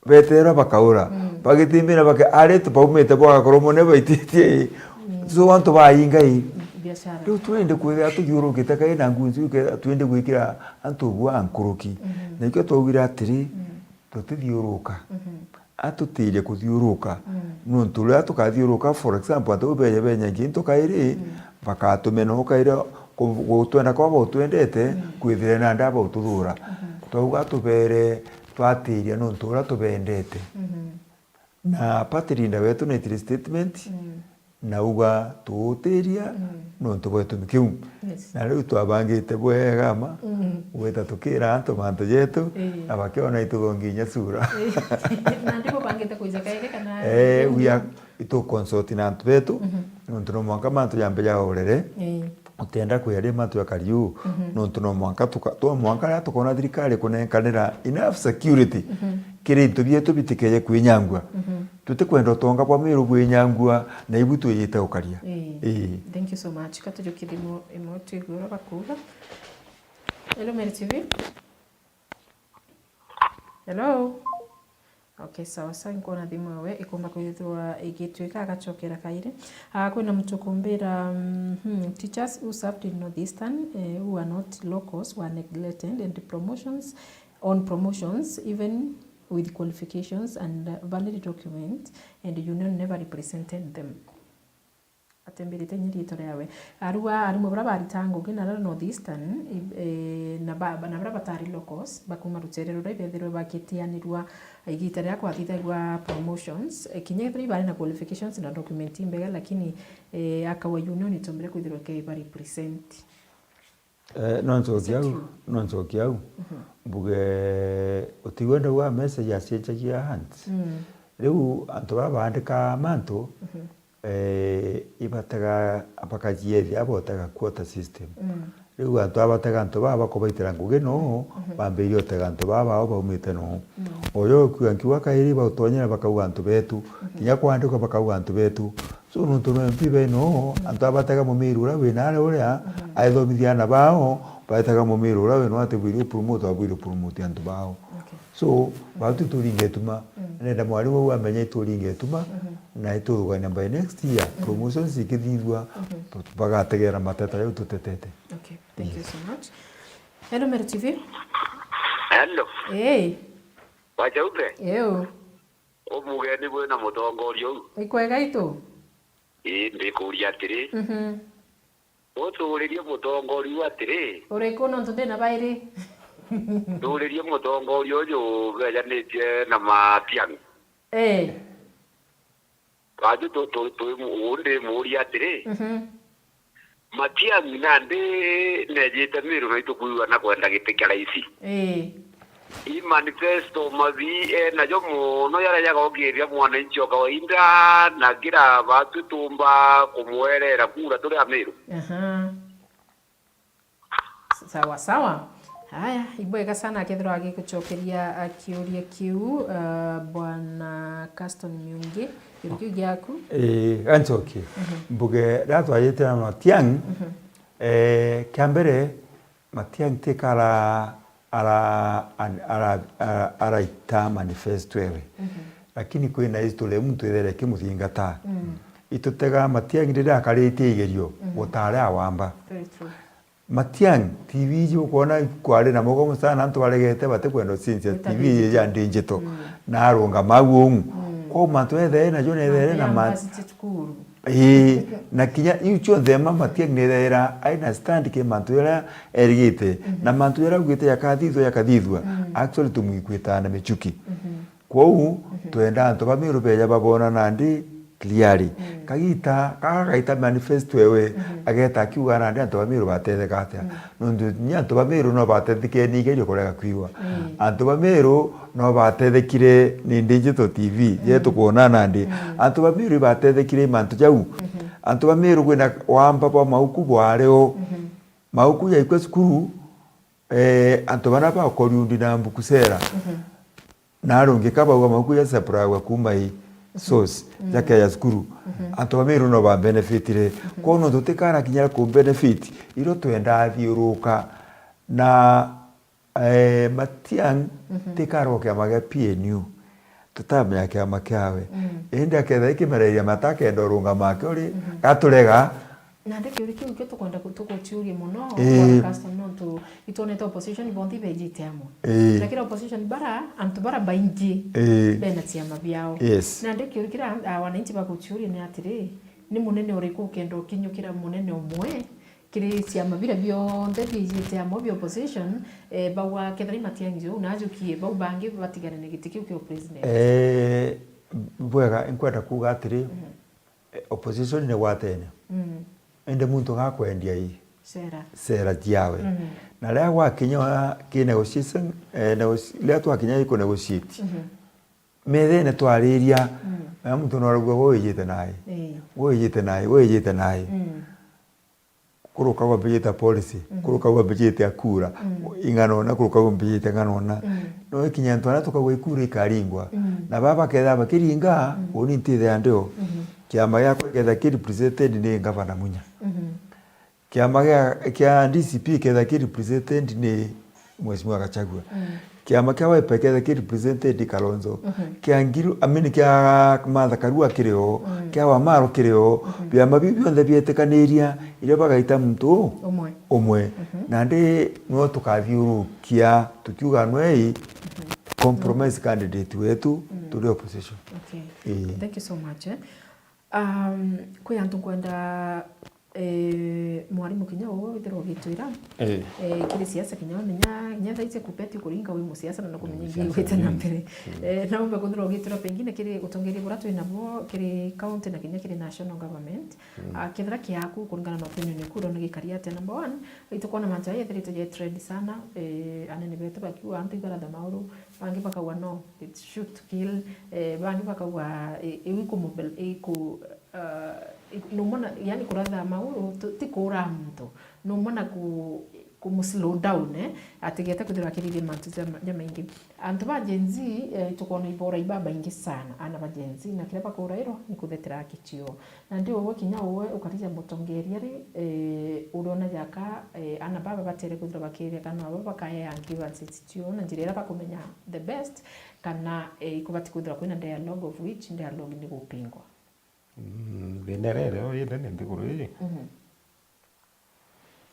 Beterwa bakaura. Mm. Bagitimbina bake-, ari tu baumite bwagakorwo mone baititie i. Mm. So antu bainga i. Biashara. Riu twende kwithira tuthiurukite kai na ngunzi, ukethira twende gwikira antu bua nkuruki. Mhm. Na ikio twaugire atiri, mm, tutithiuruka. Mhm. Atutirie kuthiuruka. Mm. Nontu riria tukathiuruka, for example, antu bau beja benyagia into kairi, mm, bakatumena ukaira ku-, gutwenda kwa bautwendete, mm, kwithire nandi abaututhura. Mhm. Twauga tubere twatiria nontu uria tubendete. Mhm. Na party leader wetu naitire statement, mm, nauga tuutiria, mm, nontu bwa gitumi kiu. Yes. Na riu twabangite bwega ma, mm, gwita tukira antu mantu jetu, eh, na bakiona itugongi inya sura. Eh, nandi bubangite kwija kairi kana? Eh, we are, itu consult na antu betu, mhm, nontu no mwanka mantu jambe jaorere. Eh. Utienda kwia ri mantu jakari uu, mhm, nontu no mwanka tuka-, twa mwanka riria tukona thirikari kunenkanira enough security, mhm, kiri into bietu bitikeje kwinyangua. Mhm. Tutikwenda utonga bwa Meru bwinyangua na ibu twijite ukaria. Ii. Ii. Thank you so much. Ka tujukie thimu imwe twigue uria bakuuga. Hello, Meru T V. Hello. Okay, sawa sawa, nkwona thimu yawe ikumba kwithirwa igitwika agacokera kairi. Ah, kwina muntu ukumbira, mm, hmm, teachers who served in Northeastern, eh, who are not locals were neglected and promotions, on promotions, even with qualifications and, uh, valid document, and union never represented them. Atembirite inya riitwa riawe. Arua, arimwe baria barita ngugi na aria North Eastern, i-, eh, na ba-, na baria batari locals, bakuma rucere ruria ibethirwe bakitianirua igita riria kwathithagua promotions, eh, kinya ethirwa ibari na qualifications na document imbega, lakini, eh, akauga union itombire kwithirwa ikiba represent. Eh, no ncokie au, no ncokie au. Mbuge, utiigua ndauga message acenjagia hands. Mm. Riu antu baria baandikaga mantu, eh, ibatega, bakajiethia abotega quota system. Mm. Riu antu aba batega antu baa bakubaitira ngugi noo, bambirie utega antu baa bao baumite noo. Mm. Uyu ukuga nkiuga kairi bautonyera bakauga antu betu. Kinya kwandikwa bakauga antu betu. So, nontu no M P baino, antu abatega mumiru uria wi nare uria, aithomithia aana bao, baetega mumiru uria wi no atibwiri upromote, abwiri upromote antu bao. Okay. So, batu turinge ituma, nenda mwarimu au amenye ituringe ituma, na ituthugania by next year, promotions ikithithua, tu-, bagategera mateta jau tutetete. Okay, thank you so much. Hello, Meru T V. Hello. Hey. Wachaupe? Ew. Umugeni bwina mutongoria uu. Ikwega itu? Ii, ndikuuria atiri, Mhm. utuuririe mutongoria uu atiri? Uriku, nontu ndina bairi? Nduuririe mutongoria uju bejanitie na Matiang'i. Eh. Baju tu-, tu-, tu-, uu ndimuuria atiri, Mhm. Matiang'i nandi neejite Miru na itukwigua na kwenda giti kia raisi. Ii. Ii manifesto mabi enajo mono jaria jagokiria mwananchi o kawaida na kira batu tumba kumwerera kura turi Amiru. Aha. Sawa sawa. Haya, ibwega sana akethirwa agigucokeria, ah, kiuria kiu, ah, Bwana Caston Miungi, kiuria kiu giaku. Ii, gancokie. Mhm. Mbuge riria twajite na Matiang'i, Mhm. eh, kia mbere, Matiang'i tika ara-, ara-, an-, ara-, ara-, araita manifesto ewe. Mhm. Lakini kwina history ya muntu ithere kimuthingataa. Mm. Itutega Matiang'i riria akaritie igerio, Mhm. gutari awamba. Very true. Matiang'i, T V iji ukwona kwari na mugomo sana, antu baregete batikwenda ucinjia T V iji ya digital. Mm. Na arungama au uu. Mm. Kwou mantu ethere najo nethere na ma- Ambassador cukuru. Ii, na kinya iu cionthe ma Matiang'i nethaira aina stand ki mantu jaria erigite, Mhm. na mantu jaria augite jakathithua, jakathithua. Mm. Actually, tumwikwita na michuki. Mhm. Kwou, Mhm. twenda antu ba Miru beja babona nandi clearly. Mm. Kagita, kaka gaita manifesto ewe, Mhm. ageta akiuga nandi antu ba Miru batetheka atia. Mm. Nontu kinya antu ba Miru no batethekire ni igerio kurega kwigua. Mm. Antu ba Miru no batethekire ni Digital T V, Mm. yetu kwona nandi. Mm. Antu ba Miru ibatethekire i mantu jau. Mhm. Antu ba Miru kwina wamba bwa mauku bwari o. Mhm. Mauku jaikua cukuru, eh, antu baria bakoriundi na mbuku cera. Mhm. Na arungi kabauga mauku jacapragwa kuma i source, Mhm. jakeja cukuru. Mhm. Antu ba Miru no ba benefitire. Mhm. Kwou nontu tutikara kinya ku benefit, iro twenda athiuruka na Eh, Matiang'i Mhm. tikarwa kiama gia P N U. Tutamenya kiama kiawe. Mm. Indi akethira ikimereria mata akenda urungama ake uri, Mhm. gaturega. Nandi kiuria kiu kio tukwenda ku-, tuguciuria mono, Ii. Bwana Caston, nontu itwonete opposition bonthe ibejite amwe. Ii. Na kira opposition bara, antu bara baingi Ii. bena ciama biao. Yes. Nandi kiuria kira, ah, wananchi baguciuria ni atiri, ni munene uriku ukenda ukinyukira munene umwe? Kiri ciama biria bionthe biijite amwe bia opposition, eh, bauga kethira i Matiang'i uu najukie, bau bangi batigane na giti kiu kia president. Eh, bwega, nkwenda kuuga atiri, Mhm. eh, opposition ni gwatene. Mm. Indi muntu gakwendia i Sera. sera ciawe. Mhm. Na riria gwakinya ki negotiation, eh, negoti-, riria twakinya i ku negotiate, Mhm. methene twariria, Mm. na muntu no araugua, "Gwe wijite nai? Ii. Gwe wijite nai? Gwe wijite nai?" Mm. Kurukagwa mbijite ya policy, Mhm. kurukagwa mbijite ya kura, Mm. ing'ana una, kurukagwa mbijite ng'ana una. Mm. No ikinya antu aria tukagwa ikura ikaringwa. Mm. Na baba bakethira bakiringa, Mm. uni ntithea ndio. Mhm. Kiama giakwa gikethira ki represented ni Gavana Munya. Mhm. Kiama gia, kia D C P gikethira ki represented ni Mheshimiwa Gachagua. Mm. Kiama kia Wiper ketha ki represented Kalonzo. Mhm. Kia Ngilu, I mean, kia Martha Karua kiri o, mm, kia Wamaru kiri o, mhm, biama biu bionthe bietikaniria iria bagaita muntu u-, umwe. Umwe. Mhm. Nandi nio tukathiurukia tukiuga nwe i, mhm, compromise, mm, candidate wetu, mm, turi opposition. Okay. Ii. Thank you so much, eh. Um, kwi antu nkwenda, eh, mwarimu kinya uu withirwa ugitwira, eh, eh, kiri siasa kinya wamenya, kinya thaa ici Kuppet kuringa wi musiasa na nukumenya, mm, ingi siasa igwite na, mm, mbere. Mm. Eh, naumba kwithirwa ugitwira pengine kiri utongeria buria twi nabo kiri county na kinya kiri national government. Mm. Ah, kethira kiaku kuringana na opinion yaku urona gikari atia? Number one, itukwona mantu jaya yethiritwe ja trend sana, eh, anene betu bakiuga antu ibaratha mauru, bangi bakauga no, it shoot to kill, eh, bangi bakauga, eh, iu ikumobil-, iku-, ah, iku-, numona, yani kuratha mauru, tu-, ti kuura muntu. Numona ku-, kumu slow down, eh, atigete kwithirwa akirithia mantu jama-, jamaingi. Antu ba Gen Z, eh, tukwona ibora ibabaingi sana, ana ba Gen Z, na kiria bakuurairwa ni kuthetera haki ciao. Nandi ugwe kinya ugwe ukarija mutongeria ri, eh, uriona jaka, eh, ana baba batere kwithirwa bakireka, no abo bakaea grievances ciao na njira iria bakumenya the best, kana, eh, ikubati kwithirwa kwina dialogue, of which dialogue ni gupingwa. Mm, thina iria iri o indi ni nthiguru ii. Mhm.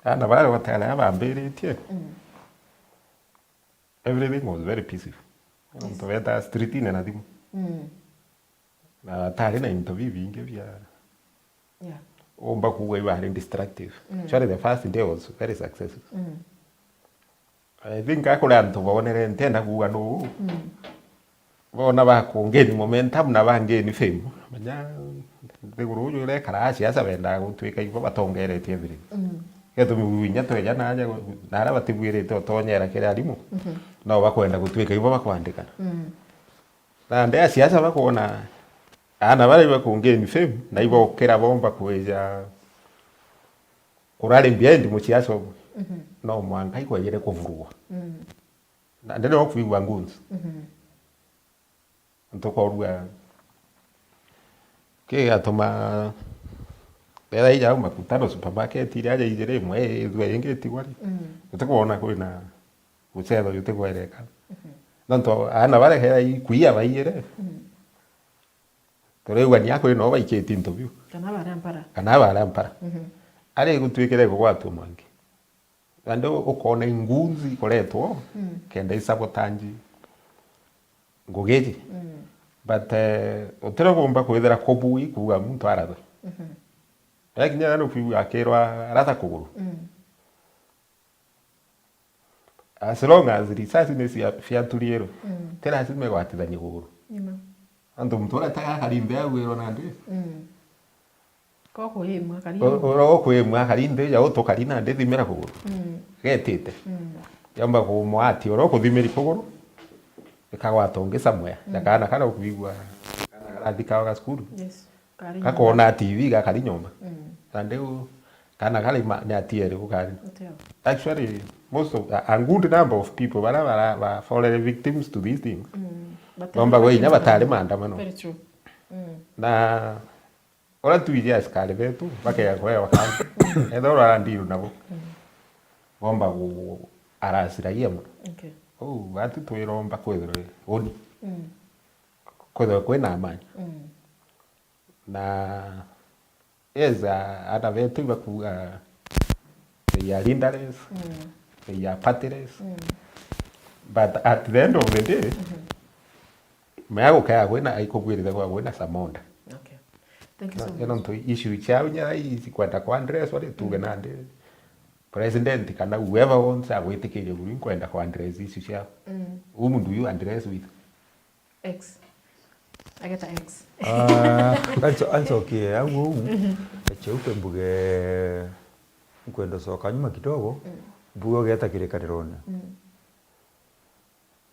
Ana baria batari bambiritie, mm, everything was very peaceful. Yes. Antu beta street-ini na thimu. Mm. Na atari na into bibingi bia, yeah, umba kuuga ibari destructive. Mm. Actually, the first day was very successful. Mm. I think akuri antu bonere, ntienda kuuga nuu. Mm. Bona bakungeni momentum na bangeni fame. Menya nthiguru uju irekara siasa bendaga gutwika ibo batongeretie everything. Mm. Getumi inya tweja naja, na aria batibwirite utonyera kiri arimu, mhm, no bakwenda gutwika ibo bakwandikana. Mm. Nandi asiasa bakwona ana baria ibakungeni fame, na ibokira bomba kwija kurari behind musiasa umwe. Mhm. No mwanka ikwejire kuvurugwa. Mm. Nandi no kwigua goons. Mhm. Ntukorua kigatuma, betha ija au Makutano supermarket iria aja ijiri imwe, ithua ingi itigwa ri. Mm. Utikwona kwina gucetha jutikwereka. Mhm. Nontu ana baria kethira ikwia baiyire, mm, turaigua ni akwina o baikitie into biu. Kana baria mpara. Kana baria mpara. Mhm. Ari gutwikire kugwatwa mwangi. Nandi ukoona ingunzi ikoretwo, mm, kenda isabotanji ngugi iji. Mm. But, eh, utira kumba kwithira kubui kuuga muntu arathwe. Mhm. Yakinya nukwigua akirwa aratha kuguru. Mm. As long as risasi ni cia, ciaturirwe, mm, ti lazima igwatithanie kuguru. Nima. Antu muntu uria ataga akari nthi agwirwa nandi. Mm. Ko kuimwa kari. U-, uria ukwimwa akari nthi, ja utukari nandi thimira kuguru. Mm. Getite. Mm. Yamba kumwati uria ukuthimiri kuguru, ikagwata ungi somewhere. Mm. Ja kana karia ukwigua, kana karathikaga cukuru. Yes. Kari nyomba. Gakona T V gakari nyomba. Mm. Nandi u-, kana kari ma-, ni atiere gukari. Uteo. Actually, most of, a, a good number of people bara, bara, ba fallen victims to these things. Mm. Batari. Nomba gwe inya batari maandamano. Very true. Mm. Na uria twiji askari betu, bakea kuewa kantu. Ethirwa urara ndiru nabo. Mm. Bomba gu-, arasira iye mono. Okay. Uu, atu twiromba kwithirwa uni. Mm. Kwithirwa kwina amani. Mm. Na, yes, a-, ana betu ibakuga they are leaderless, mm, they are partyless. Mm. But at the end of the day, mhm, mea gukaya kwina, ikubwirithagwa kwina some order. Okay. Thank you so much. Na, nontu issue ciao inya ikwenda ku address, wari tuge, mm, nandi president kana whoever wants agwitikiria buru nkwenda ku address issue ciao. Mm. Whom do you address with? X. Ageta X. Ah, anco-, ancokie au uu, mhm, achiuke mbuge, nkwenda ucoka nyuma kidogo, mm, mbuge ugeta kirikanirone. Mm.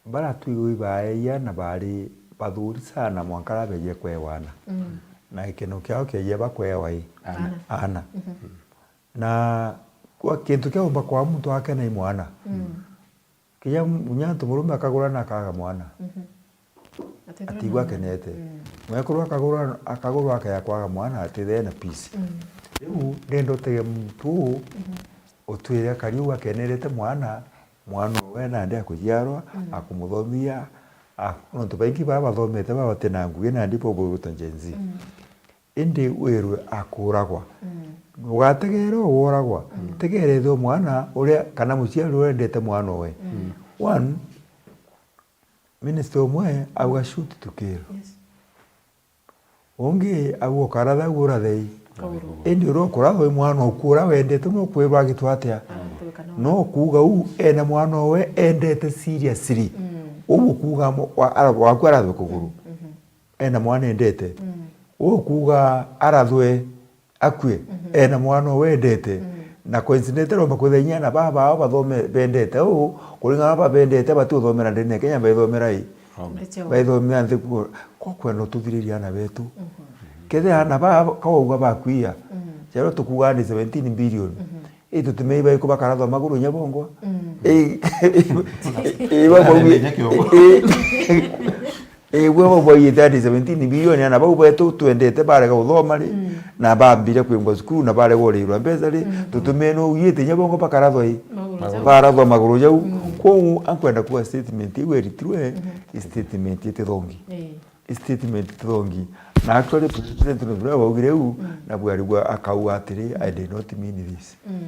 Baratwigwa ibaeia na bari bathuri sana mwanka rabeje kwewana. Mm. Na gikeno kiao kiagia bakwewa i? Ana. Ana. Ana. Mhm. Na kwa kintu kiaumba kwa muntu akena i mwana. Mm. Kinya m-, kinya antu murume akagura na akaga mwana. Mhm. Atigwa akenete. Mm. Mwekuru akagura, akagurwa akaya kwaga mwana, atithee na peace. Mm. Riu ndenda utege muntu uu, mhm, utwire akari uu akenerete mwana, mwana owe nandi akuciarwa, mm, akumuthomithia, a-, nontu baingi bara bathomete baba bati na ngugi nandi bo bwita Gen Z. Mm. Indi wirwe akuragwa. Mm. Ugategeera woragwa, mm, tegeera ethirwa mwana uria kana muciari uria endete mwana owe. Mm. One, minister umwe auga, "Shoot to kill." Yes. Ungi auga, "Ukaratha u urathei." Kauru. Indi uria ukurathwa i mwana oku uria wendete, no kwirwa agitwa atia? Agitwika no. No kuuga u ena mwana owe endete seriously. Mm. Uu ukuuga mo-, wa-, ara-, waku arathwe kuguru. Mm, mhm. Ena mwana endete. Mm. Uu ukuuga arathwe akue, mhm, ena mwana owe endete. Mm. Na coincidentally, omba kwithira inya ana baba ao bathome-, bendete uu, kuringana na babendete, batiuthomera ndene ya Kenya, baithomera i? Amen. Baithomera nthi ku-, ko kwenda ututhiriria ana betu. Mhm. Kethira ana ba, ka wauga bakwia, mm, ciaro tukuga ni seventeen billion. Mhm. Ii tutimei baiku bakarathwa maguru inya bongwa. Mm. Ii, ii, baba Arende wi-, inya kiongo. Ii, ii, baba bwaiyite ati seventeen billion, ana bau betu twendete barega uthoma ri, mm, na bambire kwingwa cukuru, na barega urirwa mbeca ri, mm, tutimene uiyite inya bongwa bakarathwa i? Maguru jau. Barathwa maguru jau. Mm. Kwou ankwenda kuga statement iu eritirwe, mhm, i statement itithongi. Ii. Statement tithongi. Na actually, President Nobura waugire u, mm, na bwarigwa akauga atiri, "I did not mean this." Mm.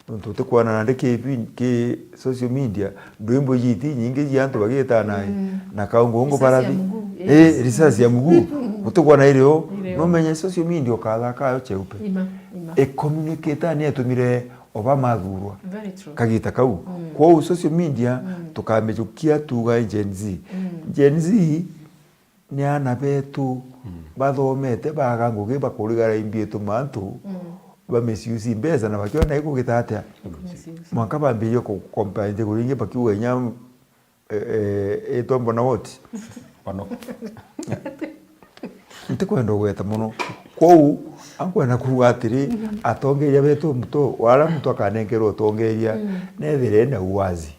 Nontu utikwona nandi ki vi-, ki social media, ndwimbo iji iti nyingi cia antu bagitana, mm, na kaungu ungu risasi ya barathi. Mguu, eh, yes. Risasi ya mguu. Utikwona irio, irio. Numenye social media ukathaka ayo cheupe. Ima, ima. E communicate ni etumire oba mathurwa. Very true. Kagita kau. Mm. Kwou social media, mm, tukamijukia tuga Gen Z. Mm. Gen Z ni ana betu, mm, bathomete, baga ngugi, bakurigara imbi ituma antu, mm, ba misuse mbeca na bakiona ikugita atia? Misuse. Mwanka bambirie ku-, compare nthiguru ingi bakiuga inya, eh, eh, itwa mbona what? Bono. Ntikwenda ugweta mono. Kwou, ankwenda kuuga atiri, mm, atongeria betu muntu, wala muntu akanenkerwa utongeria, mm, nethire ena uwazi.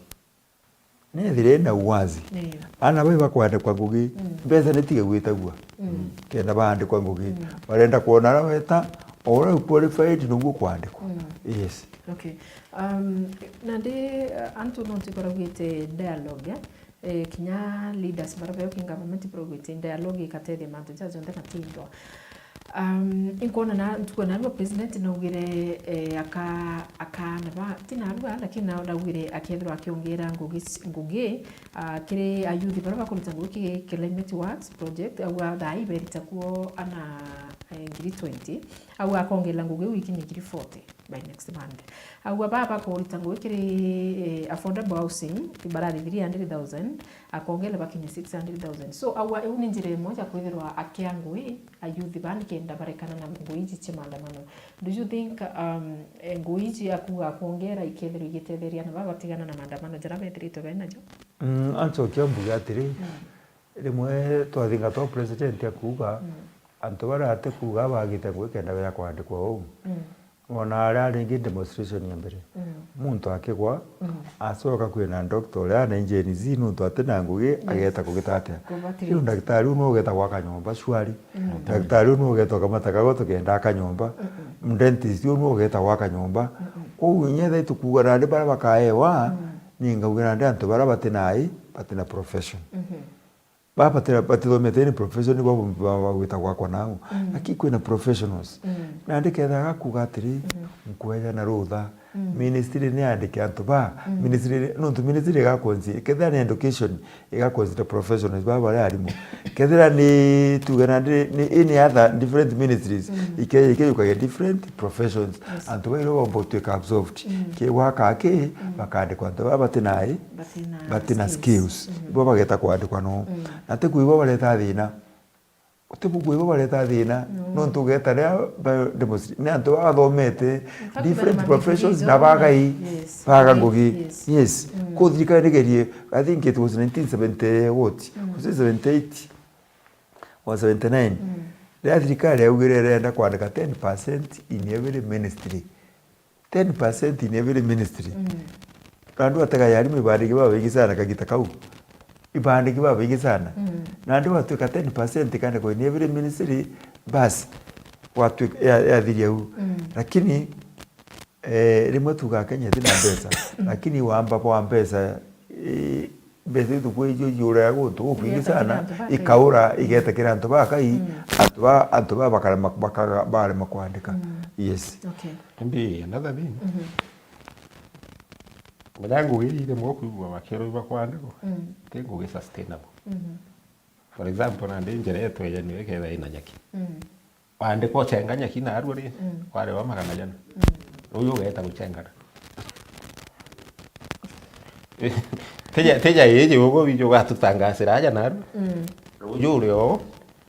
Nethire ena uwazi. Ndio. Ana bai bakwandikwa ngugi, mm, mbeca ni tige gwitagua. Mm. Kenda baandikwa ngugi. Mm. Barenda kwona ara weta, o uria u qualified niguo kwandikwa. Mm. Yes. Okay. Um, nandi, uh, antu no ntikoragwite dialogue, eh? Eh, kinya leaders bara beo ki government ikoragwite dialogue ikatethia mantu ja jonthe matindwa. Um, inkwona na, ntuku ya narua president naugire, eh, aka-, akana ba, ti narua, lakini na-, naugire akethirwa akiongera ngugi, ngugi, ah, kiri ayuthi bara bakuruta ngugi ki Climate Works Project, au thaa ii berita kuo ana, eh, ngiri twenty, au akongerera ngugi iu ikinye ngiri forty by next month. Au aba bakurita ngugi kiri, eh, affordable housing, barari three hundred thousand, akongera bakinye six hundred thousand. So, au iu ni njira imwe ya kwithirwa akia ngugi ayuthi ba nikenda barekana na ngugi iji cia maandamano. Do you think, um, eh, ngugi iji akuga akongera ikethirwa igitetheria na babatigana na maandamano jara bethiritwe benajo? Mm, ancokia mbuge atiri, mm, rimwe twathingatwa president akuga, mm, antu baria atikuga bagite ngugi kenda beja kwandikwa uu. Mm. Ona aria ringi demonstration ya mbere, mm, muntu akigwa, mm, acoka kwina doctor uria ana Gen Z nontu ati na ngugi, yes, ageta kugita atia? Kubatiri. Riu ndagitari uu niwe ugeta gwaka nyomba shwari. Mm. Ndagitari uu niwe ugeta ukamata kago tukenda aka nyomba. Mm-mm. Dentist uu niwe ugeta gwaka nyomba. Mm-mm. Kwou inya thaa itukuga nandi baria bakaewa, mm, ni ngauga nandi antu baria bati na i, bati na profession. Mhm. Ba batira-, batithomete any profession, bo ba-, ba-, bagwita gwakwa nao. Mm. Lakini kwina professionals. Mm. Nandi kethira gakuga atiri, mm, nkweja na rutha. Mm. Ministry ni andike antu ba. Mm. Ministry, nontu ministry iga consi-, kethira ni education, iga consider professionals ba baria arimu. Kethira ni, tuge nandi ni any other different ministries, mm, ike-, ikejukagia different professions. Yes. Antu bairwe bomba gutwika absorbed. Mm. Ki gwaka aki, mm, bakandikwa antu baba bati na i, bati na skills. Mhm. Ibo bageta kwandikwa no. Mm. Na ti kuigua bareta thina. Ti kuigua bareta thina. No. Nontu ugeta ria ba-, demonstr-, ni antu bathomete different professions na bagai, yes, baga ngugi. Yes. Yes. Mm. Ko thirikari nigerie, I think it was nineteen seventy what? Mm. Was it seventy-eight or seventy-nine? Mm. Riria thirikari yaugire irenda kwandika ten percent in every ministry. Ten percent in every ministry. Mm. Nandi watega yarimu ibandiki babaingi sana kagita kau. Ibandiki babaingi sana. Mm. Nandi watwika ten percent ikandikwa in every ministry, basi, watwika, ya, yathiria u. Mm. Lakini, Eh, rimwe tuugaa Kenya itina mbeca, lakini wamba bwa mbeca, eh, mbeca iu tukwiji iuraga guntu gukwingi sana, ikaura, igeta kiri antu bakai, mm, antu ba, antu ba bakarema, bakaga, barema kwandika. Mm. Yes. Okay. Indi another thing, mhm, menya ngugi ii rimwe ukwigua bakerwa ibakwandikwa, mm, ti ngugi sustainable. Mhm. For example, nandi njira yetu ya Nyeri ikethira ina nyaki. Mm. Waandikwa ucenga nyaki narua ri, mm, kwarewa magana jana. Mm. Ruju ugeeta gucengana. Tija, tija iji ugu wiji ugatutangasira aja narua. Mm. Ruju uri oo.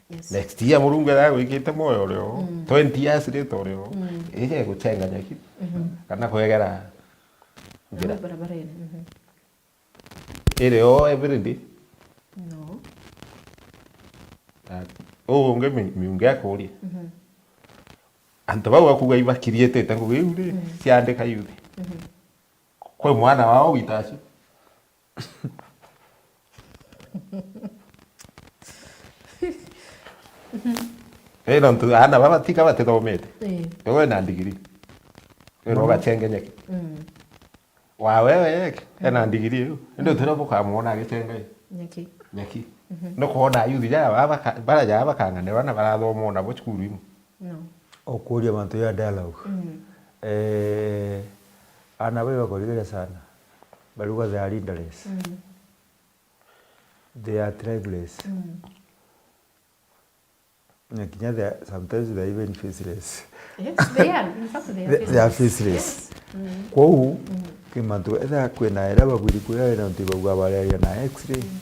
Yes. Next year Murungu ethira agwikite mwoyo uri oo. Mm. Twenty years later uri oo. Mm. Iji igucenga nyaki. Mhm. Kana kwegera njira. Barabara iri. Mhm. Iri oo every day? No. Ah, uu ungi mi-, miungi akuuria. Mhm. Antu bau akuuga ibakiriitite ngugi iu ri, mm, ciandika yuthi. Mhm. Kwi mwana wao witacio. Ii, nontu aana baba tika batithomete. Ii. Wewe na ndigiri. Wewe no gacenge nyeki. Mm. Wa wewe yeke, ena ndigiri iu. Indi utira bukamwona agicenga i. Nyeki. Nyeki. Mhm. Nukwona ayuthi jaa baba baka-, bara jaa bakang'anirwa na barathoma nabo cukuru imwe. No. Ukuuria mantu ja dialogue. Mm. Eh, aana bau bakorigeria sana. Bariuga they are leaderless. Mm. They are tribeless. Mm. Na kinya they are, sometimes they are even faceless. Yes, they are. In fact, they are faceless. They, they are faceless. Yes. Mm. Kwou, mm, ki mantu, ethira kwina aria babwiri kuria wina untu ibauga barearia na X-ray. Mm.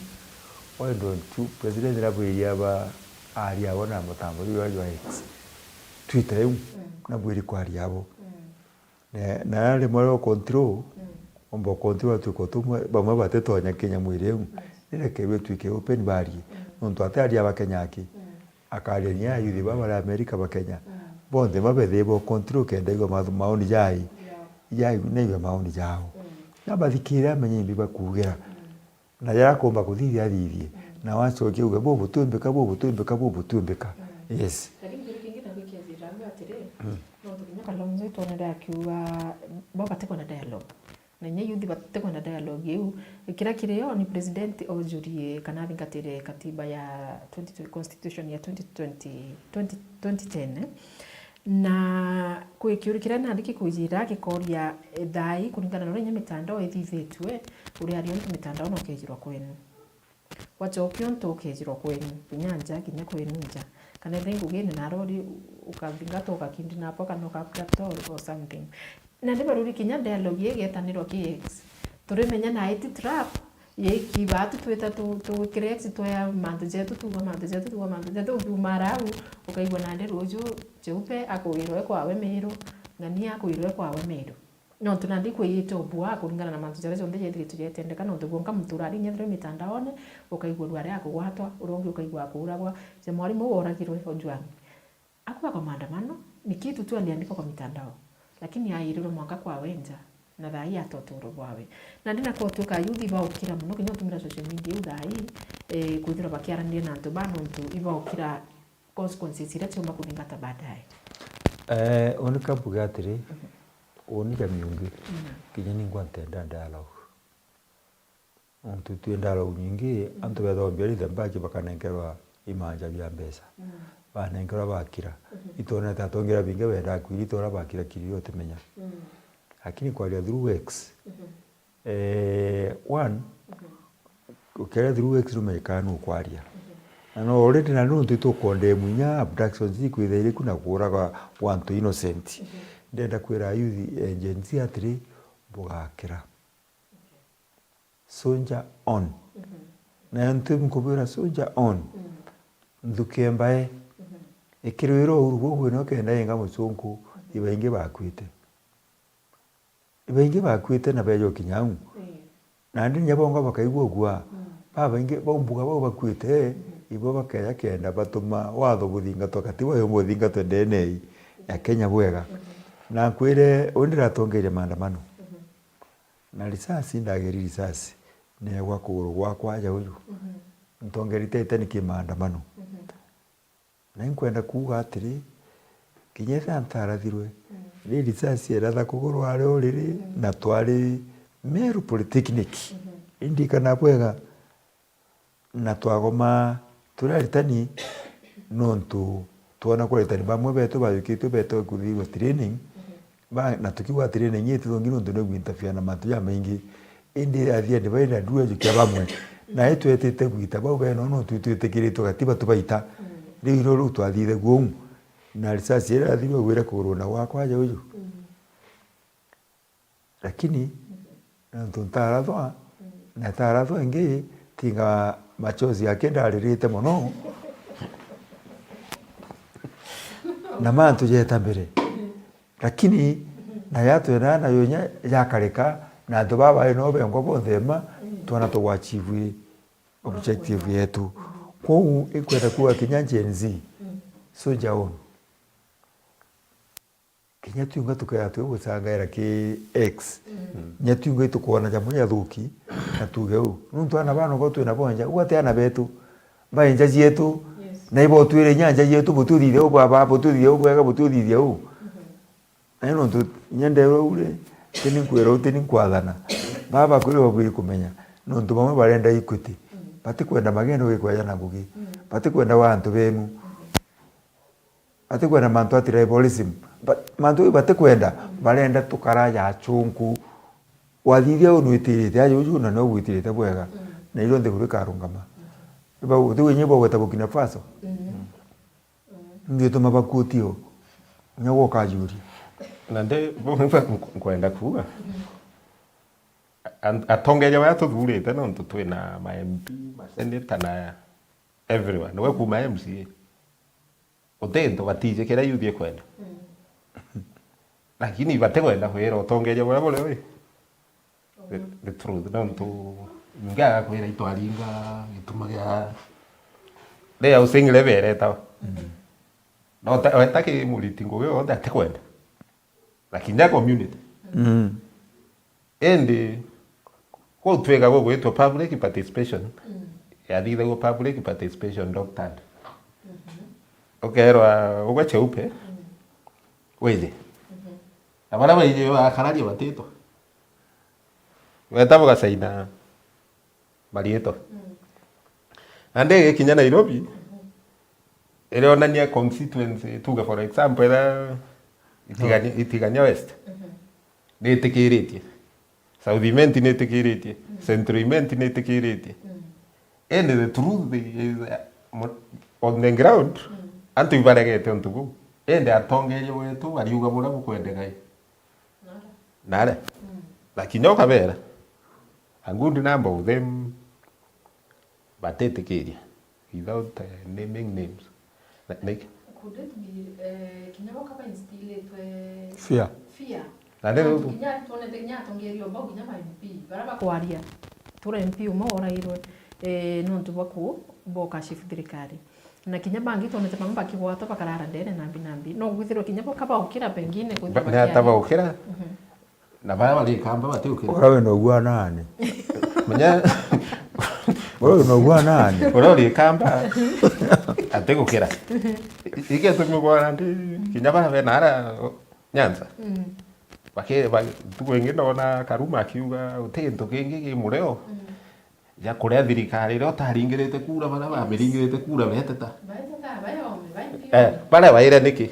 Why don't you, president nabwiria ba, aria abo na mutambo juu jwa X. Twitter iu, mm, nabwiri kwaria abo. Mm. Na, na rimwe rio control, mm, omba control atwika utumwe, bamwe batitonya kinya mwiri iu. Yes. Rirekerwe itwike open barie. Mm. Nontu ati aria Abakenya aki. Mm. Akaria ni ayuthi baba bari America Bakenya. Mm. Bonthe mabethire bo control kenda igua mathu-, maoni jai. Yeah. Jai, naigua maoni jao. Mm. Nabathikire amenye imbi bakugira. Mm. Na jaria akomba kuthithia athithie. Mm. Na wacokia uge, "Bubu twimbika, bubu twimbika, bubu twimbika." Mm. Yes. Lakini kintu kingi nakio kiathira au atiri, mm, nontu kinya Kalonzo itwonere akiuga bo batikwenda dialogue. Na inya youth batikwenda dialogue iu. Kiria kiri yo ni president ojurie kana athingatire katiba ya twenty, constitution ya twenty twenty, twenty, twenty ten, eh? Na kwi kiuria kiria nandi gikwijira gikoria, eh, thaa ii kuringana na uria inya mitandao ithithitue, uria ari untu mitandao no ukejirwa kwenu. Wachokia untu ukejirwa kwenu, kinya nja, kinya kwenu nja. Kana ethira i ngugine na rori, ukathingata ukakindi napo kana ukakura toro or something. Nandi baruri kinya dialogue igetanirwa ki X. Turimenya na iti trap, yiki batu twita tu, tu kiri X twea mantu jetu, tuuga mantu jetu, tuuga mantu jetu, ukiumara au, ukaigua nandi ruju Cheupe akuirwe kwawe Meru, ng'ania akuirwe kwawe Meru. Nontu nandi kwiyite ubua kuringana na mantu jaria jonthe jethiritwe jetendeka, nontu bwonka muntu urari inya ethirwe mitandaone, ukaigua urware akugwatwa, uria ungi ukaigua akuuragwa. Ja mwarimu uu woragirwe Ojwang. Akuwa kwa maandamano, ni kitu tu aliandika kwa mitandao, lakini airirwe mwanka kwawe nja, na thaa ii ata uturo bwawe. Nandi nako utwika ayuthi ibaukira mono, kinya utumira social media iu thaa ii, eh, kwithirwa bakiaraniria na antu ba nontu ibaukira consequences iria ciumba kuthingata baadaye. Eh, uni kambuge atiri, mhm, uni ja miungi, mhm, kinya ningwa ntenda dialogue. Nontu twi ndaro nyingi, mm, antu bethagwa mbia rithe mbaki bakanenkerwa imanja bia mbeca. Mm. Banenkerwa bakira. Mhm. Itwonete atongeria bingi bendaa kwiri itwona bakira kiri utimenya. Mm. Lakini kwaria through X, mhm, eh, one, mhm, ukiaria through X numenyekaa nukwaria. Mhm. Na no already na nontu itukwondemu inya abductions ikwitha iriku na kuuraga gwa antu innocent. Mhm. Ndenda kwira youth, eh, Gen Z atiri, bugakira. Okay. Soldier on. Mhm. Na ntu nkubwira soldier on. Mm. Nthuki embae. Mhm. Ikirwira uru bubwino kenda inga mucunku, mhm, ibaingi bakwite. Ibaingi bakwite na beja ukinya au. Ii. Nandi inya bonga bakaigua ugua. Mm. Babaingi baumbuga bau bakwite, mhm, ibo bakeja kenda batuma watho buthingatwa, katiba yumba uthingatwe ndene ii ya Kenya bwega. Mhm. Na nkwire, uu ndiratongeria maandamano. Mhm. Na risasi, ndageri risasi, neegwa kuguru gwakwa aja uju. Mhm. Ntongeritete niki maandamano. Mhm. Na inkwenda kuuga atiri, Kinya riria ntarathirwe, mm, ni risasi iratha kuguru ari o riri, mm, na twari Meru Polytechnic. Mhm. Indirikana bwega, na twagoma turi aritani, nontu twona kuri aritani bamwe betu bajukitwe betu kuthirwa training, mhm, ba, na tukiuga training ii tithongi nontu ni gwinterfere na mantu jamaingi. Indi athiani bai na ndua jukia bamwe, na itwetite gwita bau beno no twi twitikiritwe gatiba tubaita. Mm. Riu iro riu twathithagua uu, na risasi iria irathirwe gwire kuguruna gwakwa aja uju. Mm. Lakini, mhm, nontu ntarathwa, mm, na ntarathwa ingi, tinga machozi yake ndaririte mono. Na mantu jeta mbere. Lakini, na yatwena nayo inya yakareka, na antu baba bai no bengwa bonthe ma, mm, twana tugwachieve objective yetu. Kwou, ikwenda kuuga kinya Gen Z, mm, soldier on. Kinya twinga tukea twi gucangaira ki X. Mm. Kinya twinga itukwona jamu jathuki, na tuge uu. Nontu ana bana uko twina bo nja, uu ati ana betu, bai nja cietu, yes, na ibo twire inya nja cietu, butwithithia uu baba, butwithithia uu bwega, butwithithia uu. Mhm. Na nontu kinya ndeerwa uu ri, tini nkwira uu, tini nkwathana. Baba kwiri babwiri kumenya, nontu bamwe barenda equity. Mm. Batikwenda magendo gikweja na ngugi. Mm. Batikwenda wa antu benu. Mhm. Batikwenda mantu a tribalism. Ba-, mantu jau batikwenda, barenda tukara ja achunku. Wathithia uu nwitirite, aja uju na no gwitirite bwega. Mm. Na irio nthiguru ikarungama. Mm. Bau, ti winyi bwa gweta Burkina Faso. Mm. Mm. Ndio tuma bakuti o. Nyago ukajuria. Na ndi, bu-, bu-, nkwenda kuuga. Mm. An-, atongeria baya tuthurite nontu twina ma M P, ma senator na everyone. Niwe kuuma M C A. Uti into batiji kiria yuthi ikwenda. Mm. Lakini batikwenda kwira utongeria buria buri ui. The, the truth, nontu ingi agakwira itwaringa gituma gia ria usingire beretawa. Mm. No ta, weta ki muriti ngugi yonthe atikwenda. Na kinya community. Mm. Indi kuu twega gugwitwa public participation, mm, yathithagua public participation doctored. Mhm. Ukeerwa ugwe cheupe, mm, wiji. Mhm. Na baria baiji bakararia batitwa. Weta bugacaina mariitwa. Mm. Na ndigikinya Nairobi, mhm, irionania constituency, tuge for example, ira Itigania, Itigania West, mhm, niitikiritie. South Imenti niitikiritie. Mm. Central Imenti niitikiritie. Mm. Indi the truth is, uh, mo-, on the ground, mm, antu ibaregete untu buu. Indi atongeria betu bariuga buria bukwendeka i. Nare. Nare. Mm. Lakini ukabera, a good number of them batitikiria without, eh, naming names. Na, na iki- Could it be, eh, kinya bo kaba instillitwe fear? Fear. Na ndio Antu tu- kinya twonete kinya atongeria o bau kinya ma M P, bara bakwaria, tura M P umwe orairwe, eh, nontu bwa ku-, bwa ukashifu thirikari. Na kinya bangi twonete bamwe bakigwatwa bakarara ndene nambi nambi. No gwithirwa kinya bo kabaukira pengine kwithirwa Ba-, ni ata bakiaria. Baukira? Mhm. Na baria bari Ikamba batiukira. Uria wina ugua nani? Menya Uria wina ugua nani? Uria uri Ikamba atigukira. I-, i-, iketumi kwona ndi kinya baria bena ara Nyanza. Mm. Baki-, ba-, ntuku ingi ndona Karuma akiuga uti gintu kingi ki murio. Mm. Ja kuria thirikari iria utaringirite kura, baria bamiringirite kura beteta. Baeteta, bae ome, bae mpio. Eh, baria baire niki?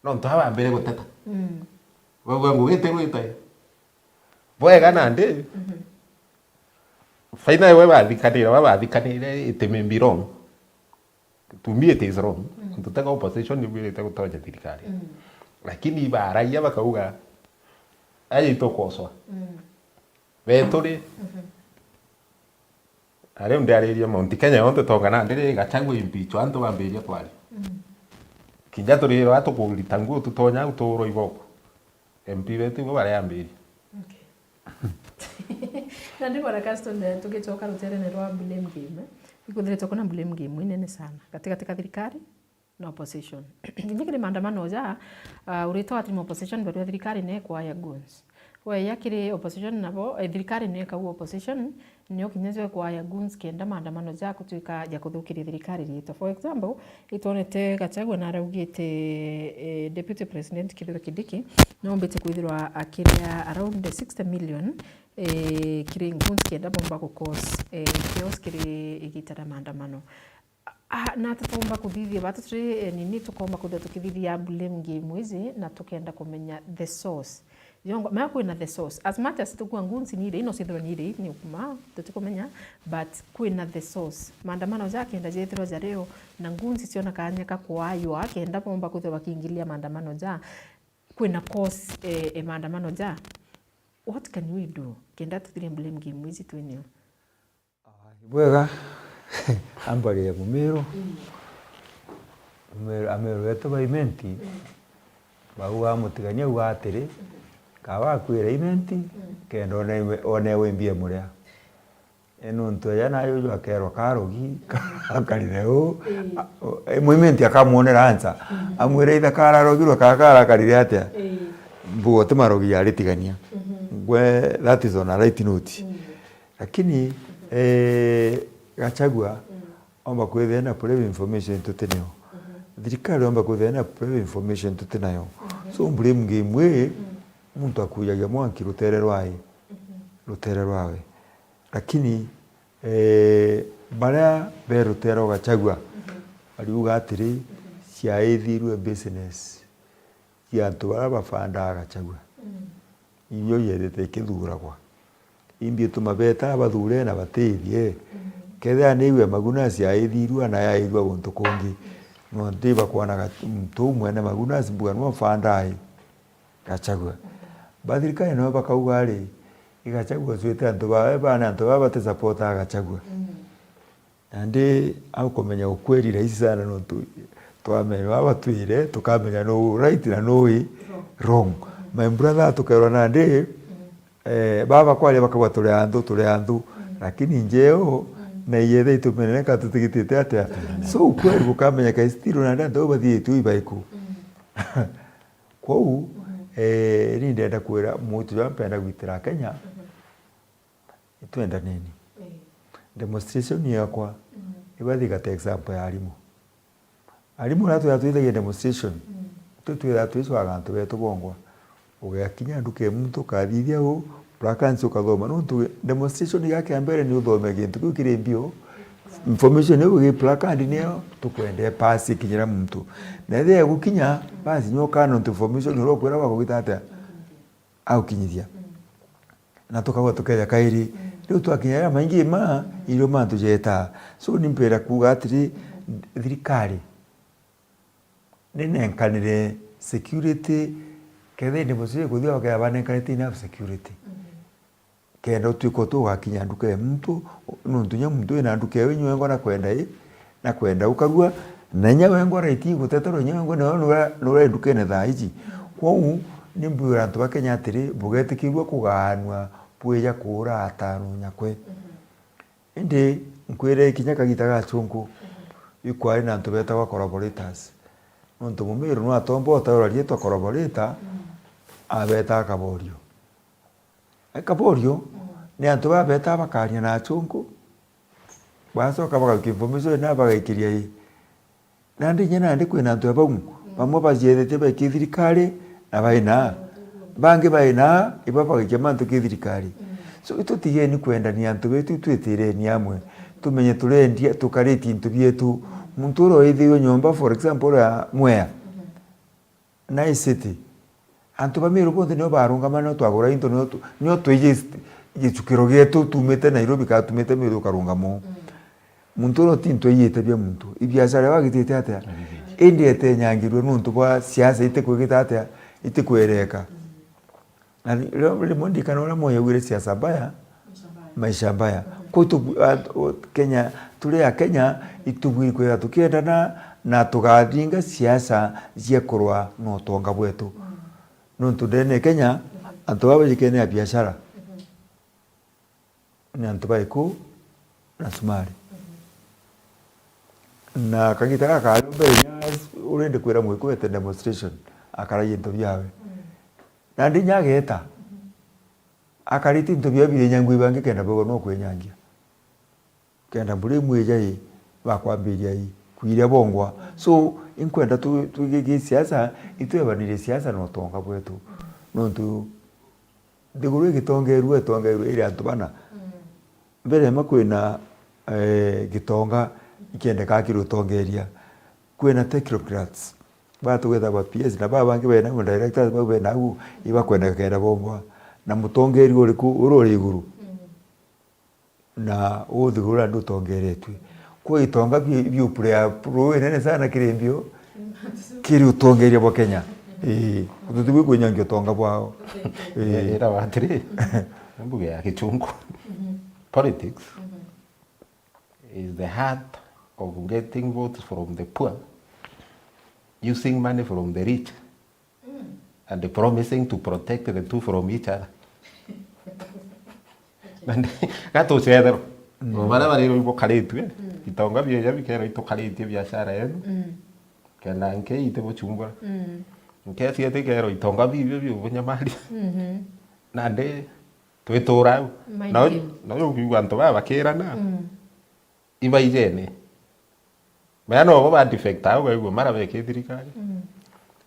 Nontu aba bambire guteta. Mm. Bauga ngugi itigwita i. Bwega nandi. Mhm. Faina we bathikanire, we bathikanire, it may be wrong. To me it is wrong. Mm. Nontu tega opposition nibwirite gutonya thirikari. Mm. Lakini ibaragia bakauga, aja itukoswa. Mm. Beturi. Mhm. Na riu ndiaririe Mount Kenya yonthe tonga nandi ri Gachagua impeachwa antu bambiria kwaria. Mm. Kinya turirwa tukurita nguo tutonya au tuurwa iboko. M P betu ibo bariambiria. Okay. Nandi bwana Caston, eh, tugicoka ruterene rwa blame game, eh, ikwithiritwe kwina blame game inene sana gatigati ka thirikari na opposition. Kinya kiri maandamano ja, ah, uritwa ati opposition barua thirikari ne kwaya guns. Weya kiri opposition nabo, eh, thirikari ne kau opposition Nio kinya jwe kwaya goons kenda maandamano ja kutwika ja kuthukiria thirikari riitwa. For example, itwonete Gachagua naraugite, eh, Deputy President Kithure Kindiki noombite kwithirwa akiria around sixty million, eh, kiri goons kenda bomba ku cause, eh, chaos kiri igita ria maandamano. Ah, na tutomba kuthithia batu turi, eh, nini, tukomba kwithirwa tukithithia blame game iji, na tukenda kumenya the source. Yongo, mea kwina the source. As much as tukua goons ni iri, no cithirwa ni iri, ni ukuma, tutikumenya, but kwina the source. Maandamano ja kenda jethirwa jario, na goons ciona kanya ka kwaywa, kenda bomba kwithirwa bakiingilia maandamano ja, kwina cause, eh, e maandamano ja. What can we do? Kenda tuthirie blame game iji twinio. Bwega, ambari ya Mumiru. Ameru, Ameru betu ba Imenti, bauga mutigania auga atiri, kaba akwira Imenti, kenda one, one wimbi emuria. E nuntu eja nayo uju akerwa karogi, akarire u, a-, e, mu Imenti akamwonera ansa. Amwire itha kararogirwe, ka-, karakarire atia? Mbugo ti marogi yari tigania. Ngwe, that is on a light note. Lakini, eh, Gachagua omba kwithira na private information tutinayo. Thirikari omba kwithira na private information tutinayo. So, blame game ii, muntu akujagia mwanki rutere rwae, rutere rwawe. Lakini, eh, baria be rutere rwa Gachagua, bariuga atiri, ciaithirwe business cia antu baria bafandaa Gachagua. Irio yethete ikithuragwa. Imbi ituma beta bathure na batithie. Kethira ni iwe Maguna ciaithirua na yaithua guntu kungi. No ndi bakwana muntu umwe na Maguna mbuga no fandaa Gachagua. Ba thirikari no bakauga ri, i Gachagua ucwite antu bawe bana antu baba bati support a Gachagua. Nandi au kumenya ukweli rahisi sana, nontu twamenya baba twire, tukamenya nu right na nu i wrong. My brother, tukerwa nandi, eh, baba kwaria bakauga turi anthu, turi anthu, lakini njeo na iyethe itumeneka tutigitite atia. So ukweli gukamenyeka still nandi antu bau bathiritue ibaiku. Kwou, eh, ni ndenda kwira muntu jwa mpenda gwitira Kenya, itwendaneni. Demonstration yakwa, ibathi gata example ya arimu. Arimu na twira twithagia demonstration, tu twira twicwaga antu betu bongwa. Ugakinya nduka ya muntu, ukathithia u, placard ukathoma. Nontu demonstration ya kia mbere ni uthome gintu kiu kiri mbio. Information iu gi placard niyo tukwenda pass ikinyira muntu. Na ethia gukinya, basi nyoka nontu information uria ukwira bagugita atia? Aukinyithia. Na tukauga tukeja kairi. Riu twakinya jaria maingi ma, irio mantu jetaa. So, ni mpira kuuga atiri, thirikari ni nenkanire security, kethira ni mucii kuthia bakea banenkanite enough security. Kenda utwika utugakinya nduka ya muntu, nontu nya muntu wina nduka ewe inywe wengwa na kwenda i, na kwenda ukarua, na inya wengwa right iguteterwa inya wengwa nio nura, nura ndukene thaa iji. Kwou, ni mbwira antu ba Kenya atiri, bugetikirua kugaanua bwija kuura atano nyakwe. Indi nkwire kinya kagita gachunku, ikwari na antu betagwa collaborators. Nontu Mumiru nwatomba utaura rietwa collaborator, abeta akaborio. Akaborio, ni antu baba beta bakaria na achunku, bacoka bagaukia information na bagaikiria i. Nandi inya nandi kwina antu abau, bamwe baciethete bai kithirikari, na baina, bangi baina, iba bagaikia mantu kithirikari. So, itutigeni kwendania antu betu, itwitireni amwe. Tumenye turendia, tukariti into bietu. Muntu uria withirwe nyomba, for example, uria Mwea, Nice City. Antu ba Meru bonthe nio barungama, nio twagura into, nio tu-, nio twiji gicukiro gietu tumite Nairobi, ka tumite Meru ukarungama uu. Muntu uria ti into iyite bia muntu. Ibiashara bagitite atia? Indi etenyangirwe nontu bwa siasa itikwigita atia? Itikwereka. Na ri-, ri-, rimwe ndikana uria Moi augire siasa mbaya, maisha mbaya. Kwou tu-, a-, o-, Kenya, turi a Kenya, itubwiri kwithira tukiendana na tugathinga siasa cia kurwa na utonga bwetu. Nontu ndene ya Kenya, antu baba bajikene ya biashara. Ni antu ba iku na cumari. Na kagita gaka kari mbere inya uria ndikwira mwiku wete demonstration, akaragia into biawe. Nandi inya ageta, akarite into biawe biri inya ngui bangi kenda bwegwa no kwinyangia. Kenda mburi mwijai, bakwambiria i, kwiria bongwa. So, inkwenda tu, tu gi, gi siasa, itwebanirie siasa na utonga bwetu. Nontu, nthiguru igitongerua, itongerua iri antu bana. Mbere ma kwina, eh, gitonga ikiendekaa kiri utongeria, kwina technocrats, baa tugweta ba P S, na baa bangi bena u directors, bau bena u, ibakwendeka kenda bongwa. Na mutongeria uriku uri uri iguru? Na uthiguru andu utongeretue. Kwa itonga bi, biupure ya ruu inene sana kiri mbio, kiri utongeria bwa Kenya. Ii, tutibui kwinyangia utonga bwao. Ii. Ira atiri, mbuge ya Gichungu. Politics is the heart of getting votes from the poor, using money from the rich, and promising to protect the two from each other. Na ndi, gatucetherwa. Mm. Baria bari bukaritue, itonga bieja bikerwa itukaritie biashara yenu. Kenda nkei itibuchumbura. Nkesi itikerwa itonga bibio biubunyamaria. Nandi twitura au. Na uju ukiigua antu baba bakirana. Ibaijene. Maya nobo ba defect au, baigua mara beke thirikari.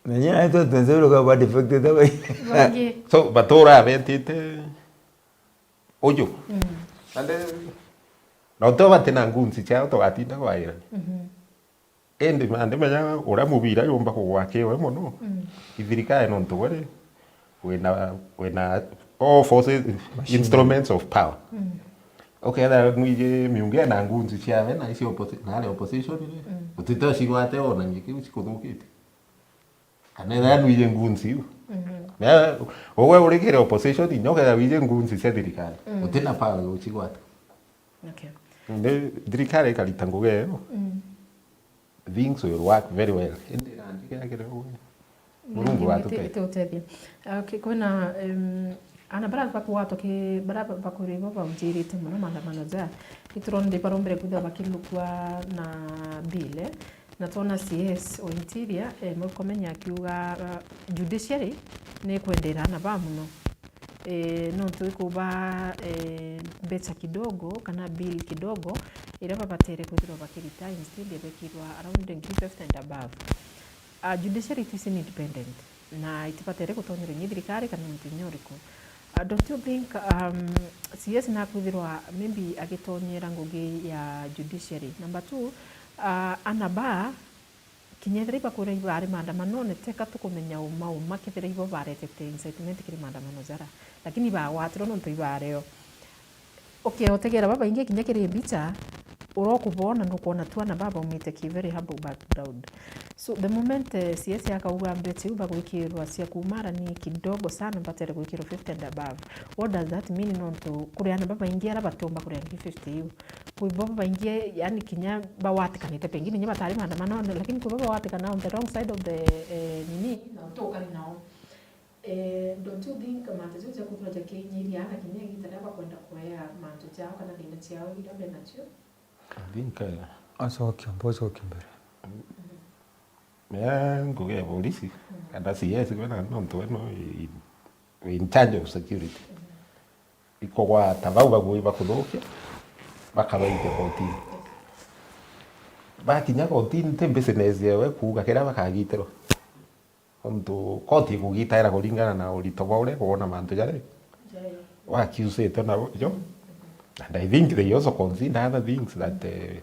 Na nyina aitwe twenze uroga ba defect ta bai. Bangi. So, batura betite uju. Nandi, na uto bati na ngunzi ciao tugatinda kwairania. Indi, nandi menya uria mubira yumba kugwa kiwe mono. Ithirikari nontu we ri, wina, wina all forces, instruments of power. Ukethira nwiji miunge na ngunzi ciawe na icio opposi-, na ari opposition ri, utite ucigwate onanie kiu cikuthukitie. Kana ethira nwiji ngunzi iu. Na ugwe uri kiri opposition, inya ukethira wiji ngunzi cia thirikari, utina power ya ucigwata. Okay. Ndi, thirikari ikarita ngugi iyo. Things will work very well. Indi nandi kethira kiri ugwe. Murungu atutethie. Itutethie. Okay, kwina, em, ana bara bakugwatwa ki, bara ba-, bakwirwa ibo baujirite mono maandamano ja. Ituronire barombere kwithirwa bakilukua na bill, eh? Na twona C S o interior, eh, Murkomen akiuga, uh, judiciary ni ikwendera ana ba mono. Eh, nontu ikuba, eh, mbecha kidogo kana bill kidogo iria babatere kwithirwa bakirita, instead ibekirwa around ngiri fifty and above. Ah, judiciary itwisi ni independent, na itibatere gutonyeria inya thirikari kana muntu inya uriku. Ah, don't you think, um, C S nakwithirwa maybe agitonyera ngugi ya judiciary? Number two, ah, ana ba, kinya ethira ibakwira ibari maandamanone, teka tukumenya uma uma kethira ibo baretete incitement kiri maandamano jara, lakini ibagwatirwe nontu ibareo. Okay, utegera babaingi kinya kiri mbicha, uria ukubona nukwona tu ana babaumite ki very humble background. So the moment, eh, C S akauga mbecha iu bagwikirwa cia kuumara ni kidogo sana, batere gwikirwa fifty and above. What does that mean? Nontu kuri ana babaingi ara batiumba kuria ngiri fifty iu. Kwi bo babaingi, yani, kinya bawatikanite, pengine inya batari maandamanone, lakini kwi bo bawatikana on the wrong side of the, eh, nini, na utukari nao. Eh, don't you think mantu jau jakwithirwa jakinyiria ana kinya igita riria bakwenda kuea mantu jao kana thina ciao iria benacio? I think, uh, Acokia, mbocokia mbere. Mea ngugi ya polisi, kana C S kwena nontu we no i, i in charge of security. Ikugwata bau bagui bakuthukia, bakabaithia kotini. Bakinya kotini, ti business yewe kuuga kiria bakagitirwa. Nontu koti ikugitaira kuringana na urito bwa uria ikwona mantu jari wakiusitwe na jo. And I think they also consider other things that, eh,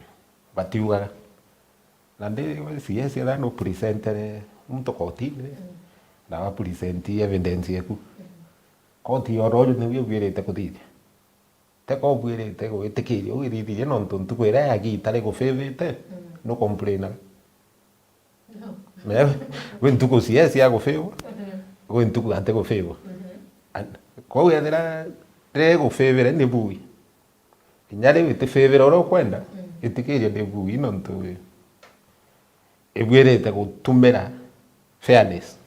batiugaga. Na ndi C S etha no presentere muntu kotini, na wa present evidence eku. Koti ya oro uju niu ibwirite kuthithia. Teka ubwirite gwitikiria ugithithirie nontu ntuku iria yagi itari gufivite, nucomplainaga. Mea, gwi ntuku C S ya gufivwa, gwi ntuku ati gufivwa. An-, kwou ethira riria igufivire ni bui. Kinya riu itifivira uria ukwenda, itikiria ni bui nontu ibwirite gutumira fairness.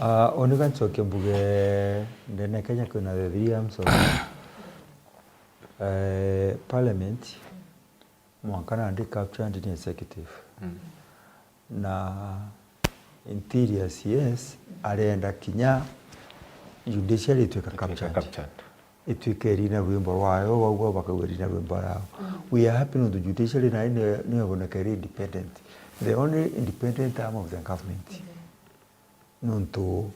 Ah, uni ka ncoke mbuge, ndene Kenya kwina the three arms of, eh, parliament, mwanka nandi captured ni executive. Na interior C S arenda kinya judiciary itwika captured. Captured. Itwike irina rwimbo rwayo, bau bau bakauga irina rwimbo rwao. We are happy nontu judiciary nayo ni, ni yaboneka iri independent. The only independent arm of the government. Nontu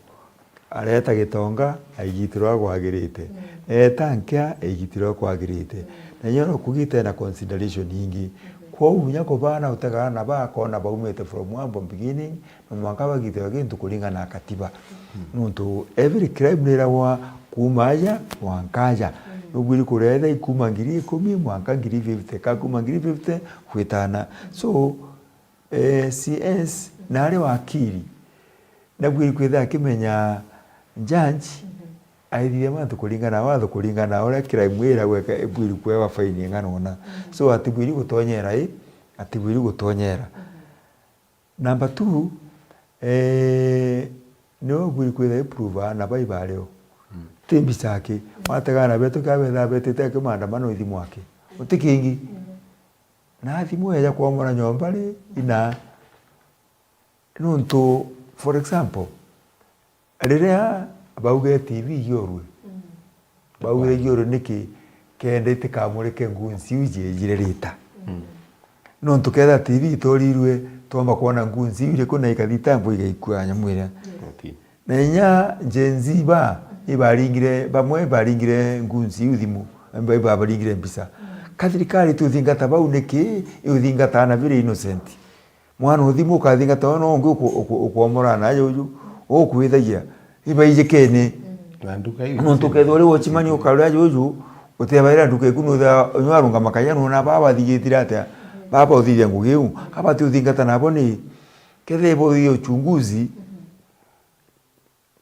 areta gitonga, aigitirwa kwagirite. Eta nkia, aigitirwa kwagirite. Na inya no kugite na consideration ingi. Kwou inya kubana utegana na bakona baumite from humble beginning, na mwanka bagitira gintu kuringana na katiba. Nontu every crime niragwa kuuma aja mwanka aja. Nubwiri kuretha ikuma ngiri ikumi mwanka ngiri fifty, ka kuma ngiri fifty gwitana. So, eh, C S na ari wakiri, nabwiri kwitha akimenya judge aithithia mantu kuringana na watho, kuringana na uria crime iragwa ika-, ibwiri kuewa faini ing'ana una. So, atibwiri gutonyera i, atibwiri gutonyera. Number two, eh, niwe ubwiri kwitha iprova na bai bario. Ti mbica aki. Wategana betu kia betha betite aki maandamano ithimu aki. Uti kingi. Na athimu eja kwomora nyomba ri, ina. Nontu, for example, riria bauge T V igiorue, baugire igiorue niki? Kenda itikamurike ngunzi iu jiejire rita. Nontu kethira T V itorirue, twomba kwona ngunzi iu iriku na ikathitangwa igaikua nyamu iria. Na inya Gen Z ba, ibaringire, bamwe ibaringire ngunzi iu thimu, iba-, ibabaringire mbica. Ka thirikari ituthingata bau niki? Iuthingataa na biri innocent. Mwana uthimu ukathingata, no ungi uku-, uku-, ukwomora na aja uju, ukwithagia, ibaijikene. Na nduka iu nontu ukethirwa uri watchman ukaria aja uju, utebaira nduka iku nutha, unywa arungama kaja nuna baba bathigitire atia, baba uthithia ngugi iu, abati uthingata nabo ni, kethira ibo uthithia uchunguzi,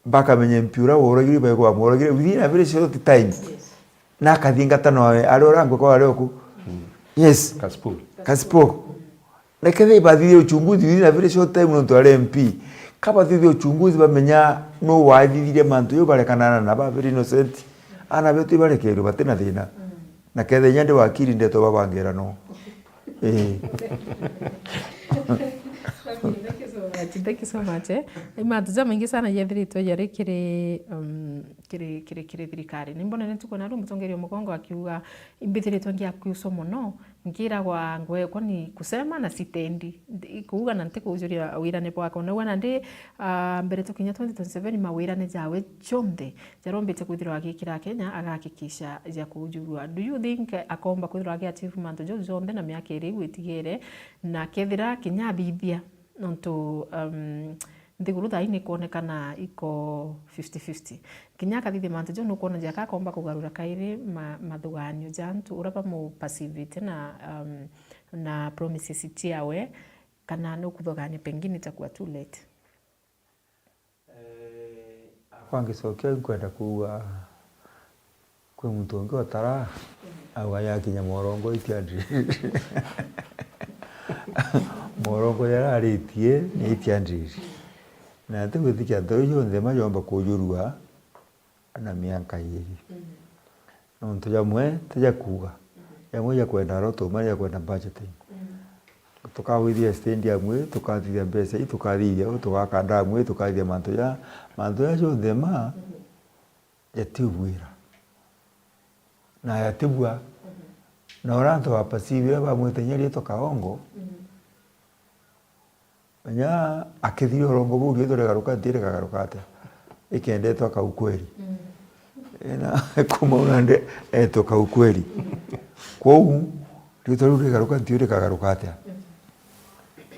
bakamenya M P uria woragire, baigwa bamworagire within a very short time. Na akathingata nawe, ari urangwe kwa ari oku. Yes. Kasipul. Kasipul. Na kethira ibathithia uchunguzi within a very short time nontu ari M P. Kabathithia uchunguzi bamenya no wathithirie mantu jau barekanana na ba very innocent. Ana betu ibarekerwe batina thina. Na kethira inya ndi wakiri ndeto babangira no. Eh. Thank you so much, thank you so much, eh. Mantu jamaingi sana jethiritwe jari kiri, um, kiri, kiri, kiri thirikari. Nimbonere ntuku na riu mutongeria Mugongo akiuga, "Imbithiritwe ngiakiuswa mono, nkiragwa ngwekwa ni kusema na sitendi. Ndi-, kuuga na ntikujuria wirane bwakwa." Na wona ndi, ah, mbere tukinya twenty twenty-seven, mawirane jawe jonthe jarombite kwithirwa agikira Akenya agahakikisha ja kujurua. Do you think akomba kwithirwa agi achieve mantu jau jonthe na miaka iri iu itigere? Na kethira kinya athithia, nontu, um, nthiguru thaa ii nikwonekana iko fifty fifty. Kinya akathithia mantu jau nukwona jaka akomba kugarura kairi ma-, mathuganio ja antu uria bamu perceivite na, um, na promises ciawe, kana nukuthugania pengine itakuwa too late? Eh, akwa ngicokia nkwenda kuuga kwi muntu ungi utara, auga yakinya morongo itiandiriri. Morongo jararitie ni itiandiriri. Na ntigwitikia nteru jonthe majomba kujurua na mianka iiri. Nontu jamwe ti ja kuuga. Jamwe ja kwenda arotoma, ja kwenda budgeting. Tukawithia stadium ii, tukathithia mbeca ii, tukathithia uu, tugaka dam ii, tukathithia mantu ja, mantu ja jonthe ma, jatiubwira. Na jatibua. Na uria antu bapasivire bamwite inya riitwa Kaongo, Inya akithiria urongo buu, riitwa rigaruka, nti rikagaruka atia? Ikendetwe akau kweri. Ina kuma una nde etwe kau kweri. Kwou, riitwa riu rigaruka, nti rikagaruka atia?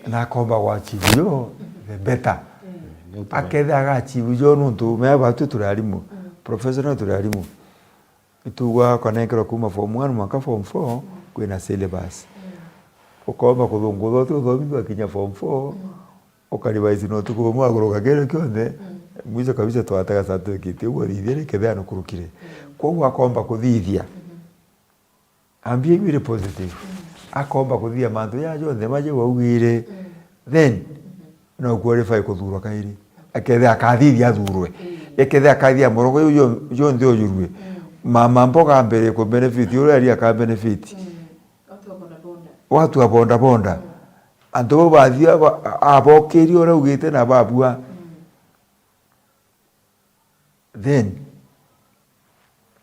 Na akomba gwa achieve yo, the better. Akethira aga achieve yo nontu, mea batwi turi arimu. Professional turi arimu. Itugwa ukanenkerwa kuma form one mwanka form four, kwina syllabus. Ukomba kuthungutha uti uthomithua kinya form four, ukarevise na utuku bumwe waguruka kiri kionthe, mwisho kabisa twataga certificate, uguo thithia ni kethea nukurukire. Kwou akomba kuthithia. Ambia iu iri positive. Akomba kuthithia mantu jaa jonthe maja waugire. Then, no qualify kuthurwa kairi. Akethira akathithia athurwe. Akethira akathithia murongo juu jo-, jonthe ujurue. Mama mboga mbere ku benefit, uria ari aka benefit. Watu wa boda boda. Antu bau bathia ba-, abokirie uria augite na babua. Then,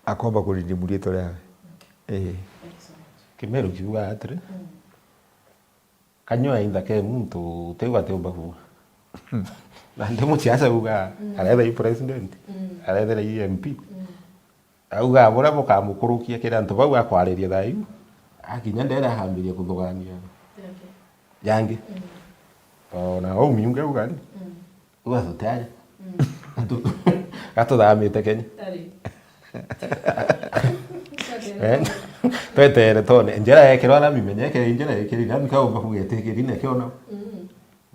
akomba ku redeem riitwa riawe. Ii. Kimeru kiuga atiri, kanyua either ke muntu utigwa atiumba kuuga. Na ndi muciaca uga, aretha i president, arethera i M P. Auga buria bukamukurukia kiri antu bau akwariria thaa iu, akinya ndere akambiria kuthugania jangi. Ona uu miunge uga ri, uga tutiaja. Gatuthamite Kenya. Eh, twetere tone. Njira yekirwa lami, menye ke njira yekiri lami, kaumba kugetikiri nekio na.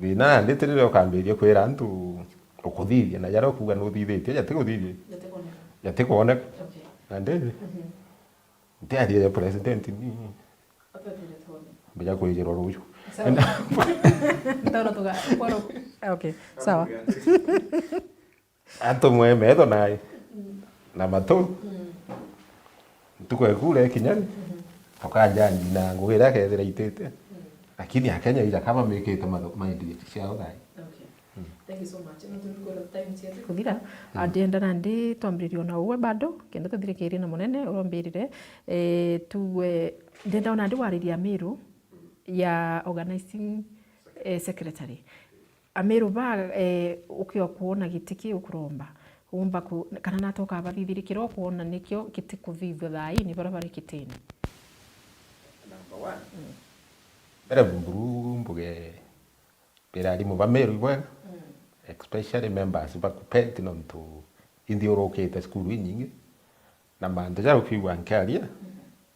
Thina nandi tirire ukambiria kwira antu ukuthithia, na jaria ukuuga nuthithitie, jatikuthithia. Jatikwoneka. Jatikwoneka. Okay. Nandi, ntiaria ja president ni. Atwetire tone. Mbija kwijirwa ruju. Sawa. Ntoro tuga, kworo. Okay, sawa. Atumwe metho nae na matu. Ntuku ekura ikinya ri, tukanjani na ngugi iria akethira itite. Lakini Akenya ija kama mekite matho-, mind ciao thai. Okay. Thank you so much. Nontu nkwona time cietu kuthira, ah, ndienda nandi twambiririe na uwe bado, kenda tuthirikirie na munene urombirire, eh, tuwe, ndienda ona ndi wariria Miru ya organizing, eh, secretary. Amiru ba, eh, ukia kwona giti kiu ukuromba, umba ku-, kana natoka bathithirikira ukwona nikio gitikuthithua thaa ii ni baria bari gitini? Number one. Mbere buru mbuge mbira arimu ba Miru ibwega, especially members ba KUPPET, nontu inthiurukite cukuru inyingi, na mantu jaria ukwigua nkiaria,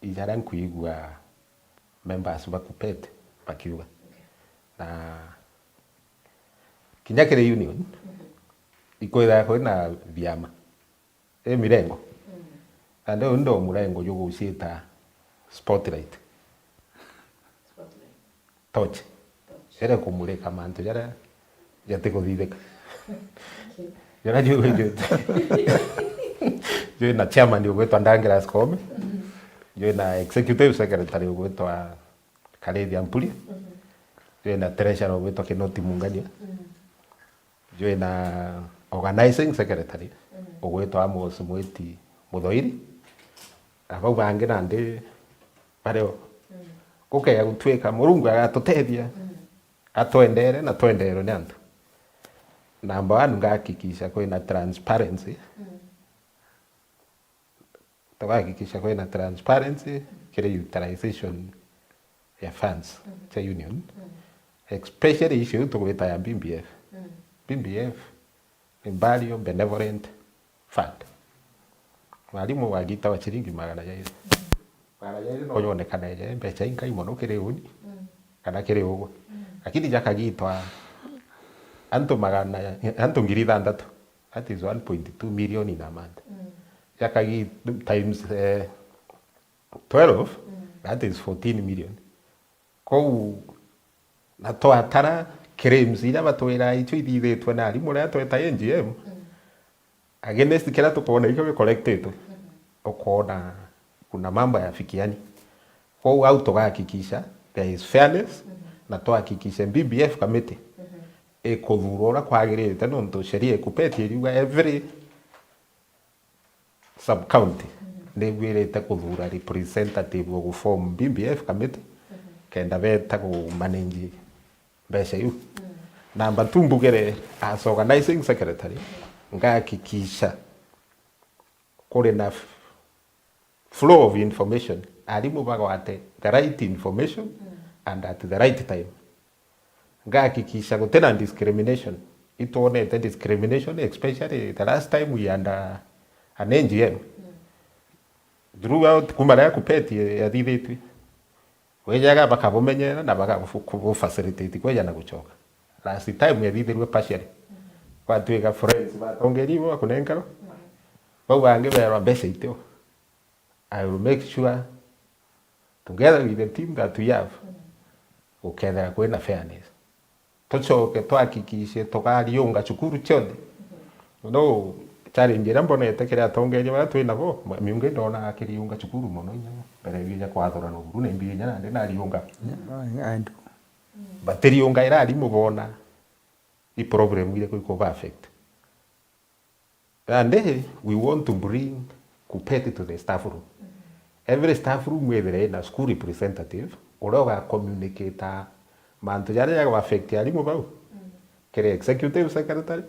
ijaria nkwigua members ba KUPPET bakiuga. Na kinya kiri union, ikwithagirwa kwina biama, i mirengo. Na ndi uu ndo murengo jugucita spotlight. Torch. Torch. Iria ikumurika mantu jaria jatikuthithika. Okay. Jaria jwi-, jwi-, jwina chairman ugwitwa Douglas Koome, jwina executive secretary ugwitwa Karithia Mpuria, jwina treasurer ugwitwa Kinoti Mungania, jwina organizing secretary ugwitwa Amos Mwiti Muthoiri, na bau bangi nandi bario. Gukeya gutwika Murungu agatutethia, atwendere na twenderwe ni antu. Number one, ngahakikisha kwina transparency. Tugahakikisha kwina transparency kiri utilization ya funds cia union, especially icio tugwita ya B B F. B B F ni Burial Benevolent Fund. Mwarimu wagita wa ciringi magana jairi. Magana jairi no yonekana ije mbeca inkai mono kiri uni kana kiri ugwe. Lakini jakagitwa antu magana, antu ngiri ithanthatu, that is one point two million in a month. Jakagi times, eh, twelve, that is fourteen million. Kou na twatara claims iria batwiraga icio ithithitwe na arimu riria tweta A G M, against kiria tukwona ikio gicollectitwe, ukwona kuna mambo yafikiani. Kou au tugahakikisha there is fairness, na tuhakikishe B B F committee ikuthurwa uria kwagirite, nontu sheria ikupetie iriuga every sub county nigwirite kuthura representative wa guform B B F committee, kenda beta ku manage mbeca iu. Number two, mbugire as organizing secretary, ngahakikisha kuri na f-, flow of information, arimu bagwate the right information and at the right time. Ngahakikisha gutina discrimination. Itwonete discrimination, especially the last time we had a, an A G M. Throughout, kuma riria KUPPET yathithitue, wijaga bakabumenyera na bakabu-, kubu facilitate kweja na gucoka. Last time yathithirue partially. Gwatuika friends ba atongeria ibo bakunenkerwa. Bau bangi berwa mbeca itio. I will make sure, together with the team that we have, gukethira kwina fairness. Tucoke twahakikishe tukariunga cukuru cionthe. No challenge iria mbonete kiri atongeria baria twi nabo, ma-, miungi ndona akiriunga cukuru mono inya mbere biija kwathurana buru na imbi inya nandi nariunga. Yeah, I, I do. Batiriunga ira arimu bona i problem iriku ikuba affect. Nandi, we want to bring Kuppet to the staff room. Every staff room withire ina school representative uria uga communicate mantu jaria jagu affect arimu bau kiri executive secretary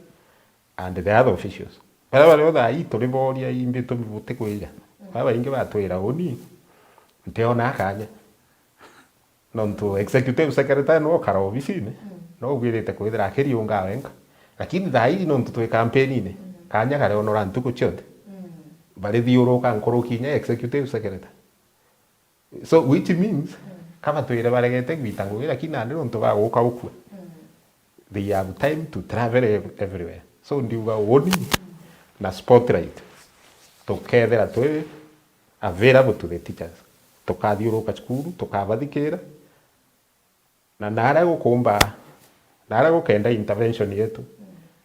and the other officials. Baria bario thaa ii turi boria imbi tumi butikwija. Baria baingi batwira uni ntiona kanya. Nontu executive secretary no kara obisine, no ugwirite kwithira akiriunga wenka. Lakini thaa ii nontu twi campaign-ini, kanya kareonora ntuku cionthe. Barithiuruka nkuruki inya executive secretary. So which means, kaba twire baregete gwita ngugi, lakini nandi nontu baguka ukua, they have time to travel ev-, everywhere. So ndiuga uni na spotlight tukethira twi available to the teachers. Tukathiuruka cukuru, tukabathikira, na naria gukumba, naria gukenda intervention yetu,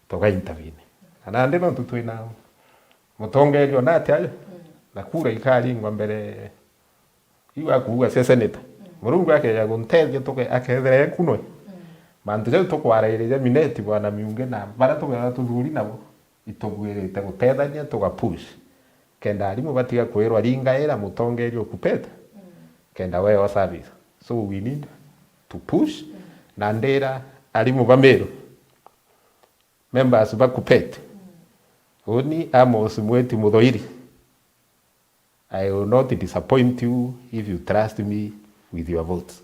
tuga intervene. Na nandi nontu twina mutongeria ona ati ayo, na kura ikaringwa mbere iu akuuga cia senator. Murungu akeja guntethia tuke-, akethira ekunwe. Mantu jau tukwarairija Mineti, Bwana Miungi na baria tukwethira tuthuri nabo. Itubwirite gutethania tuga push kenda arimu batiga kwirwa ringaira mutongeria ukupeta kenda wewa service. So we need to push, na ndira arimu ba Meru, members ba kupet, uni Amos Mweti Muthoiri, I will not disappoint you if you trust me with your votes.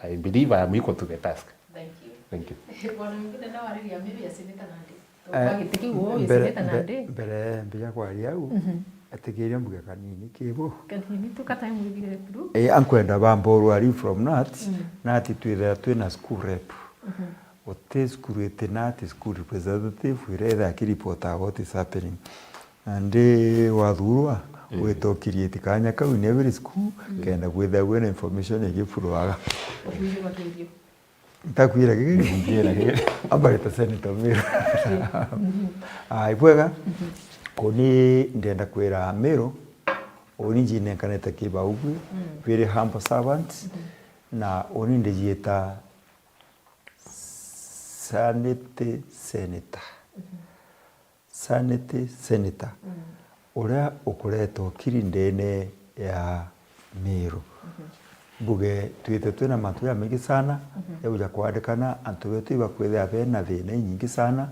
I believe I am equal to the task. Thank you. Thank you. Bwana Mugine, na wariria maybe ya senator nandi. Eh, twa giti kiu, uu mbere, seneta mbe-, nandi. Mbere mbija kwaria au, mhm, atikiria mbuge kanini kibu. Kanini tu ka time withire through. Eh, ankwenda bamborwa ari from Nats, mm, Nats twithira twina school rep. Mhm. Guti school iti Nats school representative iria ithaa akiripota what is happening. Nandi wathurwa, mm, wita ukirieti kanya kau in every school, mm, kenda bwithagwe na information igifurwaga. Ukwigua kirio. Ntakwira gigi. Ntakwira gigi. Ambarite Senator Miru. Ai, bwega. Kuni ndenda kwira Miru, uni njinenkanite kibau bwi, mm, very humble servant, mm, na uni ndijieta Sanity Senator. Sanity Senator, mm, uria ukureta ukiri ndene ya Miru. Mhm. Mbuge, twite twina mantu jamaingi sana, mhm, ja kuja kwandikana, antu betu ibakwithira bena thina inyingi sana,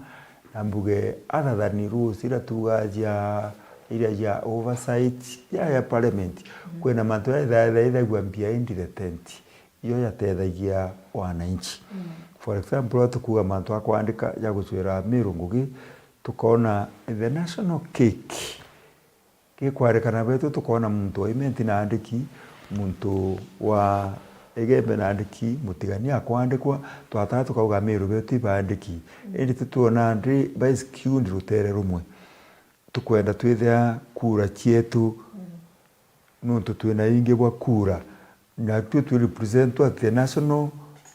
na mbuge, athathani rules iria tuugaa cia, iria cia oversight, ya, ya parliament, mhm, kwina mantu jaithaithagua behind the tent. Iyo yatethagia wananchi. Mm. For example, tukuuga mantu a kwandika ja gucwira Miru ngugi, tukoona the national cake gikwarikana betu, tukoona muntu wa Imenti naandiki, muntu wa Igembe naandiki, Mutigania akwandikwa, twataa tukauga Miru betu ibaandiki. Mm. Indi tituona ndi by skewed rutere rumwe. Tukwenda twithia kura cietu, mm, nontu twina wingi bwa kura, na twi twi represent at the national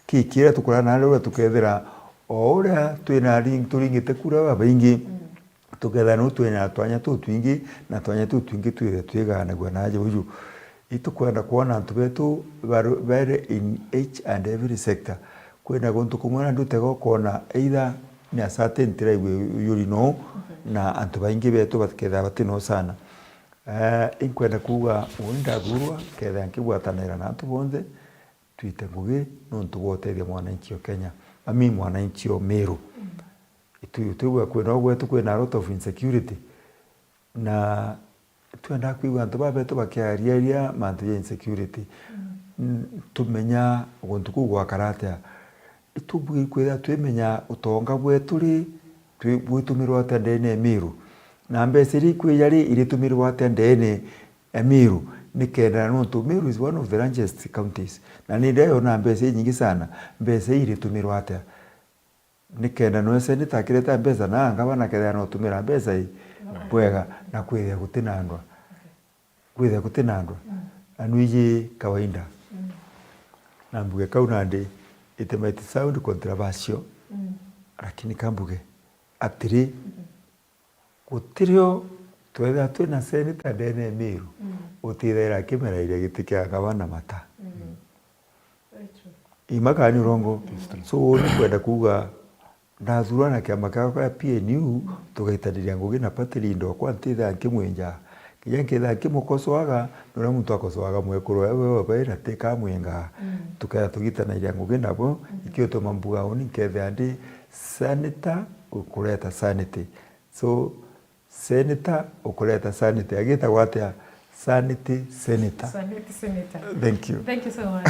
cake iria tukurana nayo, uria tukethira o uria twina ring-, turingite kura babaingi, mm, tukethira niu twina twanya tutwingi, na twanya tutwingi twithire twiganagua na aja uju. Itukwenda kwona antu betu baru-, bari in each and every sector. Kwina guntu kumwe na ndutega ukona either ni a certain tribe yuri no, mhm, na antu baingi betu bakethira bati no sana. Eh, inkwenda kuuga, uni ndathurwa, kethira nkigwatanira na antu bonthe, twite ngugi nontu bwa utethia mwananchi o Kenya, ami mwananchi o Miru. Mm. Itu-, itwigua kwina ugwetu kwina a lot of insecurity, na twendaa kwigua antu babetu bakiariaria mantu ja insecurity. Mm. N-, tumenya guntu kuu gwakara atia. Itubui kwithira twimenya utonga bwetu ri, twi-, bwitumirwa atia ndene ya Miru? Na mbeca iria ikwija ri, iritumirwa atia ndene ya Miru? Nikenda nontu Miru is one of the largest counties. Na ni iria yona mbeca inyingi sana, mbeca ii iritumirwa atia? Nikenda nwe seneta akireta mbeca na ngavana kethira no tumira mbeca ii bwega na kwithia guti na ndwa. Kwithia guti na ndwa. Mm. Na nwiji kawaida. Mm. Na mbuge kau nandi, it might sound controversial, mm, lakini kambuge atiri, mm-hmm, gutirio twethira twina seneta ndene ya Miru, mm, utithaira akimerairia giti kia gavana mata. Mm. Very true. Ima kana ni urongo? It's true. So, ni kwenda kuuga, ndathurwa na kiama kiakwa kia P N U, tugaitaniria ngugi na party leader okwa, ntithaa nkimwinja, Kinya nkethira nkimukosoaga, ni uria muntu akosoaga mwekuru we, we wabaira ti kamwinga. Mm. Tukethira tugitanagia ngugi nabo, mm, ikio tuma mbuga uni nkethira ndi senator ukureta sanity. So, senator ukureta sanity. Agitagwa atia? Sanity senator. Sanity senator. Thank you. Thank you so much.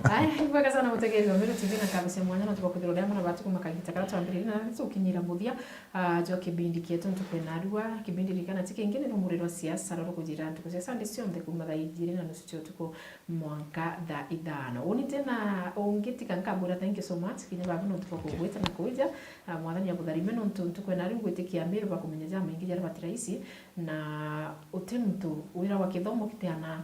Ai, ibwega sana mutegeri wa Meru T V na nkatho cia mwanya na tubakwithirwa ria mwana batu kuma kagita karia twambiririe na tukinyira muthia. Ah, jwa kibindi kietu ntuku ya narua, kibindi ririkana ti kingi ni rumuri rwa siasa ruria rukujira ntuku cia Sunday cionthe kuma thaa ijiri na nusu cia utuku mwanka thaa ithano. Uni tena ungi tiga nkabwira thank you so much kinya babu nontu bwa kugwita na kuija. Ah, Mwathani abutharime nontu ntuku ya narua ngwitikia Meru bakumenya jamaingi jaria batiraisi na uti muntu wira wa kithomo kitiana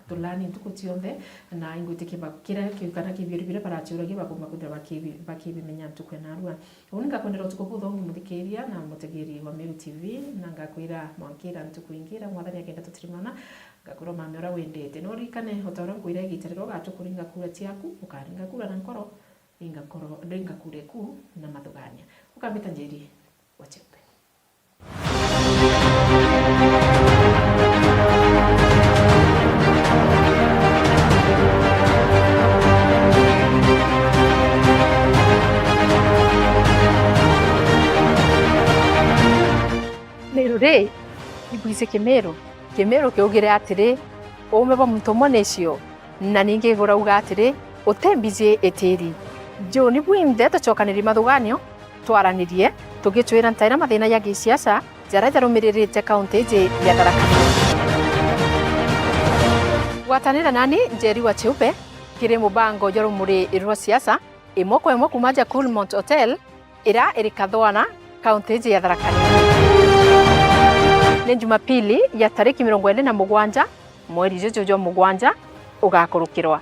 tulani ntuku cionthe, na ingwitikia ba-, kiria ki-, kana kibiuri biria baraciuragia bakumba kwithira bakibi-, bakibimenya ntuku ya narua. Uni ngakwendera utuku buthongi muthikiria na mutegeri wa Meru T V, na ngakwira mwankira ntuku ingi iria Mwathani akenda tutirimana, ngakwira umame uria wendete. No ririkane, o ta uria nkwira igita riria ugatukuringa kura ciaku, ukaringa kura na nkoro, ringa nkoro, ringa kura eku na mathugania. Ukambita Njeri wa Cheupe. Meru ri, ibwiji Kimiru. Kimiru kiugire atiri, uume bwa muntu umwe ni cio, na ningi gurauga atiri, uti mbiji itiri. Njuni bwinthe tucokanirie mathuganio, twaranirie, tugicwira ntaira mathina ya gisiasa jaria jarumiririte kaunti iji ya Tharaka Nithi. Gwatanira nani Njeri wa Cheupe kiri mubango jwa rumuri rwa siasa, imwe kwa imwe kuuma ja Coolmont Hotel, iria iri Kathwana, kaunti iji ya Tharaka Nithi. Ni Jumapili ya tariki mirongo iri na mugwanja, mweri juju jwa mugwanja ugakurukirwa.